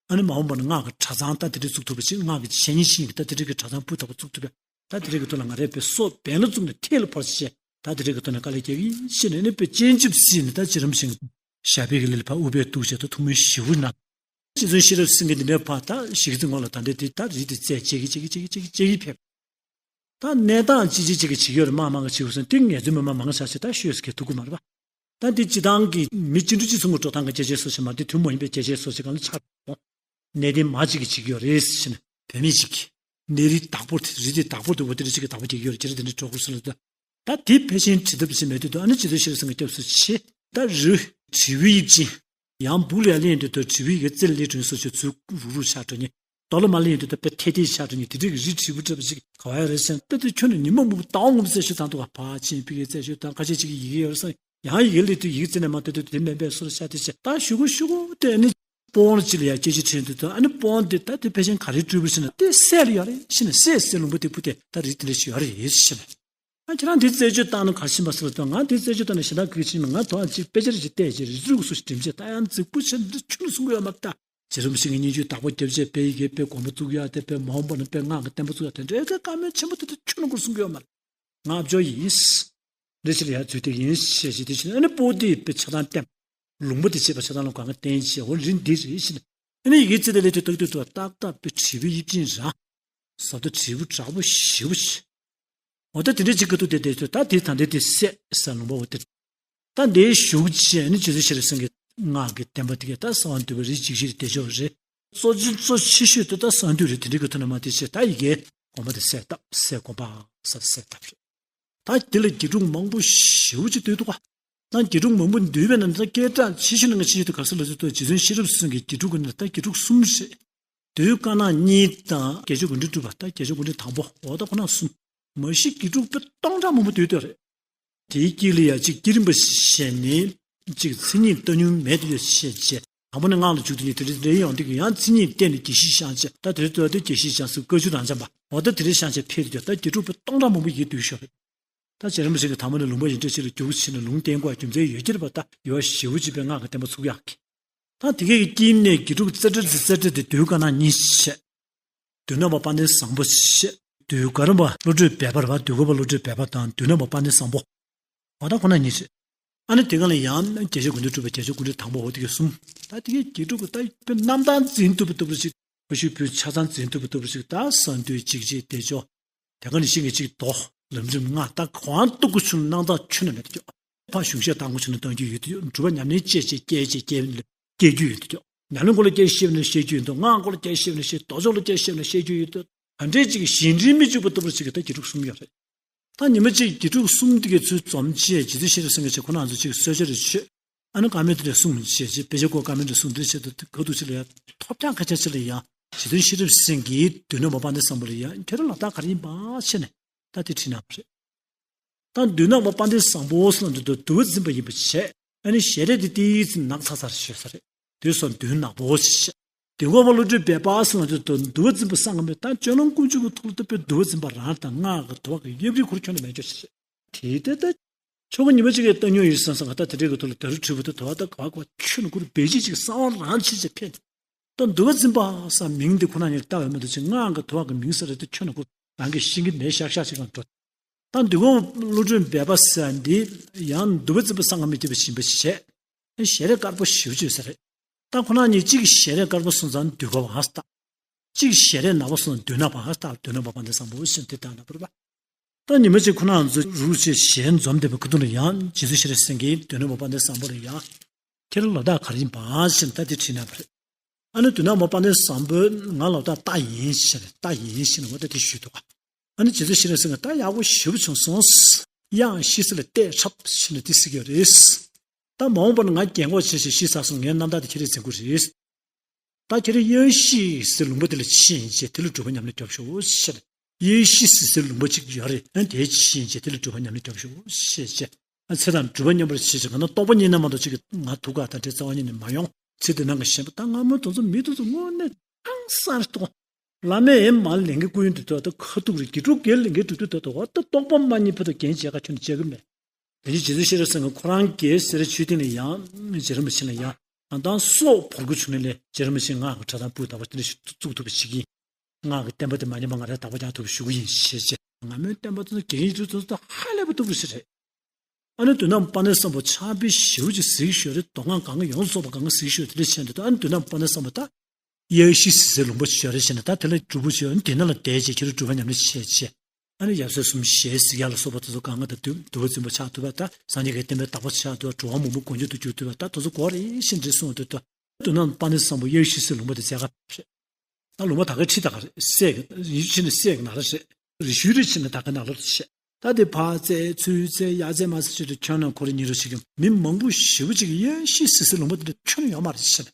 ཨ་ནི་མ་འོངས་པ་ན་སྔགས་ཀྱི་གྲྭ་ཚང་ད་དེ་འདྲ་བཙུགས་ཐུབ་པ་ཅིག་སྔགས་ཀྱི་འཆད་ཉན་ཤེས་ཀྱི་ད་དེ་འདྲ་གི་གྲྭ་ཚང་སྤུས་དག་པ་བཙུགས་ཐུབ་པ་ད་དེ་འདྲ་གི་ཐོག་ལ་ང་རས་དཔེ་སྲོག་འབེན་ལ་བཙུགས་ནས་ཐད་ལ་བོར་བྱས་ད་དེ་འདྲ་གི་ཐོག་ནས་དཀའ་ལས་རྒྱག་གི་ཡིན་ཞེས་ནས་ཨ་ནི་དཔེ་སྤྱན་ཆབ་བསིལ་ནས་ད་རྗེ་རིན་པོ་ཆེ་ཞབས་པད་ཀྱི་ལས་ལ་ཕར་དབུ་བས་གཏུགས་བྱས་ད་ཐུགས་སྨོན་ཞེ་པོ་གནང་། རྗེ་བཙུན་ཤེས་རབ་སེང་གེ་འདི་འདྲའི་ཕར་ད་ཞིག་ཚེ་ངོ་ལ་ད་འདྲའི་དེ་ད་རི་དེ་རྩད་གཅོད་ཀྱི་གཅོད་ཀྱི་གཅོད་ཀྱི་གཅོད་ཀྱི་གཅོད་ཀྱི་ཕེབས། ད་གནས་སྟངས་ཅི་ཅི་ཅིག་གི་བྱེད་ཀྱི་ཡོད་རེད་མ་མང་གི་བྱེད་དགོས་སོང་དེ་ངལ་རྩོལ་མི་མ་མང་ཆ་ཞིག་ད་ཤོད་ཟེར་གྱི་ཐུག་གི་མ་རེད་པ། ད་འདི་སྤྱི་བཏང་གི་མི་སྤྱི་འགྲོ་སྤྱི་ཚོགས་ཀྱི་འགྲོ་སྟངས་ཀྱི་བྱས་རྗེས་སོ་ཞིག་མ་རེད་དེ་དུས་མ་ཡིན་པའི་བྱས་རྗེས་སོ་ཞིག་གང་ལ་ཆགས་འོང་། གནས་བརྟན་མ་ཅིག་གི་བྱེད་ཀྱི་ཡོད་རེད་ཟེར་ནས་བུད་མེད་ཅིག་གིས་གནས་རི་བདག་པོ་དེ་རི་དེ་བདག་པོ་དེ་འོ་དེ་རི་ཅིག་གི་བདག་པོ་བྱེད་ཀྱི་ཡོད་རེད་ཅེས་རེད་དེ་འདྲའི་གྲོགས་པོ་སུ་ལ་ད། ད་དེ་ཕལ་ཆེར་བྲིས་ཐབས་ཤིག་མེད་དུས་དུ་ཨ་ནི་སྤྱི་ཚོགས་ཤེས་རབ་སེང་གེ་སྐྱབས་སུ་མཆི། ད་རི་དྲིལ་བུ་ཡིབ་ཅིང་། ཡང་སྦུག་ལ་ཡར་སླེབས་དུས་དུ་དྲིལ་བུ་ཡི་གེ་རྩེར་སླེབས་དྲུང་སོ་ཞིག་ཚུར་རུག་རུག་ཆགས་འགྲོ་ནི། རྡོ་ལ་མ་སླེབས་དུས་དུ་དཔེ་ཐལ་ཐལ་ཆགས་འགྲོ་ནི་དེ་འདྲའི་གི་རི་དྲིལ་བུ་འདྲ་པོ་ཞིག་ག་བ་ཡོད་རེད་ཟེར་ན་དཔེ་དེ་ཁྱོན་ནས་ཉི་མ་སྨུག་པོ་ཟླ་བ་སྔོན་པོ་ཟེར་ཞིག་དང་དུ་བ་ཕར་ཕྱིན་ཕི་གེ་རྩེ་ཞིག་དང་ཁ་ཤས་ཅིག་གི་ཡི་གེ་ཡོད་རེད་ཟེར་ཡང་ཡི་གེ་སླེབས་དུས་ཡི་གེ་རྩེ་ནས་མ་ལྟ་དུས་དེ་མེད་པའི་སོར་ཤ་དེ་བྱས་ད་ཞུ་གུ་ཞུ་གུ་དེ་ནི་སྤོང་ལ་ཅི་ལ་ཡ་སྐྱེ་ཅི་དྲན་དུས་དུ་ཨ་ནི་སྤོང་དེ་ད་དེ་ཕལ་ཆེར་ག་རེ་སྤྲུལ་པ་ཟེར་ན་དེ་སྲས་ལ་ཡོད་རེད་ཟེར་ན་སྲས་སྲས་ལུང་པ་དེ་བུ་དེ་ད་རི་དེ་འདྲ་ཞིག་ཡོད་རེད་ཟེར་ནས། ཨ་ཁྱེད་རང་འདི་རྩད་གཅོད་བཏང་ན་ག་རེ་ཕྱིན་པ་ཟེར་ལ་ང་འདི་རྩད་གཅོད་བཏང་ན་གཞན་དག་གི་ཕྱིན་ན་ང་དོ་ཅིག་དཔེ་ཆ་རེ་ཞིག་བལྟས་ཅིག་རི་ཚུགས་སུ་ཞིག་འགྲིམ་ཅིག་ད་ཡང་རྫིག་པོ་བྱས་ན་འདི་ཆུ་ནས་གསུང་གི་ཡོད་མ་རེད་ད། རྗེ་རིན་པོ་ཆེ་གི་སྙན་བརྒྱུད་བདག་པོ་རྒྱབ་བྱས་དཔེ་ཡི་གེ་དཔེ་དགོངས་པ་བཙུགས་ཡག་དེ་དཔེ་མ་འོངས་པ་ན་དཔེ་སྔགས་ཀྱི་བསྟན་པ་བཙུགས་ཡག་དེ་འདྲའི་གི་བཀའ་མོལ་ཆེན་པོ་དེ་དུས་ཆུ་ནང་སྐོར་གསུང་གི་ཡོད་མ་རེད། ང་ཨ་ཅོ་ཡིན། འདི་ཕྱི་ལ་ཡར་འཛུལ་དེ་ཡིན་ཞེས་བྱས་དེ་ཕྱིན་ཨ་ནི་པོ་ཏི་དཔེ་ཆ་ཚང་བསྟན། ལུང་པ་དེ་བྱས་པ་ཆ་ཚང་ལ་གང་ག་བསྟན་བྱས་འོ་རི་འདི་རེད་ཕྱིན། ཨ་ནི་ཡི་གེ་ཚིག་དེ་ལས་དེ་ཏག་ཏག་ཏུ་ཏག་ཏག་དཔེ་དྲིལ་བུ་དབྱིབས་ཅན་རང་། ཟབ་ཏུ་དྲིལ་བུ་དྲག་པོ་ཞེ་པོ་ཞིག་འོ་ད་དེ་འདྲའི་ཅིག་གི་འདུག་དེ་དེ་ཚོ་ད་དེ་ད་འདི་དེ་སད་ས་ལུང་པ་འོ་དེ། ད་འདིའི་གཞུག་བྱས་ནི་རྗེ་བཙུན་ཤེས་རབ་སེང་གེ་སྔགས་ཀྱི་བསྟན་པ་དེ་གས་ད་གསང་བ་འདུས་པ་རིགས་འཇིགས་བྱེད་དེ་ཕྱོགས་རེད། གཙོ་ཆེ་གཙོ་ཆེ་ཤོས་དེ་ད་གསང་འདུས་རེད། དེ་འདྲའི་གི་ཐོག་ནས་མ་དེ་བྱས་ད་ཡི་གེ་དགོངས་པ་དེ་གསལ་བཏབ་གསལ་དགོངས་པ་ས་གསལ་བཏབ་རེད། ད་དེ་ལ་དགེ་ཕྲུག་མང་པོ་ཞེ་པོ་ཅིག་འདུས་འདུག་ག་ད་དགེ་ཕྲུག་མང་པོ་འདུས་པའི་ནང་ནས་ད་སྐད་གྲགས་ཆེ་ཤོས་ནང་གི་ཆེ་ཤོས་དེ་ག་ས་ལ་ཚོད་དུ་རྗེ་བཙུན་ཤེས་རབ་སེང་གེ་དགེ་ཕྲུག་གི་ནང་ད་དགེ་ཕྲུག་གསུམ་རེད། འདུལ་བཀའ་རྣམ་གཉིས་དང་རྒྱལ་མཆོག་མགོན་འདྲེན་གྲུབ་པ་ད་རྒྱལ་མཆོག་མགོན་འདྲེན་དང་པོ་འོ་ད་ཁོ་ན་གསུམ། མ་གཞི་དགེ་ཕྲུག་དཔེ་སྟོང་ཕྲག་མང་པོ་འདུས་འདུག་རེད། དེའི་དཀྱིལ་ལ་ཡང་གཅིག་བསྐྱེད་རིམ་པ་ཞེས་ནི་གཅིག་མཚན་ཉིད་བཏང་སྙོམས་མེད་དུ་ཡོད་ཞེས་བྱས། དང་པོ་ནི་སྔགས་ལ་འཇུག་དུས་ནི་དེ་འདྲ་དེ་འདྲ་ཡོང་དུས་ཀྱི་ཡང་མཚན་ཉིད་བརྟེན་ནས་དགེ་བཤེས་བཞེངས་བྱས་ད་དེ་ཚོ་དེ་དགེ་བཤེས་བཞེངས་སུ་བཀའ་བཅུ་རང་འཇམ་པ་འོ་ད་དེ་འདྲ་བཞེངས་བྱས་ཕེབས་དུས་ད་དགེ་ཕྲུག་དཔེ་སྟོང་ཕྲག་མང་པོ་ཡིན་འདུག་ཤོག་རེད། ད་རྗེ་རིན་པོ་ཆེ་གི་དང་པོ་ནས་ལུང་པ་ཡིན་འདྲ་ཅིག་ལ་རྒྱུགས་ཕྱིན་ནས་ལུང་བསྟན་དགོས་རྒྱུ་མཚན་ཡོད་ཀྱི་རེད་པ། ད་ཡོ་བ་ཞེ་པོ་ཅིག་པའི་སྔགས་ཀྱི་བསྟན་པ་ཚུགས་ཡག་གི་ད་དེ་གའི་དཀྱིལ་ནས་དགེ་ཕྲུག་རྩེ་གྲས་ཚོ་རྩེ་གྲས་དེ་འདུལ་བཀའ་རྣམ་གཉིས་བྱས། མདོ་ནག་པོ་དཔལ་ལྡན་བཟང་པོ་བྱས། དུས་འཁོར་པ་བློ་གྲོས་སྦས་པ་རེད་པ། དུས་འཁོར་པ་བློ་གྲོས་སྦས་པ་དང་མདོ་ནག་པོ་དཔལ་ལྡན་བཟང་པོ། འོ་ད་ཁོ་ན་གཉིས་བྱས། ཨ་ནི་དེ་ག་ལ་ཡང་རྒྱལ་མཆོག་མགོན་འདྲེན་གྲུབ་པ་རྒྱལ་མཆོག་མགོན་འདྲེན་དང་པོ་འོ་དེ་གའི་གསུམ། ད་དེ་གའི་དགེ་ཕྲུག་གི་ད་དཔེ་རྣམ་ཐར་འཛིན་ཐུབ་པ་ལྟ་བུ་ཞིག་ཕ་ཤུལ་བུ་ཆ་ཚང་འཛིན་ཐུབ་པ་ལྟ་བུ་ཞིག་ད་གསང་འདུས་འཇིགས་བྱེད་བདེ་མཆོག་དེ་ག་ནས་ཤིང་གི་གཅིག་རྡོ། ལམ་རིམ་ལྔ་ད་གང་གཏུག་གི་ཆུ་ནང་ད་ཆུ་ན་མེད་དུ་ཀྱོག་ཕ་གཞུང་བཤད་དང་པོ་ཆུ་ན་གཏོང་རྒྱུ་ཡོད་དུ་ཀྱོག་སྒྲུབ་པ་ཉམས་ལེན་བྱེད་བྱེད་སྐྱེ་བྱེད་སྐྱེ་བ་ལ་སྐྱེ་རྒྱུ་ཡོད་དུ་ཀྱོག་ཉམས་ལེན་སྐོར་ལ་སྐྱེ་ཤེས་ན་ཤེས་རྒྱུ་ཡོད་དུ་སྔགས་སྐོར་ལ་སྐྱེ་ཤེས་ན་ཤེས་མདོ་ཕྱོགས་ལ་སྐྱེ་ཤེས་ན་ཤེས་རྒྱུ་ཡོད་དུ་ད་འདྲའི་ཅིག་གཞན་དྲིང་མི་འཇུག་པ་ལྟ་བུ་ཞིག་གི་ད་དགེ་ཕྲུག་གསུམ་ཡོད་རེད། ད་ཉི་མ་གཅིག་དགེ་ཕྲུག་གསུམ་དེ་གའི་ཚུལ་འཛོམས་བྱས་རྗེ་བཙུན་ཤེས་རབ་སེང་གེ་ཆེ་ཁོ་རང་ཚོ་ཅིག་གསོལ་ཇ་རེ་མཆོད། ཨ་ནི་བཀའ་མོལ་དེ་འདྲ་གསུངས་བྱས་རྗེས་དཔེ་ཆ་སྐོར་བཀའ་མོལ་འདྲ་གསུངས་དེ་ཆེད་དུ་ག་དུས་ཅི་ལ་ཡང་ཐོབ་རྒྱག་ཁ་ཆ་ཅི་ལ་ཡང་རྗེ་བཙུན་ཤེས་རབ་སེང་གེའི་མདོ་ནག་པོ་དཔལ་ལྡན་བཟང་པོ་ལ་ཡང་ཁྱེད་རང་ལ་ད་ག་རེ་ཡིན་པ་ཤེས་ནས་ད་དེ་དྲིས་གནང་བ་རེད། ད་མདོ་ནག་པོ་དཔལ་ལྡན་བཟང་པོ་ཟེར་ལ་འདི་ཚོ་འདུལ་བ་འཛིན་པ་ཡིན་པ་བྱས། ཨ་ནི་ཞལ་རས་དེ་ཏིའི་ཚེ་ནག་ཚ་ཚར་ཞེས་ས་རེད། དུས་སུ་མདོ་ནག་པོ་ཞེས། དེ་འཁོར་བ་བློ་གྲོས་སྦས་པ་ཟེར་ལ་འདི་ཚོ་འདུལ་བ་འཛིན་པ་སངས་རྒྱས་ད་སྤྱོད་ལམ་ཀུན་སྤྱོད་ཀྱི་ཐོག་ལ་ད་དཔེ་འདུལ་བ་འཛིན་པ་རང་དང་སྔགས་ཀྱི་དུ་བ་གི་ཡབ་རིགས་ཁོར་ཁྱོན་ནས་མེད་ཀྱོ་ཞེས་རེད། དེ་ལྟ་ད། ཆོ་ག་ཉི་མ་གཅིག་གི་བཏང་མྱོང་ཡོད་བསམ་བསམ་ག་ད་དེ་འདྲའི་གི་ཐོག་ལ་དེ་རུ་བྲིས་པ་དེ་དོ་བ་ད་ག་བ་ག་བ་ཆོས་ནི་ཁུར་བེད་སྤྱད་ཅིག་གསང་བ་རང་ཆེ་ཆེ་ཕེབས། ད་འདུལ་བ་འཛིན་པ་ས་མིང་འདི་ཁོ་ན་ཉིད་ལྟ་བའི་མི་འདུག་ཅིག་སྔགས་ཀྱི་དོ་བ་གི་མིང་ས་རེད་དེ་ཆོས་ནི་ཁུར་རང་གི་ཤིང་གི་ནས་ཤག་ཤག་ཅིག་གང་འགྲོ། ད་འདུལ་བ་བློ་གྲོས་སྦས་པ་ས་འདི་ཡང་འདུལ་བ་འཛིན་པ་སངས་མི་སྐྱེ་བ་ཞིམ་པ་བྱས། ཞལ་རས་དཀར་པོ་ཞེ་པོ་ཅིག་ས་རེད། ད་ཁོ་ན་ཉིད་གཅིག་ཞལ་རས་དཀར་པོ་སོང་ཙང་འདུལ་བ་བ་ས་ད། གཅིག་ཞལ་རས་ནག་པོ་སོང་ཙང་མདོ་ནག་པ་ཧ་ས་ད་མདོ་ནག་པ་དཔལ་ལྡན་བཟང་པོ་ཞེས་དེ་ལྟར་ན་བར་པ། ད་ཉི་མ་གཅིག་ཁོ་རང་ཚོ་རུ་ཆེ་ཞལ་འཛོམས་བསྡད་པའི་ཁུ་ཐུག་ལ་ཡང་རྗེ་བཙུན་ཤེས་རབ་སེང་གེས་མདོ་ནག་པ་དཔལ་ལྡན་བཟང་པོ་ལ་ཡང་། ཁྱེད་རང་ལོ་རྟགས་ག་རེ་ཡིན་པ་ཞེས་ད་དེ་དྲིས་ན་བར། ཨ་ནི་མདོ་ནག་པ་དཔལ་ལྡན་བཟང་པོས་ང་ལོ་རྟགས་རྟ་ཡིན་ཞེས་རྟ་ཡིན་ཞེས་ནས་འོ་ད་དེ་ཞུས་འདུག་ག་ཨ་ནི་རྗེ་བཙུན་ཤེས་རབ་སེང་གེས་ད་ཡག་པོ་ཞེ་པོ་བྱུང་སོང་། གཡང་ཤི་སི་ལ་བལྟས་འཁྲབ་ཞེས་ནས་དེ་ཟེར་གྱི་རེད། ད་མ་འོངས་པ་ན་ང་རྒན་གོག་བྱས་ཤིང་ཤི་ཚར་སོང་ངའི་རྣམ་ཐར་དེ་ཁྱེད་རས་འཛིན་དགོས་རེད། ད་ཁྱེད་རང་གཡང་ཤི་ཟེར་ལུང་པ་དེ་ལ་ཕྱིན་བྱས་དེ་ལ་སྒྲུབ་པ་ཉམས་ལེན་རྒྱོབ་ཤོག་ཟེར། གཡང་ཤི་ཟེར་ལུང་པ་གཅིག་ཡོད་རེད། ཨ་དེ་ཕྱིན་བྱས་དེ་ལ་སྒྲུབ་པ་ཉམས་ལེན་རྒྱོབ་ཤོག་ཟེར་བྱས། ཨ་ཚེ་དང་སྒྲུབ་པ་མཉམ་པར་བྱེད་ཅིག་ག་ན་རྟོགས་པ་རྙེད་ན་མ་གཏོགས་གཅིག་གི་ང་ཐུག་ག་དང་འདྲེ་རྩ་བ་ཉིད་ནས་མ་ཡོང་། ཚེ་འདི་ནང་གི་ཞེན་པ་ད་སྔ་མོ་དེ་ཚོ་མི་དེ་ཚོ་དངོས་གནས་ཧང་སང་རེད་དོ། བླ་མས་ཨེ་མ་ལས་འགན་བསྐུར་ཡོང་དུས་ད་ལྟ་ཁ་ཐུག་རེད། དགེ་ཕྲུག་གིས་ལས་འགན་སྒྲུབ་དུས་ད་ལྟ་འོ་ད་རྟོགས་པ་མ་རྙེད་བར་དུ་རྒན་བྱས་ཁ་ཁྱོན་ནས་བྱེད་གི་མེད། དེ་རྗེས་རྗེ་བཙུན་ཤེས་རབ་སེང་གེ་ཁོ་རང་གིས་ཟེར་ཆོས་སྟེང་ལ་ཡང་རྗེ་རིན་པོ་ཆེ་ལ་ཡང་ང་དང་སྲོག་བོར་དགོས་བྱུང་ནས་ལས་རྗེ་རིན་པོ་ཆེ་ངག་གི་ཕྲ་དང་སྤུས་དག་པ་དེ་འདྲ་ཞིག་བཙུགས་ཐུབ་པ་ཞིག་ཡིན། ངག་གི་བསྟན་པ་དེ་མ་ཉམས་པ་ང་རང་དག་པ་རྒྱག་ཐུབ་པ་ཞུ་གི་ཡིན་ཞེས་བྱས། ང་མོའི་བསྟན་པ་དེ་ཚོ་དགེ་རྒན་ཡིན་དུས་ཚོ་ད་ཧ་ལས་པ་སྡུག་རུ་ཞིག་རེད། ཨ་ནི་མདོ་ནག་པ་དཔལ་ལྡན་བཟང་པོ་ཕྱག་དཔེ་ཞེ་པོ་ཅིག་གཟིགས་ཞོར་རེད། མདོ་སྔགས་གང་ག་ཡོངས་རྫོགས་པ་གང་ག་གཟིགས་ཞོར་དེ་འདྲ་བྱས་འདུག་ཨ་ནི་མདོ་ནག་པ་དཔལ་ལྡན་བཟང་པོ་ད། གཡང་ཤི་ཟེར་ལུང་པ་ཞིག་ཡོད་རེད་ཟེར་ནས་ད་དེ་ལ་སྒྲུབ་པོ་ཞིག་ཡོད་དེ་ན་ལ་བསྡད་བྱས་ཁྱེད་རང་སྒྲུབ་པ་ཉམས་ལེན་བྱས་བྱས། ཨ་ནི་ཡབ་སྲས་གསུམ་ཞལ་གཟིགས་ཡག་ལ་སོགས་པ་དེ་ཚོ་གང་ག་ད་འདུལ་འདུལ་བ་འཛིན་པ་ཆགས་ཐུབ་པ་ད་སངས་རྒྱས་ཀྱི་བསྟན་པའི་བདག་པོ་ཆགས་ཐུབ་པ་འགྲོ་བ་མང་པོ་མགོན་སྐྱོབ་ཏུ་གྱུར་ཐུབ་པ་ད་དེ་ཚོ་དགོས་རེད་ཤིན་ཏུ་གསུངས་འདུག་ད་མདོ་ནག་པ་དཔལ་ལྡན་བཟང་པོ་གཡང་ཤི་ཟེར་ལུང་པ་དེ་མཇལ་ཁ་རེད། ད་ལུང་པ་ད་ག་ཁྲི་ད་ག་རེད་སྲས་ཀྱི་ཡུལ་ཕྱིན་ནས་སྲས་ཀྱི་ནང་ལ་རེད། རི་ཤུལ་རི་ཕྱིན་ནས་ད་ག་ནང་ལ་རེད་བཤད། ད་དེ་ཕར་བཙལ་ཚུར་བཙལ་ཡར་བཙལ་མར་བཙལ་བྱས་ཏེ་ཁྱོན་ནས་ཁོ་རེ་ཉིན་རེ་ཞིག་གི་མི་མང་པོ་ཞེ་པོ་ཅིག་གིས་གཡང་ཤི་ཟེར་ཟེར་ལུང་པ་དེ་འདྲ་ཁྱོན་ནས་ཡོད་མ་རེད་ཟེར།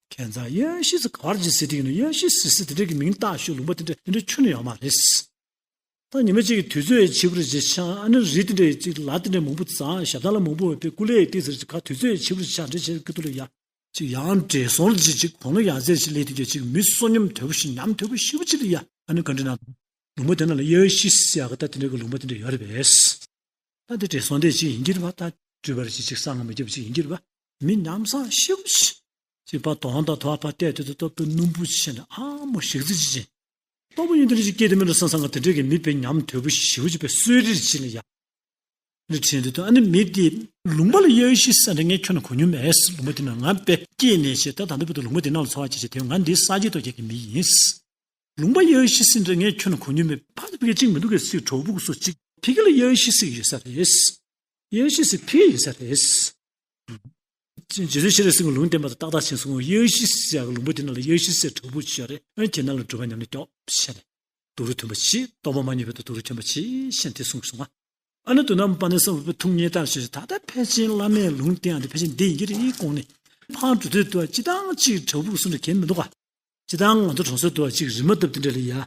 ཁྱེད་ཚང་གཡང་ཤི་ཟེར་ག་བར་ཅིག་ཟེར་དེ་ཡིན་ན་གཡང་ཤི་ཟེར་ཟེར་དེ་འདྲ་གི་མིང་བཏགས་ཞུ་ལུང་པ་དེ་འདྲ་དེ་འདྲ་ཁྱོན་ནས་ཡོད་མ་རེད། ད་ཉི་མ་གཅིག་གི་དུས་ཚོད་ཡང་ཕྱི་པོ་རེ་ཅིག་ཆགས། ཨ་ནི་རི་དེ་འདྲ་ཅིག་ལ་དེ་འདྲ་མང་པོ་འཛེགས། ཞབས་ཐང་ལ་མང་པོ་ཡོད་པའི་སྐུ་ལས་དེ་ཟེར་ཅིག་ག་དུས་ཚོད་ཡང་ཕྱི་པོ་རེ་ཆགས་འདྲ་བྱས་སྐུ་ཐུག་ལ་ཡ། ཅིག་ཡང་བགྲེས་སོང་ལ་ཅིག་ཅིག་དགུང་ལོ་ཡར་ཚད་ཅིག་སླེབས་དུས་ཅིག་མི་བསོད་སྙོམས་དོད་པོ་ཞིག་ཉམས་དོད་པོ་ཞེ་པོ་ཅིག་ལ་ཡ་ཨ་ནི་བཀའ་འདྲི་གནང་། ལུང་པ་དེ་ནང་ལ་དབྱར་བཞི་ཟེར་ཡག་གི་ད་དེ་འདྲའི་གི་ལུང་པ་དེ་འདྲ་ཡོད་རེད་པས། ད་དེ་བགྲེས་སོང་དེ་ཅིག་ཡིན་གྱི་རེད་པ། ད་སྤྲུལ་པ་རེ་ཅིག་ཅིག་གསང་སྔགས་མི་རྒྱབ་ཅིག་ཡིན་གྱི་རེད་པ། མི་ཉམས་སང་ཤེའུ་ཅིག་ཅིག་ཕར་གདོང་དང་ཐོག་ཕར་བལྟས་དུས་ད་སྟོབས་དཔེ་རྣོན་པོ་བྱས་ནས་ཨ་མོ་ཞེ་ཙི་ཅིག་ཅིག་སྟོབས་པོ་ཡོན་ཏན་ཅིག་སྐྱེས་དེ་མིན་ལ་བསམ་བསམ་ག་དེ་འདྲའི་གི་མི་དཔེ་ཉམས་དོད་པོ་ཞེ་པོ་ཅིག་དཔེ་གསོད་རེས་ཅིག་ལ་ཡ། འདི་དྲན་དུས་ད་ཨ་ནི་མི་དེ་ལུང་པ་ལ་དབྱར་བཞི་ཟེར་འདྲ་ངས་ཁྱོན་ནས་གོ་མྱོང་མེད། ལུང་པ་དེ་ན་ང་དཔེ་སྐྱེས་ནས་བྱས་ད་ད་ལྟ་བར་དུ་ལུང་པ་དེ་ནང་ལ་འཚོ་བ་སྐྱེལ་བྱས་དེ་ང་འདི་ས་དགྱེས་རྡོ་རྗེ་གི་མི་ཡིན། ལུང་པ་དབྱར་བཞི་ཟེར་འདྲ་ངས་ཁྱོན་ནས་གོ་མྱོང་མེད། ཕ་དེ་ཕ་གི་གཅིག་མི་འདུག་གི་སྲིད་གྲོགས་པོ་གི་སུ་གཅིག་ཕ་གི་ལ་དབྱར་བཞི་ཟེར་ཡོད་ས་རེད། དབྱར་བཞི་ཟེར་ཕ་གི་ཡོད་ས་རེད། རྗེ་བཙུན་ཤེས་རབ་སེང་གེ་ལུང་བསྟན་པ་དང་ཏག་ཏག་ཕྱིན་སོང་ངོ་། དབྱར་བཞི་ཟེར་ཡག་གི་ལུང་པ་དེ་ནང་ལ་དབྱར་བཞི་ཟེར་གྲོགས་པོ་ཅིག་ཡོད་རེད། ཨ་ནི་ཁྱེད་རྣམས་ལ་སྒྲུབ་པ་ཉམས་ལེན་སྐྱོབ་བྱས་ནས། སྡུག་རུས་མཐུན་པ་གྱིས། སྟོབས་པོ་མ་ཉམས་པའི་ཐོག་སྡུག་རུས་མཐུན་པ་གྱིས་ཞེས་དེ་གསུངས་སོང་ང་། ཨ་ནི་མདོ་ནག་པོ་དཔལ་ལྡན་བསམ་འཕེལ་ཐུགས་མཉེས་ལྟར་ཞེས་ད་ལྟ་ཕལ་ཆེར་བླ་མས་ལུང་བསྟན་ཡག་དེ་ཕལ་ཆེར་འདི་ཡིན་གྱི་རེད་དགོངས་ནས། ཕར་འགྲོ་དུས་དུ་སྤྱི་བཏང་གཅིག་དྲག་པོ་གསུམ་ལ་གལ་མི་འདུག་ག་སྤྱི་བཏང་ང་ཚོ་གྲོང་གསེབ་དུ་གཅིག་རི་མོ་བཏབ་དེ་འདྲ་ལ་ཡ།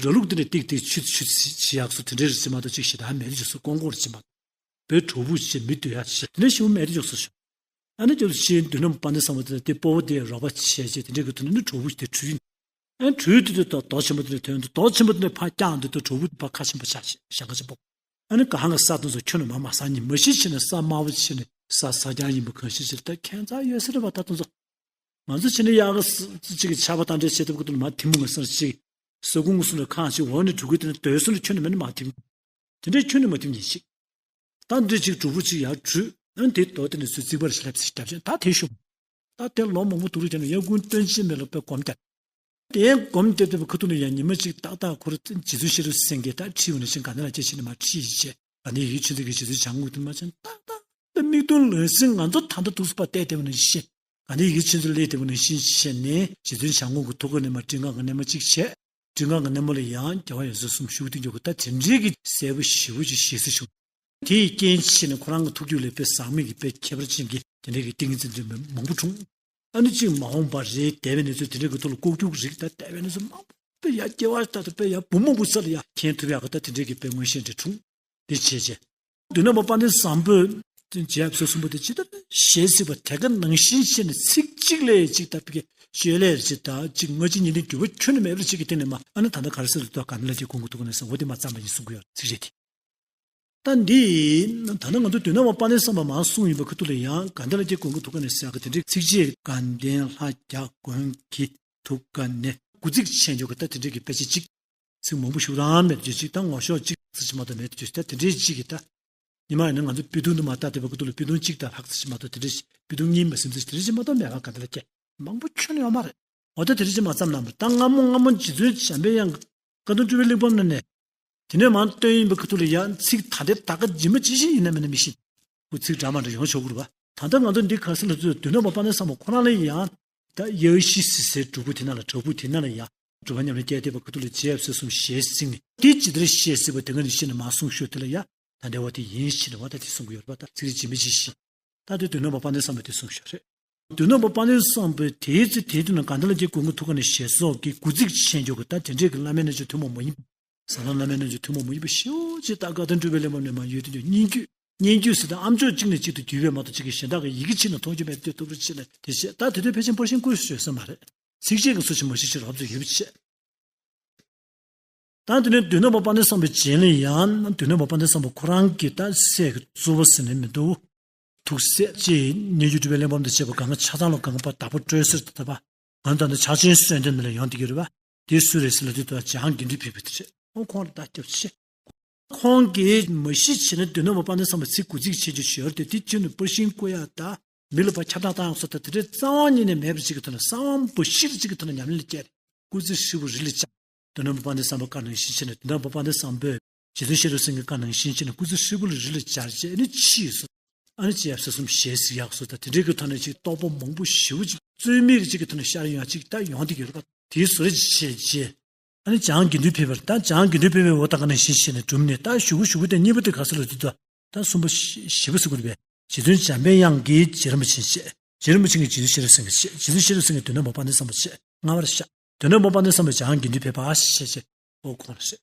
ར་ལུག་དེ་འདྲ་ཏིག་ཏིག་ཆུ་ཆུ་བྱེད་ཡག་སོ་དེ་འདྲ་རེད་ཅེས་མ་གཏོགས་གཅིག་ཞེ་དྲག་མེད་དེ་ཅིག་སོ་ཀོང་ཀོང་རེད་ཅེས་མ་གཏོགས། བོད་གྲོགས་པོ་ཞེས་མི་འདོད་ཡག་ཞེས་དེ་འདྲ་ཞིག་མེད་དེ་ཅིག་སོ་ཞུ། ཨ་ནི་ཅོག་ཅིག་མདོ་ནག་པོ་དཔལ་ལྡན་བསམ་འཕེལ་དེ་སྤོ་བོ་དེ་རོགས་པ་བྱས་བྱས་དེ་འདྲ་གི་ཐོག་ནས་ནི་གྲོགས་པོ་ཞིག་དེ་བྲོས་ཡིན། ཨ་ནི་བྲོས་དུས་དུ་རྡོ་ཆེན་པོ་དེ་ནས་ཐོན་འདུག་རྡོ་ཆེན་པོ་དེ་ནས་ཕར་བཀྱག་འདུག་ཏུ་གྲོགས་པོ་ཕར་ཁ་ཆེན་པོ་ཆགས་ཤག་ཞག་ཁ་ཆེན་པོ། ཨ་ནི་ག་ཧང་གི་ས་དུང་སོ་ཁྱོན་ནས་མ་མ་ས་ཉིན་མ་ཤི་ཕྱིན་ནས་ས་དམར་པོ་ཕྱིན་ནས་ས་ས་རྐྱང་ཡིན་པ་གང་ཤེས་ཕྱིར་ད་ཁྱད་མཚར་ཡོད་ས་རེད་པ། ད་དུང་སོ་ང་ཚོ་ཕྱིན་ནས་ཡག་གི་ཅིག་གི་ཆར་པ་དང་འདྲ་བྱེད་ཐུབ་ཀྱི་འདུག་ལ་མ་ཐིམ་མོ་ངོ་སར་ཅིག་ས་ཁུང་ངོ་སུ་ལ་ཁང་ཅིག་འོག་ནས་འགྲོ་གི་དེ་ནས་སྡོད་སོ་ནས་ཁྱོན་ནས་མ་ནས་མ་ཐིམ། དེ་འདྲའི་ཁྱོན་ནས་མ་ཐིམ་ཉིན་ཞིག་ད་འདྲ་ཅིག་གྲོགས་པོ་ཅིག་ཡར་བྲོས། ཨ་ནི་དེ་རྡོ་དེ་ནས་སུ་རྩིག་པར་ཞིག་ལབ་ཟིག་བརྒྱབ་ཅན་ད་དེ་ཤོག་ད་དེ་ལོ་མང་པོ་འདུག་རེད་ཀྱང་ཡ་ཀུན་སྟོན་ཆེན་མེད་ལ་དཔེ་སྒོམ་བརྒྱབ། དེ་སྒོམ་བརྒྱབ་བརྒྱབ་པའི་ཁ་ཐུག་ནས་ཡང་ཉི་མ་གཅིག་ཏག་ཏག་ཁོ་ར་རྗེ་བཙུན་ཤེས་རབ་སེང་གེ་ད་ཁྲིད་འོང་ནས་ཕྱིན་ག་ནས་ལ་སྐྱེ་ཕྱིན་ནས་མ་ཁྲིད་ཡིན་བྱས་ག་ནས་ཡིད་ཆེས་འཛིན་གྱི་རྗེ་བཙུན་བྱང་ངོ་དུ་མ་ཕྱིན་ཏག་ཏག་ད་མིག་མཐོང་ལག་ཟིན་ང་ཚོ་ད་ལྟ་འདུག་སུ་པ་བལྟས་བལྟས་པ་ནས་ཤེས། ག་ནས་ཡིད་ཆེས་འཛིན་ལས་བལྟས་པ་ནས་ཤེས་བྱས་ནས་རྗེ་བཙུན་བྱང་ངོ་གི་ཐུགས་ཀ་ནས་མ་སྤྲིན་ཁང་གི་སྣེ་མོ་གཅིག་བྱས། སྤྲིན་ཁང་གི་སྣེ་མོ་ལ་ཡང་རྒྱལ་བ་ཡོན་ཚད་གསུམ་བཞུགས་ཏེ་འཇོག་གི་ད་དེ་འདྲའི་གི་གསལ་པོ་ཞེ་པོ་ཅིག་ཤེས་སུ་བྱུང་། དེའི་རྐྱེན་བྱས་ནས་ཁོ་རང་གི་ཐུགས་རྒྱུད་ལས་དཔེ་ཟག་མེད་ཀྱི་དཔེ་ཁྱད་པར་ཅན་གྱི་དེ་འདྲའི་གི་ཏིང་ངེ་འཛིན་འདྲེན་པའི་མང་པོ་འཁྲུངས། ཨ་ནི་གཅིག་མ་འོངས་པ་རེད་འདས་པའི་གནས་ཚུལ་དེ་འདྲའི་གི་ཐོག་ལ་ལྐོག་གྱུར་རིགས་ད་འདས་པའི་གནས་ཚུལ་མང་པོ་དཔེ་ཡ་སྐྱེ་བ་ལྟར་དུ་དཔེ་ཡ་བུ་མང་པོ་ས་ལ་ཡ་མཁྱེན་ཐུབ་ཡག་གི་ད་དེ་འདྲའི་གི་དཔེ་མངོན་ཤེས་འདྲ་འཁྲུངས། དེ་བྱས་རྗེས། མདོ་ནག་པོ་དཔལ་ལྡན་བཟང་པོས་རྗེ་ཡབ་སྲས་གསུམ་པོ་དེ་ཇི་ལྟར་ཞལ་གཟིགས་པ་དེ་ག་ནང་བཞིན་བྱས་ནས་ཚིག་གཅིག་ལས་གཅིག་ལྟ་བུའི་བཅོས་ལས་ཅིག་དང་གཅིག་སྔ་ཕྱི་གཉིས་ལྡན་འགྱུར་བ་ཁྱོན་ནས་མེད་པར་བྱེད་ཀྱི་སྟེང་ནས་མ་ཨ་ནི་ད་ལྟ་ག་རེ་ཟེར་ལ་ལྟོས་ག་འདི་ལ་དེ་དགོངས་ཀྱི་འདུག་ག་ནས་ཟེར་འོ་དེ་མ་བརྩམས་པ་ཡིན་གསུང་གི་ཡོད་ཚིགས་བཅད་དེ། ད་འདི་ད་ནི་ང་ཚོ་མདོ་ནག་པོ་དཔལ་ལྡན་བཟང་པོ་མར་གསུངས་ཡིན་པ་ཁ་ཐུག་ལ་ཡང་ག་འདི་ལ་དེ་དགོངས་ཀྱི་འདུག་ག་ནས་ཟེར་ག་དེ་འདྲའི་ཚིགས་བཅད་དགའ་ལྡན་ལྷ་བརྒྱ་མགོན་གྱི་ཐུགས་ཀ་ནས་དགུ་ཚིགས་ཆད་འཇོག་གི་ད་དེ་འདྲའི་གི་དཔེ་ཆ་གཅིག་ཚིག་མང་པོ་ཞིག་རང་མེད་དུ་ཅིག་ད་ངོ་ཤོག་གཅིག་ཚིག་ཅིག་མ་གཏོགས་མེད་དུ་ཅིག་ད་དེ་འདྲའི་གཅིག་གི་ད། ཉི་མ་ཡིན་ན་ང་ཚོ་དཔེ་དུང་དུ་མ་ལྟ་དེ་བ་ཀུ་ཏུ་ལ་དཔེ་དུང་གཅིག་དང་ལྷག་ཙམ་ཞིག་མ་གཏོགས་དེ་འདྲའི་དཔེ་དུང་གཉིས་མ་ཟིན་ཙམ་དེ་འདྲའི་ཞིག་མ་གཏོགས་མེད་ག་ག་འདི་ལ་སྐྱེ་མང་པོ་ཁྱོན་ནས་ཡོད་མ་རེད། འོ་ད་དེ་འདྲའི་ཞིག་མ་བརྩམས་ན་མ་ད་སྔ་མོ་སྔ་མོ་རྗེ་བཙུན་འཇམ་པའི་དབྱངས་ཀྱི་བཀའ་གདམས་སྤྲུལ་པའི་གླེགས་བམ་ནང་ནས། དེ་ནས་མར་བཏོན་ཡིན་པའི་ཁ་ཐུག་ལ་ཡང་ཚིག་ད་ལྟའི་ད་ག་ཇི་མ་ཇི་བཞིན་ཡིན་ན་མིན་ན་མི་ཤེས། ཁོ་ཚིག་འདྲ་མ་འདྲ་ཡོང་ཆོག་གི་རེད་བ། ད་ལྟ་ང་ཚོ་འདི་ག་ས་ལ་ཚོས་མདོ་ནག་པོ་དཔལ་ལྡན་བཟང་པོ་ཁོ་རང་ལ་ཡང་ད་དབྱར་བཞི་ཟེར་ཟེར་གྲོགས་པོ་དེ་ན་ལ་གྲོགས་པོ་དེ་ན་ལ་ཡང་སྒྲུབ་པ་ཉམས་ལེན་བསྐྱལ་བསྡད་པ་ཁ་ཐུག་ལ་རྗེ་ཡབ་སྲས་གསུམ་ཞལ་གཟིགས་ནས་དེ་ཇི་ལྟར་བཤད་སྲིད་པ་དེ་ག་ནས་བཤད་ནས་མར་གསུང་ཤོག་དེ་ལ་ཡ་ད་འདྲ་བ་དེ་ཡིན་ཞེས་ནས་བ་ད་དེ་གསུང་གི་ཡོད་རེད་པ། ད་ཚིག་རེ་ཇི་མི་ཇི་བཞིན་ད་དེ་མདོ་ནག་པོ་དཔལ་ལྡན་བཟང་པོས་དེ་གསུང་ཤོག་རེད། མདོ་ནག་པོ་དཔལ་ལྡན་བཟང་པོས་དེའི་ཚེ་དེའི་དུས་ན་ག་འདི་ལ་དེ་དགོངས་ཀྱི་འདུག་ག་ནས་ཞེས་སོགས་ཀྱི་དགུ་ཚིགས་ཆད་འཇོག་གི་ད་དེ་འདྲའི་གི་བླ་མའི་རྣལ་འབྱོར་ཐུན་མོང་མ་ཡིན་པ། ཟབ་ལམ་བླ་མའི་རྣལ་འབྱོར་ཐུན་མོང་མ་ཡིན་པ་ཞེ་པོ་ཅིག་ད་བཀའ་གདམས་སྤྲུལ་པའི་གླེགས་བམ་ནས་མར་ཡོད་དུས་སྙན་བརྒྱུད། སྙན་བརྒྱུད་ཟེར་ཏེ་ཨ་མཆོག་གཅིག་ནས་གཅིག་ཏུ་བརྒྱུད་པའི་མ་གཏོགས་གཅིག་གིས་གཞན་དག་གིས་ཡི་གེ་ཕྱིས་ནས་མཐོང་རྒྱུ་མེད་དེ་ཐུབ་རེ་ཕྱིན་ནས་དེ་བཤད་ད་དེ་དུས་ཕལ་ཆེར་པར་ཤིང་བརྐོས་བཟོས་ས་མ་རེད། ཚིགས་བཅད་ཀྱི་སུ་ཞིག་མ་ཤེས་ཅིག་རབ་ཏུ་ཡོད་པ་བྱས། ད་དེ་ནས་མདོ་ནག་པོ་དཔལ་ལྡན་བཟང་པོའི་རྗེས་ལ་ཡང་མདོ་ནག་པོ་དཔལ་ལྡན་བཟང་པོ་ཁོ་རང་གི་ད་སྲས་ཀྱི་གཙོ་བོ་ཟེར་ནས་མི་འདུག་ཐུགས་སྲས་ཀྱི་སྙན་བརྒྱུད་སྤྲུལ་པའི་གླེགས་བམ་དང་བཅས་པ་གང་ག་ཆ་ཚང་ལ་གང་ག་པ་དྭགས་པོ་སྤྲོས་གསེར་དང་ལྟ་བ། ང་ད་ནི་ཕྱག་ཆེན་གསོལ་འདེབས་ནང་ལ་ཡོང་བསྡད་ཀྱི་རེད་བ། དེ་སུ་རེད་ཟེར་ལབ་དུས་ད་འཇང་དགེ་འདུན་ཕེབས་པ་དེ་རེད། ཨོ་ཁོང་ལ་ད་སྐྱབས་ཆེ། ཁོང་གིས་མ་གཞི་བྱས་ན་མདོ་ནག་པོ་དཔལ་ལྡན་བཟང་པོ་ཚིག་དགུ་ཚིགས་ཆད་ཀྱི་ཞོར་དེ་དེ་ཁྱོན་ནས་པར་ཤིང་བརྐོ་ཡག་ད་མི་ལ་ཕར་ཁྱབ་བསྒྲགས་བཏང་ཡག་སོགས་ད་དེ་འདྲའི་རྩ་བ་ཉིད་ནས་མེད་པ་ཅིག་གི་ཐོག་ནས་གསང་བ་འབའ་ཞིག་ཅིག་གི་ཐོག་ནས་ཉམས་ལེན་བསྐྱལ་ཏེ་སྐུ་ཚེ་ཧྲིལ་པོ་རི་ལ་བཅར། མདོ་ནག་པོ་དཔལ་ལྡན་བཟང་པོའི་བཀའ་ནང་བཞིན་བྱས་ནས་མདོ་ནག་པོ་དཔལ་ལྡན་བཟང་པོས་རྗེ་བཙུན་ཤེས་རབ་སེང་གེའི་བཀའ་ནང་བཞིན་བྱས་ནས་སྐུ་ཚེ་ཧྲིལ་པོ་ལ་རི་ལ་བཅར་བྱས་ཨ་ནི་ཕྱིས་སོ། ཨ་ནི་རྗེ་ཡབ་སྲས་གསུམ་ཞལ་གཟིགས་ཡག་སོ་ད་དེ་འདྲའི་གི་ཐོག་ནས་ཅིག་རྟོགས་པ་མང་པོ་ཞེ་པོ་ཅིག་རྩོལ་མེད་ཀྱི་ཅིག་གི་ཐོག་ནས་ཤར་ཡོང་ཡག་ཅིག་ད་ཡོང་བསྡད་ཀྱི་ཡོད་རེད་པ། དེའི་བཟོ་རེ་ཅིག་བྱས་རྗེས། ཨ་ནི་འཇང་དགེ་འདུན་ཕེབས་པར་ད་འཇང་དགེ་འདུན་ཕེབས་པའི་འོ་ད་ག་ནང་བཞིན་བྱས་ནས་གྲུབ་ནས་ད་གཞུག་གུ་གཞུག་གུ་དེ་གཉིས་པ་དེ་ག་ས་ལ་དུས་ད་ད་གསུམ་པ་བཞི་པ་ཟེར་དགོས་རེད་པས། རྗེ་བཙུན་འཇམ་པའི་དབྱངས་ཀྱིས་རྗེ་རིན་པོ་ཆེ་བྱས། རྗེ་རིན་པོ་ཆེ་གིས་རྗེ་བཙུན་ཤེས་རབ་སེང་གེ་བྱས། རྗེ་བཙུན་ཤེས་རབ་སེང་གེས་མདོ་ནག་པོ་དཔལ་ལྡན་བཟང་པོ་བྱས་ལྔ་པར་བཞག་མདོ་ནག་པོ་དཔལ་ལྡན་བཟང་པོས་འཇང་དགེ་འདུན་ཕེབས་པ་ཞེས་བྱས་ཨོ་ཁོང་ལ་ཟེར།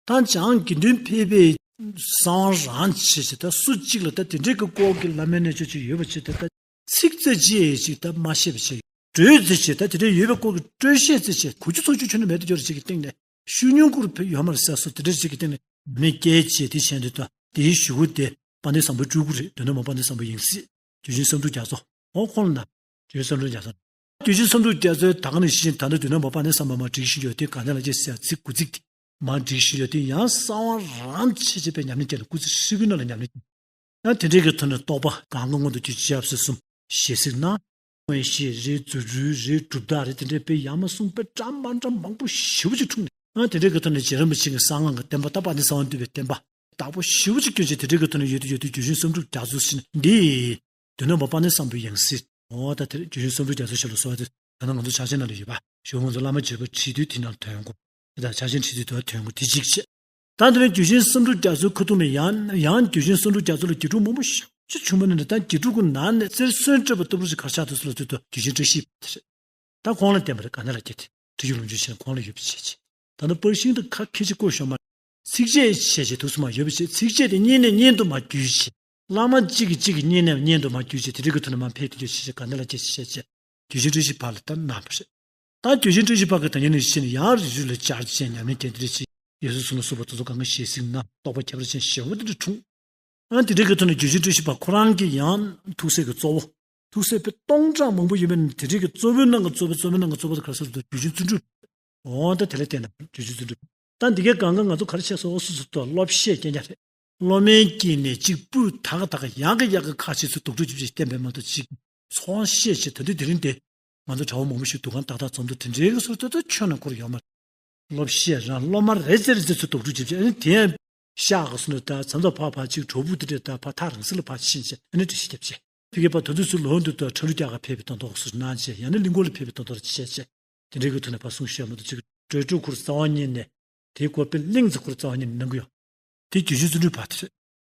ད་འཇང་དགེ་འདུན་ཕེབས་པའི་གསང་བ་རང་བྱས་བྱས་ད་སུ་གཅིག་ལ་ད་དེ་འདྲའི་གི་སྐོར་གྱི་བླ་མའི་རྣལ་འབྱོར་ཅིག་ཡོད་པ་བྱས་ད་ད་ཚིག་རྩེ་གཅིག་ཅིག་ད་མ་བཤད་པ་བྱས། འགྲོས་རྩེ་བྱས་ད་དེ་འདྲའི་ཡོད་པའི་སྐོར་གྱི་སྤྲོས་བཤད་རྩེ་བྱས་གོ་རྒྱུ་ཚོར་རྒྱུ་ཁྱོན་ནས་མེད་དུ་གྱུར་ཅིག་གི་སྟེང་ནས་ ཤུལ་ཉུང་ཁུར་ཕེབས་ཡོད་མ་རེད་ཟེར་སོ་དེ་འདྲ་ཞིག་གི་སྟེང་ནས་ཉམས་ལེན་སྐྱེལ་བྱས་དེ་བྱས་འདུག་ད་དེའི་གཞུག་གུ་དེ་དཔལ་ལྡན་བཟང་པོའི་སྤྲུལ་སྐུ་རེད། མདོ་སྣོད་མ་དཔལ་ལྡན་བཟང་པོ་ཡང་སྲིད་བརྒྱུད་འཛིན་བསམ་འགྲུབ་རྒྱ་མཚོ། འོ་ཁོང་ལ་ན་བརྒྱུད་འཛིན་བསམ་འགྲུབ་རྒྱ་མཚོ། བརྒྱུད་འཛིན་བསམ་འགྲུབ་རྒྱ་མཚོའི་ད་ག་ནང་བཞིན་ད་ལྟ་མདོ་སྣོད་མ་དཔལ་ལྡན་བཟང་པོ་མར་བསྒྲིགས་བཞིན་ཡོད་དེ་ག་ནས་ལ་སྐྱེས་ཟེར་ཚིག་དགུ་ཚིག་དེ། མར་བསྒྲིགས་བཞིན་ཡོད་དེ་ཡང་གསང་བ་རང་ཆེ་ཆེ་བའི་ཉམས་ལེན་སྐྱེལ་ལ་སྐུ་ཚེ་ཧྲིལ་པོའི་ནང་ལ་ཉམས་ལེན་སྐྱེལ། ཡང་དེ་འདྲའི་གི་ཐོག་ནས་རྟོགས་པ་གང་གི་སྔོན་དུ་རྒྱུད་ཆེན་ཆེ་ཡབ་སྲས་གསུམ་ཞལ་གཟིགས་གནང་། མངོན་ཤེས་རེད། རྫུ་འཕྲུལ་རེད། གྲུབ་རྟགས་རེད། དེ་འདྲའི་དཔེ་ཡ་མ་གསུངས་པའི་འདྲ་མ་འདྲ་མང་པོ་ཞེ་པོ་ཅིག་འཁྲུངས་ནས། ཡང་དེ་འདྲའི་གི་ཐོག་ནས་རྗེ་རིན་པོ་ཆེ་གི་གསང་སྔགས་ཀྱི་བསྟན་པ་ད་དཔལ་ལྡན་གསང་བ་འདུས་པའི་བསྟན་པ་བདག་པོ་ཞེ་པོ་ཅིག་བསྐྱོན་བྱས་དེ་འདྲའི་གི་ཐོག་ནས་ཡོད་དུ་ཡོད་དུ་བརྒྱུད་འཛིན་བསམ་འགྲུབ་རྒྱ་མཚོ་ཟེར་ནས་འདི། མདོ་སྣོད་མ་དཔལ་ལྡན་བཟང་པོའི་ཡང་སྲིད། འོ་ད་དེར་བརྒྱུད་འཛིན་བསམ་འགྲུབ་རྒྱ་མཚོ་ཞེས་ལ་གསོལ་བ་དེ་ད་ནང་ང་ཚོ་ཕྱག་ཆེན་ནང་ལ་ཡོད་པ། ཞོགས་ང་ཚོ་བླ་མ་བརྒྱུད་པ་ཁྲིད་དུས་དེ་ནང་ཐོན་དགོས། དེ་དང་ཕྱག་ཆེན་ཁྲིད་དུས་དེ་ཐོན་དགོས། དེ་གཅིག་བྱས། ད་དེ་ནས་བརྒྱུད་འཛིན་བསམ་འགྲུབ་རྒྱ་མཚོའི་ཁ་ཐུག་ནས་ཡང་ཡང་བརྒྱུད་འཛིན་བསམ་འགྲུབ་རྒྱ་མཚོ་ལ་དགེ་ཕྲུག་མང་པོ་ཞེ་པོ་ཅིག་བྱུང་བ་ནི་ད་དགེ་ཕྲུག་གི་ནང་ནས་རྩེར་སོན་སྤྲད་པ་ལྟ་བུ་ཞིག་གར་ཆགས་འདུག་ཟེར་ལ་དུས་དུ་བརྒྱུད་འཛིན་བཀྲ་ཤིས་པ་དེ་རེད། ད་ཁོང་ལ་བསྟེན་པ་རེད། ག་ནས་ལ་སྐྱེས་ཏེ་ཁྲིད་ཡིག་ལོ་རྒྱུས་བྱས་ནས་ཁོང་ལ་ཡོད་པ་བྱས་བྱས། ད་ནི་པར་ཤིང་དུ་ཁ་ཁྱེར་ཅིག་བཀོད་ཤོག་མ། ཚིགས་བཅད་བྱས་བྱས་དུས་སུ་མ་ཡོད་པ་བྱས། ཚིགས་བཅད་དེ་སྙན་ནས་སྙན་དུ་མ་བརྒྱུད་བྱས། བླ་མ་གཅིག་གིས་གཅིག་གི་སྙན་ནས་སྙན་དུ་མ་བརྒྱུད་བྱས་དེ་འདྲའི་གི་ཐོག་ནས་མ་ཕེབས་དུས་བྱས་བྱས་ག་ནས་ལ་སྐྱེས་བྱས་བྱས། བརྒྱུད་འཛིན་བཀྲ་ཤིས་ཕ་ལ་ད་གནང་བ་རེད། ད་བརྒྱུད་འཛིན་བཀྲ་ཤིས་ཕ་གི་ད་ཉིན་ནས་ཕྱིན་ཡང་རི་རུ་ལ་བཅར་བྱས་ཉམས་ལེན་སྐྱེལ་འདི་རེད་ཅེས་ཡོད་སུ་སུ་ལ་སུ་བ་དུ་ཚོ་གང་གི་ཞལ་གཟིགས་ན་རྟོགས་པ་ཁྱད་པར་ཅན་ཞེ་བོ་འདི་འདྲ་འཁྲུངས། ཨ་དེ་འདྲའི་གི་ཐོག་ནས་བརྒྱུད་འཛིན་བཀྲ་ཤིས་ཕ་ཁོ་རང་གི་ཡང་ཐུགས་སྲས་ཀྱི་གཙོ་བོ། ཐུགས་སྲས་དཔེ་སྟོང་ཕྲག་མང་པོ་ཡོད་པའི་ནང་དེ་འདྲའི་གི་གཙོ་བོའི་ནང་གི་གཙོ་བོ་གཙོ་བོའི་ནང་གི་གཙོ་བོ་དེ་ག་རེ་ཟེར་དུས་བརྒྱུད་འཛིན་བརྩོན་འགྲུས། འོ་ད་དེ་ལ་བརྟེན་ན་བརྒྱུད་འཛིན་བརྩོན་འགྲུས། ད་འདི་གའི་གང་ག་ང་ཚོ་ག་རེ་བྱས་སོང་འོ་སོ་སོ་ཏོ་སློབ་བཤད་སྐྱོན་ཀྱང་རེད། སློབ་མའི་དཀྱིལ་ནས་གཅིག་སྤུས་དག་དག་ཡག་གི་ཡག་གི་ཁ་ཤས་སུ་དོགས་སྒྲུབ་ཅིག་བྱས་བསྟན་པའི་མ་གཏོགས་གཅིག་ཚོང་བཤད་བྱས་ད་དུས་དེ་རིང་དེ། ང་ཚོ་གྲྭ་བ་མང་པོ་ཞིག་འདུ་ཁང་ཏག་ཏག་འཛོམས་འདུག་དེ་འདྲའི་གི་སོར་ཏོ་ཏོ་ཁྱོན་ནས་འཁོར་ཡོད་མ་རེད། སློབ་བཤད་རང་སློབ་མ་རེ་ཙེ་རེ་ཙེ་ཚོ་དོགས་སྒྲུབ་བྱེད་བྱེད་ཨ་ནི་དེ་ཡང་ཤག་གི་སོ་ནས་ད་མཚམས་ཚ་ཕག་ཕག་ཅིག་གྲོགས་པོ་དེ་འདྲས་ད་ཕ་ཐག་རིང་ས་ལ་ཕར་ཕྱིན་བྱས་ཨ་ནི་འདྲ་ཞིག་བརྒྱབ་བྱས། ཕ་གི་ཕ་དོ་དུས་སུ་ལོ་འདུག་ད་ཁྲ་ལུ་རྒྱག་ག་ཕེབས་པའི་དོན་དག་སོ་གནང་བྱས་ཡང་ན་གླིང་སྐོར་ལ་ཕེབས་པའི་དོན་དག་བྱས་བྱས། དེ་འདྲའི་གི་ཐོག་ནས་ཕར་གསུང་བཤད་མ་གཏོགས་ཅིག་བྲོས་བྲོས་ཁུར་རྩ་བ་ཉིད་ནས་དེའི་སྐོར་དཔེ་གླེང་ཚེ་ཁུར་རྩ་བ་ཉིད་ནས་གནང་གི་ཡོད། དེ་བརྒྱུད་འཛིན་བརྩོན་འགྲུས་ཕ་དེ་རེད།